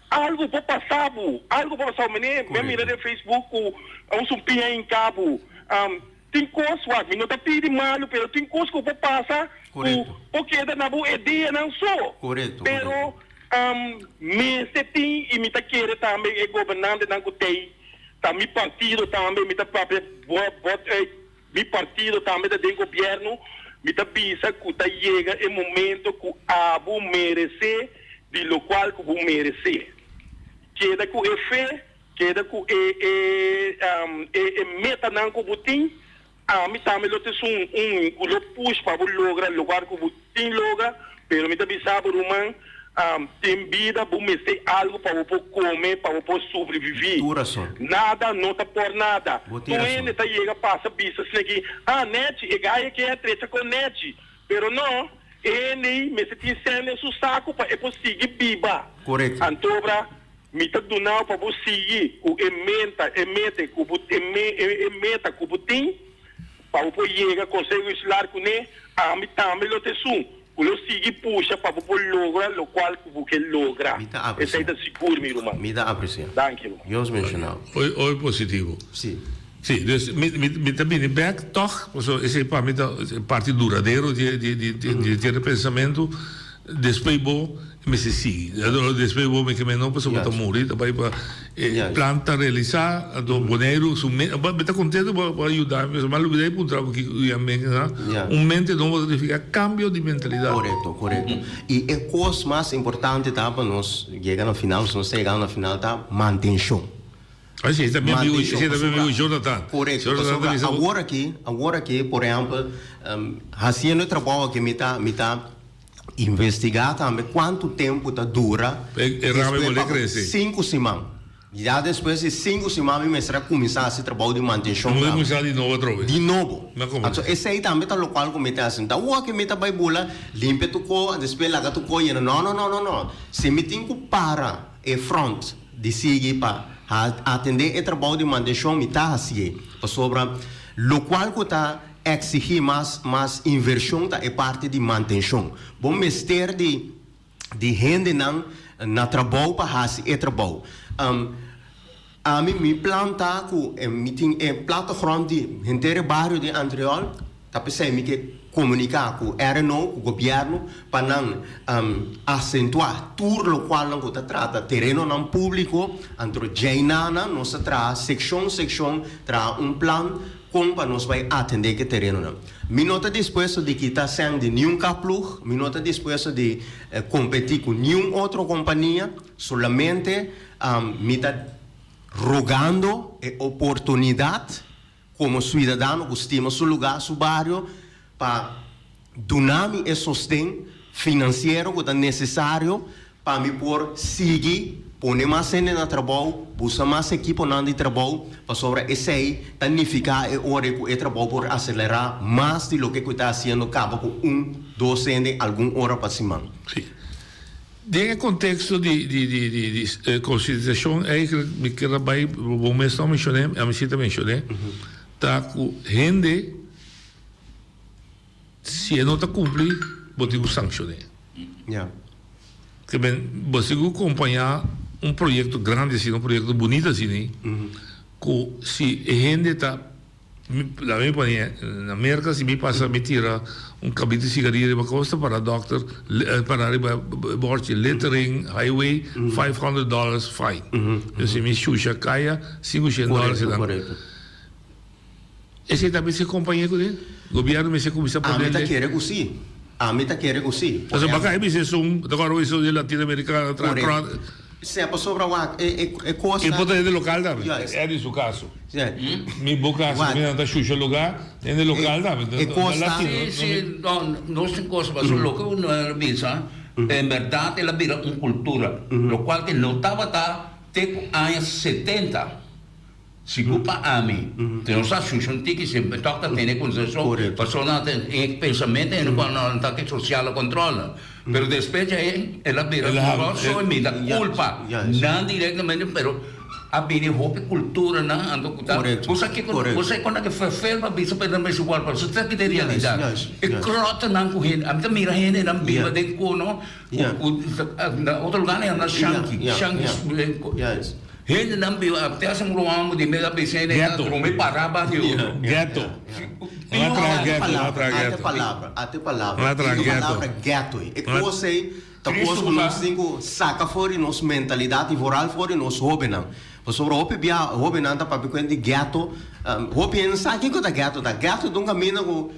S19: algu por pasa bo, algu por pasa bo. Mene mi a mira den Facebook ku un sumpiña hinka bo. Tin kos, wak, mi no ta pidi malu, pero tin kos ku por pasa ku por keda na bo e dianan so.
S16: Korekto,
S19: Pero mester tin i mi ta kere tambe e gobernantenan ku tei ta mi partido tambe, mi ta papia bot bot uit mi partido tambe ta den gobierno, mi ta bisa ku ta yega e momento ku abo meresé di lokual ku bo meresé. Keda ku e fe. Keda ku e e e e metanan ku bo tin, ami tambe lo ta esun un ku lo push pa bo logra lokual ku bo tin logra, pero mi ta bisa bo ruman, den bida bo mester algu pa bo por kome, pa bo por sobreviví.
S16: Tur rason.
S19: Nada no ta por nada.
S16: Bo tin
S19: Tur
S16: rason.
S19: hende ta yega pasa bisa asina aki, ah Nechi, e gai aki a trecha kon Nechi. Pero no, e hende ei mester tin sèn den su saku pa e por sigui biba.
S16: Korekto.
S19: Antobra Mi ta dunao pa bo sigui ku e menta, e mete ku bo, e me, e meta ku bo tin, pa bo por yega Konseho Insular kuné, ami tambe lo ta esun ku lo sigui pusha pa bo por logra lokual ku bo ke logra.
S16: Mi ta apresia.
S19: Esei ta sigur, mi ruman.
S16: Mi ta apresia.
S19: Danki, ruman.
S16: Dios benshoná.
S15: Hoy, hoy positivo.
S16: Sí.
S15: Sí, dus mi, mi, mi ta bini bek tòg, pasobra esei pa mi ta parti duradero di, di, di, di, di e pensamentu. Despues bo mester sigui. Despues bo mester meno pasobra bo ta muri, ta bai pa e plan ta realisá, anto Boneiru su me, mi ta kontento bo a yuda mi, pasobra mi a lubida di puntra bo kiko ku mente sa. Un mente nobo ta nifiká kambio di mentalidat.
S16: Korekto, korekto. I e kos mas importante ta pa nos yega na final, nos ta yegando na final ta mantenshon.
S15: Esei ta mi amigu, esei ta mi amigu Jonathan.
S16: Korekto, pasobra awor aki, awor aki por ehèmpel, hasiendo e trabou aki mi ta, mi ta. Investigá tambe kuantu tempu ta dura despues pa sinku siman. Ya despues di sinku siman mi mester a kuminsá hasi trabou di mantenshon tambe. Di nobo. Anto esei tambe ta lokual ku mi ta hasi. No ta wak mi ta bai bula limpia tur ko, despues laga tur ko yena. No, no, no, no, no. Si mi tin ku para e front di sigui pa atendé e trabou di mantenshon mi ta hasié. Pasobra lokual ku ta. Exigí mas mas inversion ta e parti di mantencion. Bo mester di di hendenan na trabou pa haci e trabou. Ami mi plan ta cu mi tin e plattegrond di henter e bario di Antriol, ta p'esey mi ke comunica cu RNO, cu gobierno, pa nan acentua tur locualnan cu ta trata terenonan publico, anto djeinana nos ta traha seccion seccion, traha un plan Kon pa nos bai atendé ku e terenonan? Mi no ta dispuesto di kita sèn di niun kaploeg, mi no ta dispuesto di kompetí ku niun otro kompania, solamente mi ta rogando e oportunidat komo suidadano ku stima su lugá, su bario, pa duna mi e sosten finansiero ku ta nesesario pa mi por sigui pone mas hende na trabou, buska mas ekiponan di trabou, pasobra esei ta nifiká e ora ku e trabou por aselerá mas di loke ku e ta hasiendo kaba ku un, dos hende algun ora pa siman.
S15: Sí. Den e konteksto di di di di di konsiderashon eigentlik mi kier a bai, bo mes no a menshoné, ami si ta menshoné, ta ku hende Si e no ta cumpli, bo tin cu sanccione.
S16: Ja.
S15: Ke men, bo tin cu compaña un proyecto grandi asina, un proyecto bunito asina, cu si e hende ta, laga mi pone, na Merca si mi pasa mi tira un cabito di cigaria riba cos ta para dokter, para riba e borchi littering highway 500 dollars fine. Si mi shusha caya, 500 dollars.
S16: Correcto, correcto.
S15: Esei ta mester kompañé ku den? Gobièrnu mester kuminsá pone
S16: Ami ta kere ku sí. Ami ta kere ku sí.
S15: Pasobra baka e bisa esun, ta kòrda esun di latinoamerikano tra
S16: Korekto. Sea pasobra wak e e kos
S15: ta. E por ta hende lokal tambe. Eddie su kaso. Mi bo kaso mi nan ta shusha lugá, hende lokal tambe.
S16: E kos ta.
S1: Sí, sí, no, nos tin kos pasobra loke uno a bisa, en bèrdat el a bira un kultura, lokual ke no tabata te ku aña setenta. Sigur pa ami, te nos a shusha un tiki si tok ta tene konsenso, pasobra nan ta e pensamentu hende ku nan ta ke sosial a kontrola. Pero despues dje el a bira un ròt so i mi ta kulpa nan direktamente, pero. A bini hopi culturanan anto cu ta bo sa kico bo sa con ta vervel pa bisa pero nan mester wòrdu pasobra ta kita e realidad e krotonan cu hende ami ta mira hendenan biba den kono cu na otro lugar nan yama shanki shanki hendenan biba te hasta un ruman di mi a bisa hende ta drumi para bas di otro
S15: Ghetto
S16: Ate palabra ate palabra ghetto e cos ey Ta kos ku nos tin ku saka for di nos mentalidat i vooral for di nos hóbennan. Pasobra hopi bia hóbennan ta papia kuenta di gèto. Hopi hende sa kiko ta gèto ta. Gèto ta un kaminda ku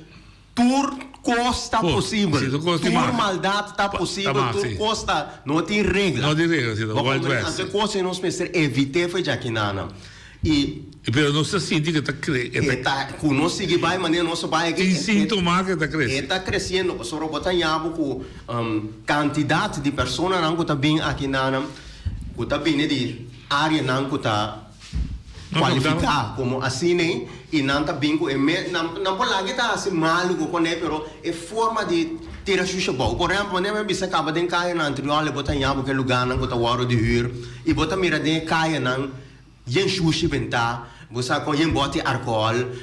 S16: tur kos ta posibel. Tur maldat ta posibel, tur kos ta, no tin regla. Bo komprende? Anto e kos ei nos mester evit'é for djakinana. I.
S15: Pero nos ta sinti ku e ta kre.
S16: E ta, ku nos sigui bai manera nos a bai aki.
S15: Tin síntoma ku e ta krese.
S16: E ta kresiendo pasobra bo ta haña bo ku kantidat di personanan ku ta bin aki nan, ku ta bini di áreanan ku ta kualifiká komo asina ei, i nan ta bin ku e me, nan nan por laga e ta hasi malu ku kuné, pero e forma di tira shusha abou. Por ehèmpel, manera mi a bisa kaba den kayanan anterior bo ta haña bo ku e lugánan ku ta wòrdu di hür i bo ta mira den e kayanan Yen shushi bentá, bo sa kon yen bòti alkohòl,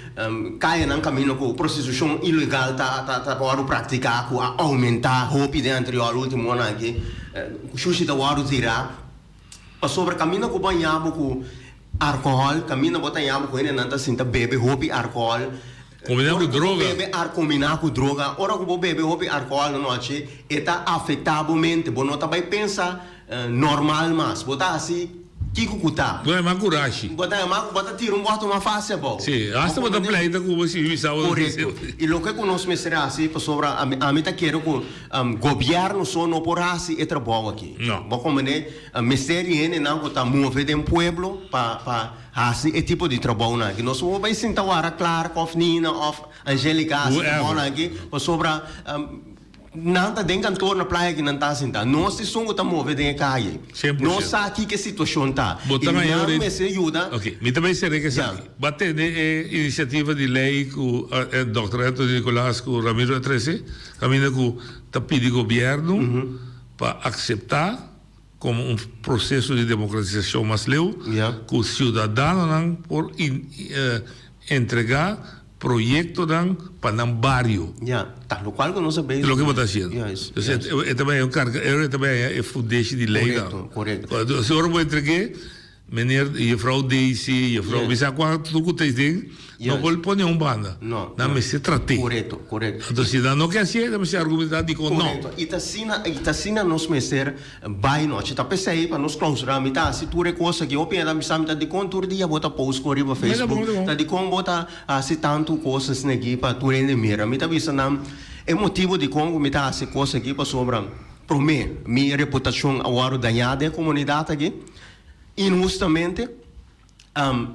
S16: kayanan kaminda ku prostitushon ilegal ta ta wòrdu praktiká ku a oumentá hopi den anterior último añanan aki, shushi ta wòrdu tirá pasobra kaminda ku bo haña bo ku alkohòl, kaminda bo ta haña bo ku hendenan ta sinta bebe hopi alkohòl,
S15: Kombiná ku droga.
S16: Bebe ar kombiná ku droga, ora ku bo bebe hopi alkohòl anochi e ta afektá bo mente, bo no ta bai pensa normal mas, bo ta hasi kiko ku ta.
S15: Bo ta yama kurashi.
S16: Bo ta yama, bo ta tira un bòto mas fásil abou.
S15: Sí, hasta bo ta pleita ku bo si bisa bo.
S16: Korekto. I loke ku nos mester hasi, pasobra ami, ami ta kere ku gobièrnu so no por hasi e trabou aki.
S15: No.
S16: Bo komprendé? Mester di hendenan ku ta move den pueblo pa, pa hasi e tipo di trabounan aki. Nos no por bai sinta wara Clark òf Nina òf Angelica hasi trabounan aki, pasobra. Nan ta den kantor na playa ki nan ta sinta. Nos esun ku ta move den e kaye. Nos sa kiko e situashon ta.
S15: Bo
S16: I
S15: ta haña
S16: nan
S15: ora
S16: mester yuda.
S15: Ok, mi ta bay sera ke esaki. Bo a tende e inisiativa di lei ku Dòkter Anthony Nicolaas ku Ramiro a trese, kaminda ku ta pidi gobièrnu pa akseptá komo un proseso di demokratisashon mas leu ku siudadanonan por entregá proyectonan pa nan bario.
S16: Ya, ta locual cu nos a bezig.
S15: Loke bo ta haciendo.
S16: Juist,
S15: Entonces,
S16: juist.
S15: e ta bay un carga, e ta bay e fundeshi di ley dan.
S16: Correcto, correcto.
S15: Si ora bo entregue, meneer, juffrouw Daisy, juffrouw,
S16: Juist.
S15: mi sa cua tur cu ta den, no
S16: Juist.
S15: por pone un banda.
S16: No,
S15: Nan
S16: no.
S15: mester trate.
S16: Correcto, correcto.
S15: Entonces, si nan no ke hacié, nan mester argumenta dicon no.
S16: Correcto. Y ta asina, y ta asina nos mester Bai nochi ta pesey pa nos clausura mi ta haci tur e cos aki hopi hende a bisa mi ta dicon tur dia bo ta post con riba Facebook ta dicon bo ta haci tanto cos asina aki pa tur hende mira mi ta bisa nan e motibo dicon cu mi ta haci e cos aki pasobra prome mi reputacion a wordo daña den e comunidad aki inhustamente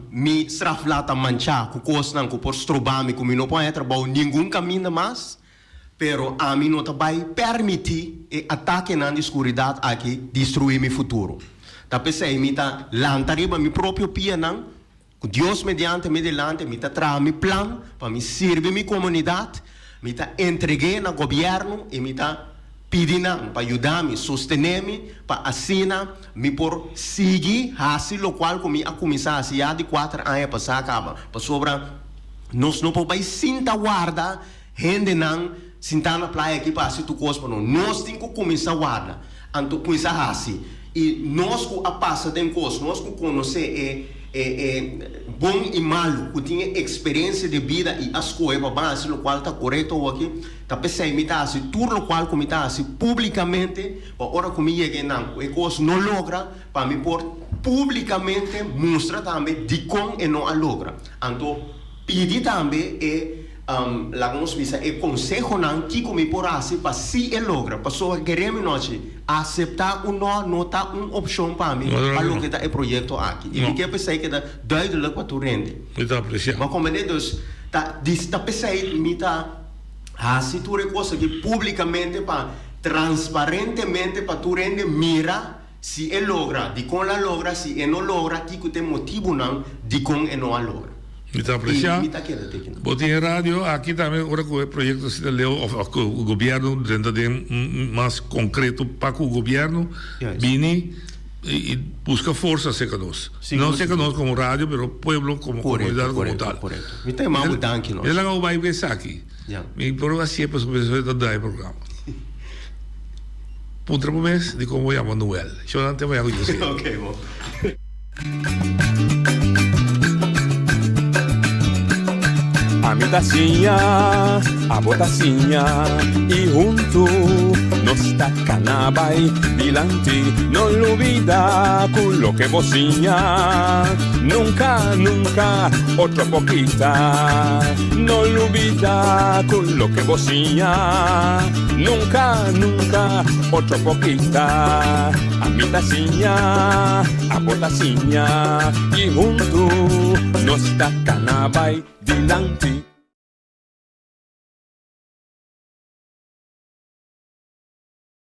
S16: mi strafblad ta mancha cu cosnan cu por stroba mi cu mi no por haña trabao ningun caminda mas. Pero ami no ta bai permití e atakenan di skuridat aki destruí mi futuro. Ta p'esei mi ta lanta riba mi propio pianan, ku Dios mediante mi delante, mi ta traha mi plan pa mi sirbi mi komunidat, mi ta entreg'é na gobièrnu i mi ta pidi nan pa yuda mi, sostené mi, pa asina mi por sigui hasi lokual ku mi a kuminsá hasi ya di kuater aña pasá kaba. Pasobra nos no por bai sinta warda. Hendenan sintá na playa aki pa hasi tur kos pa nos. Nos tin ku kuminsá warda, anto kuminsá hasi. I nos ku a pasa den kos, nos ku konosé e e e bon i malu, ku tin e eksperensia di bida i a skohe pa ban hasi lokual ta korekto awoki, ta p'esei mi ta hasi tur lokual ku mi ta hasi públikamente, pa ora ku mi yega einan ku e kos no logra, pa mi por públikamente mustra tambe dikon e no a logra. Anto pidi tambe e. Laga nos bisa e konsehonan kiko mi por hasi pa si e logra. Pasobra kere mi nochi, aseptá un nò no ta un opshon pa mi pa loke ta e proyekto aki. I mi ke p'esei keda duidelijk pa tur hende.
S15: Mi ta apresiá.
S16: Bo a komprendé? Dus ta di ta p'esei mi ta hasi tur e kos aki públikamente pa transparentemente pa tur hende mira si e logra, dikon el a logra, si e no logra, kiko ta e motibunan dikon e no a logra.
S15: Mi ta aprecia.
S16: I mi ta keda teken.
S15: Bo tin e radio aki tambe ora cu e proyecto asina leu of of cu gobierno drenta den mas concreto pa cu gobierno bini. I buska forsa serka nos. No serka nos komo radio, pero pueblo komo komunidat komo tal.
S16: Mi ta yama bo danki nos.
S15: Mi ta laga bo bai ku esaki. Mi por hasié pasobra mi ta drai e programa. Puntra bo mes dikon bo yama Noel. Shona te maya ku Jose.
S14: Ami ta siña, abo ta siña y huntu nos ta cana bay dilanti. No lubida cu loke bo siña nunca, nunca otro por kita. No lubida cu loke bo siña nunca, nunca otro por kita. Ami ta siña, abo ta siña y huntu nos ta cana bay dilanti.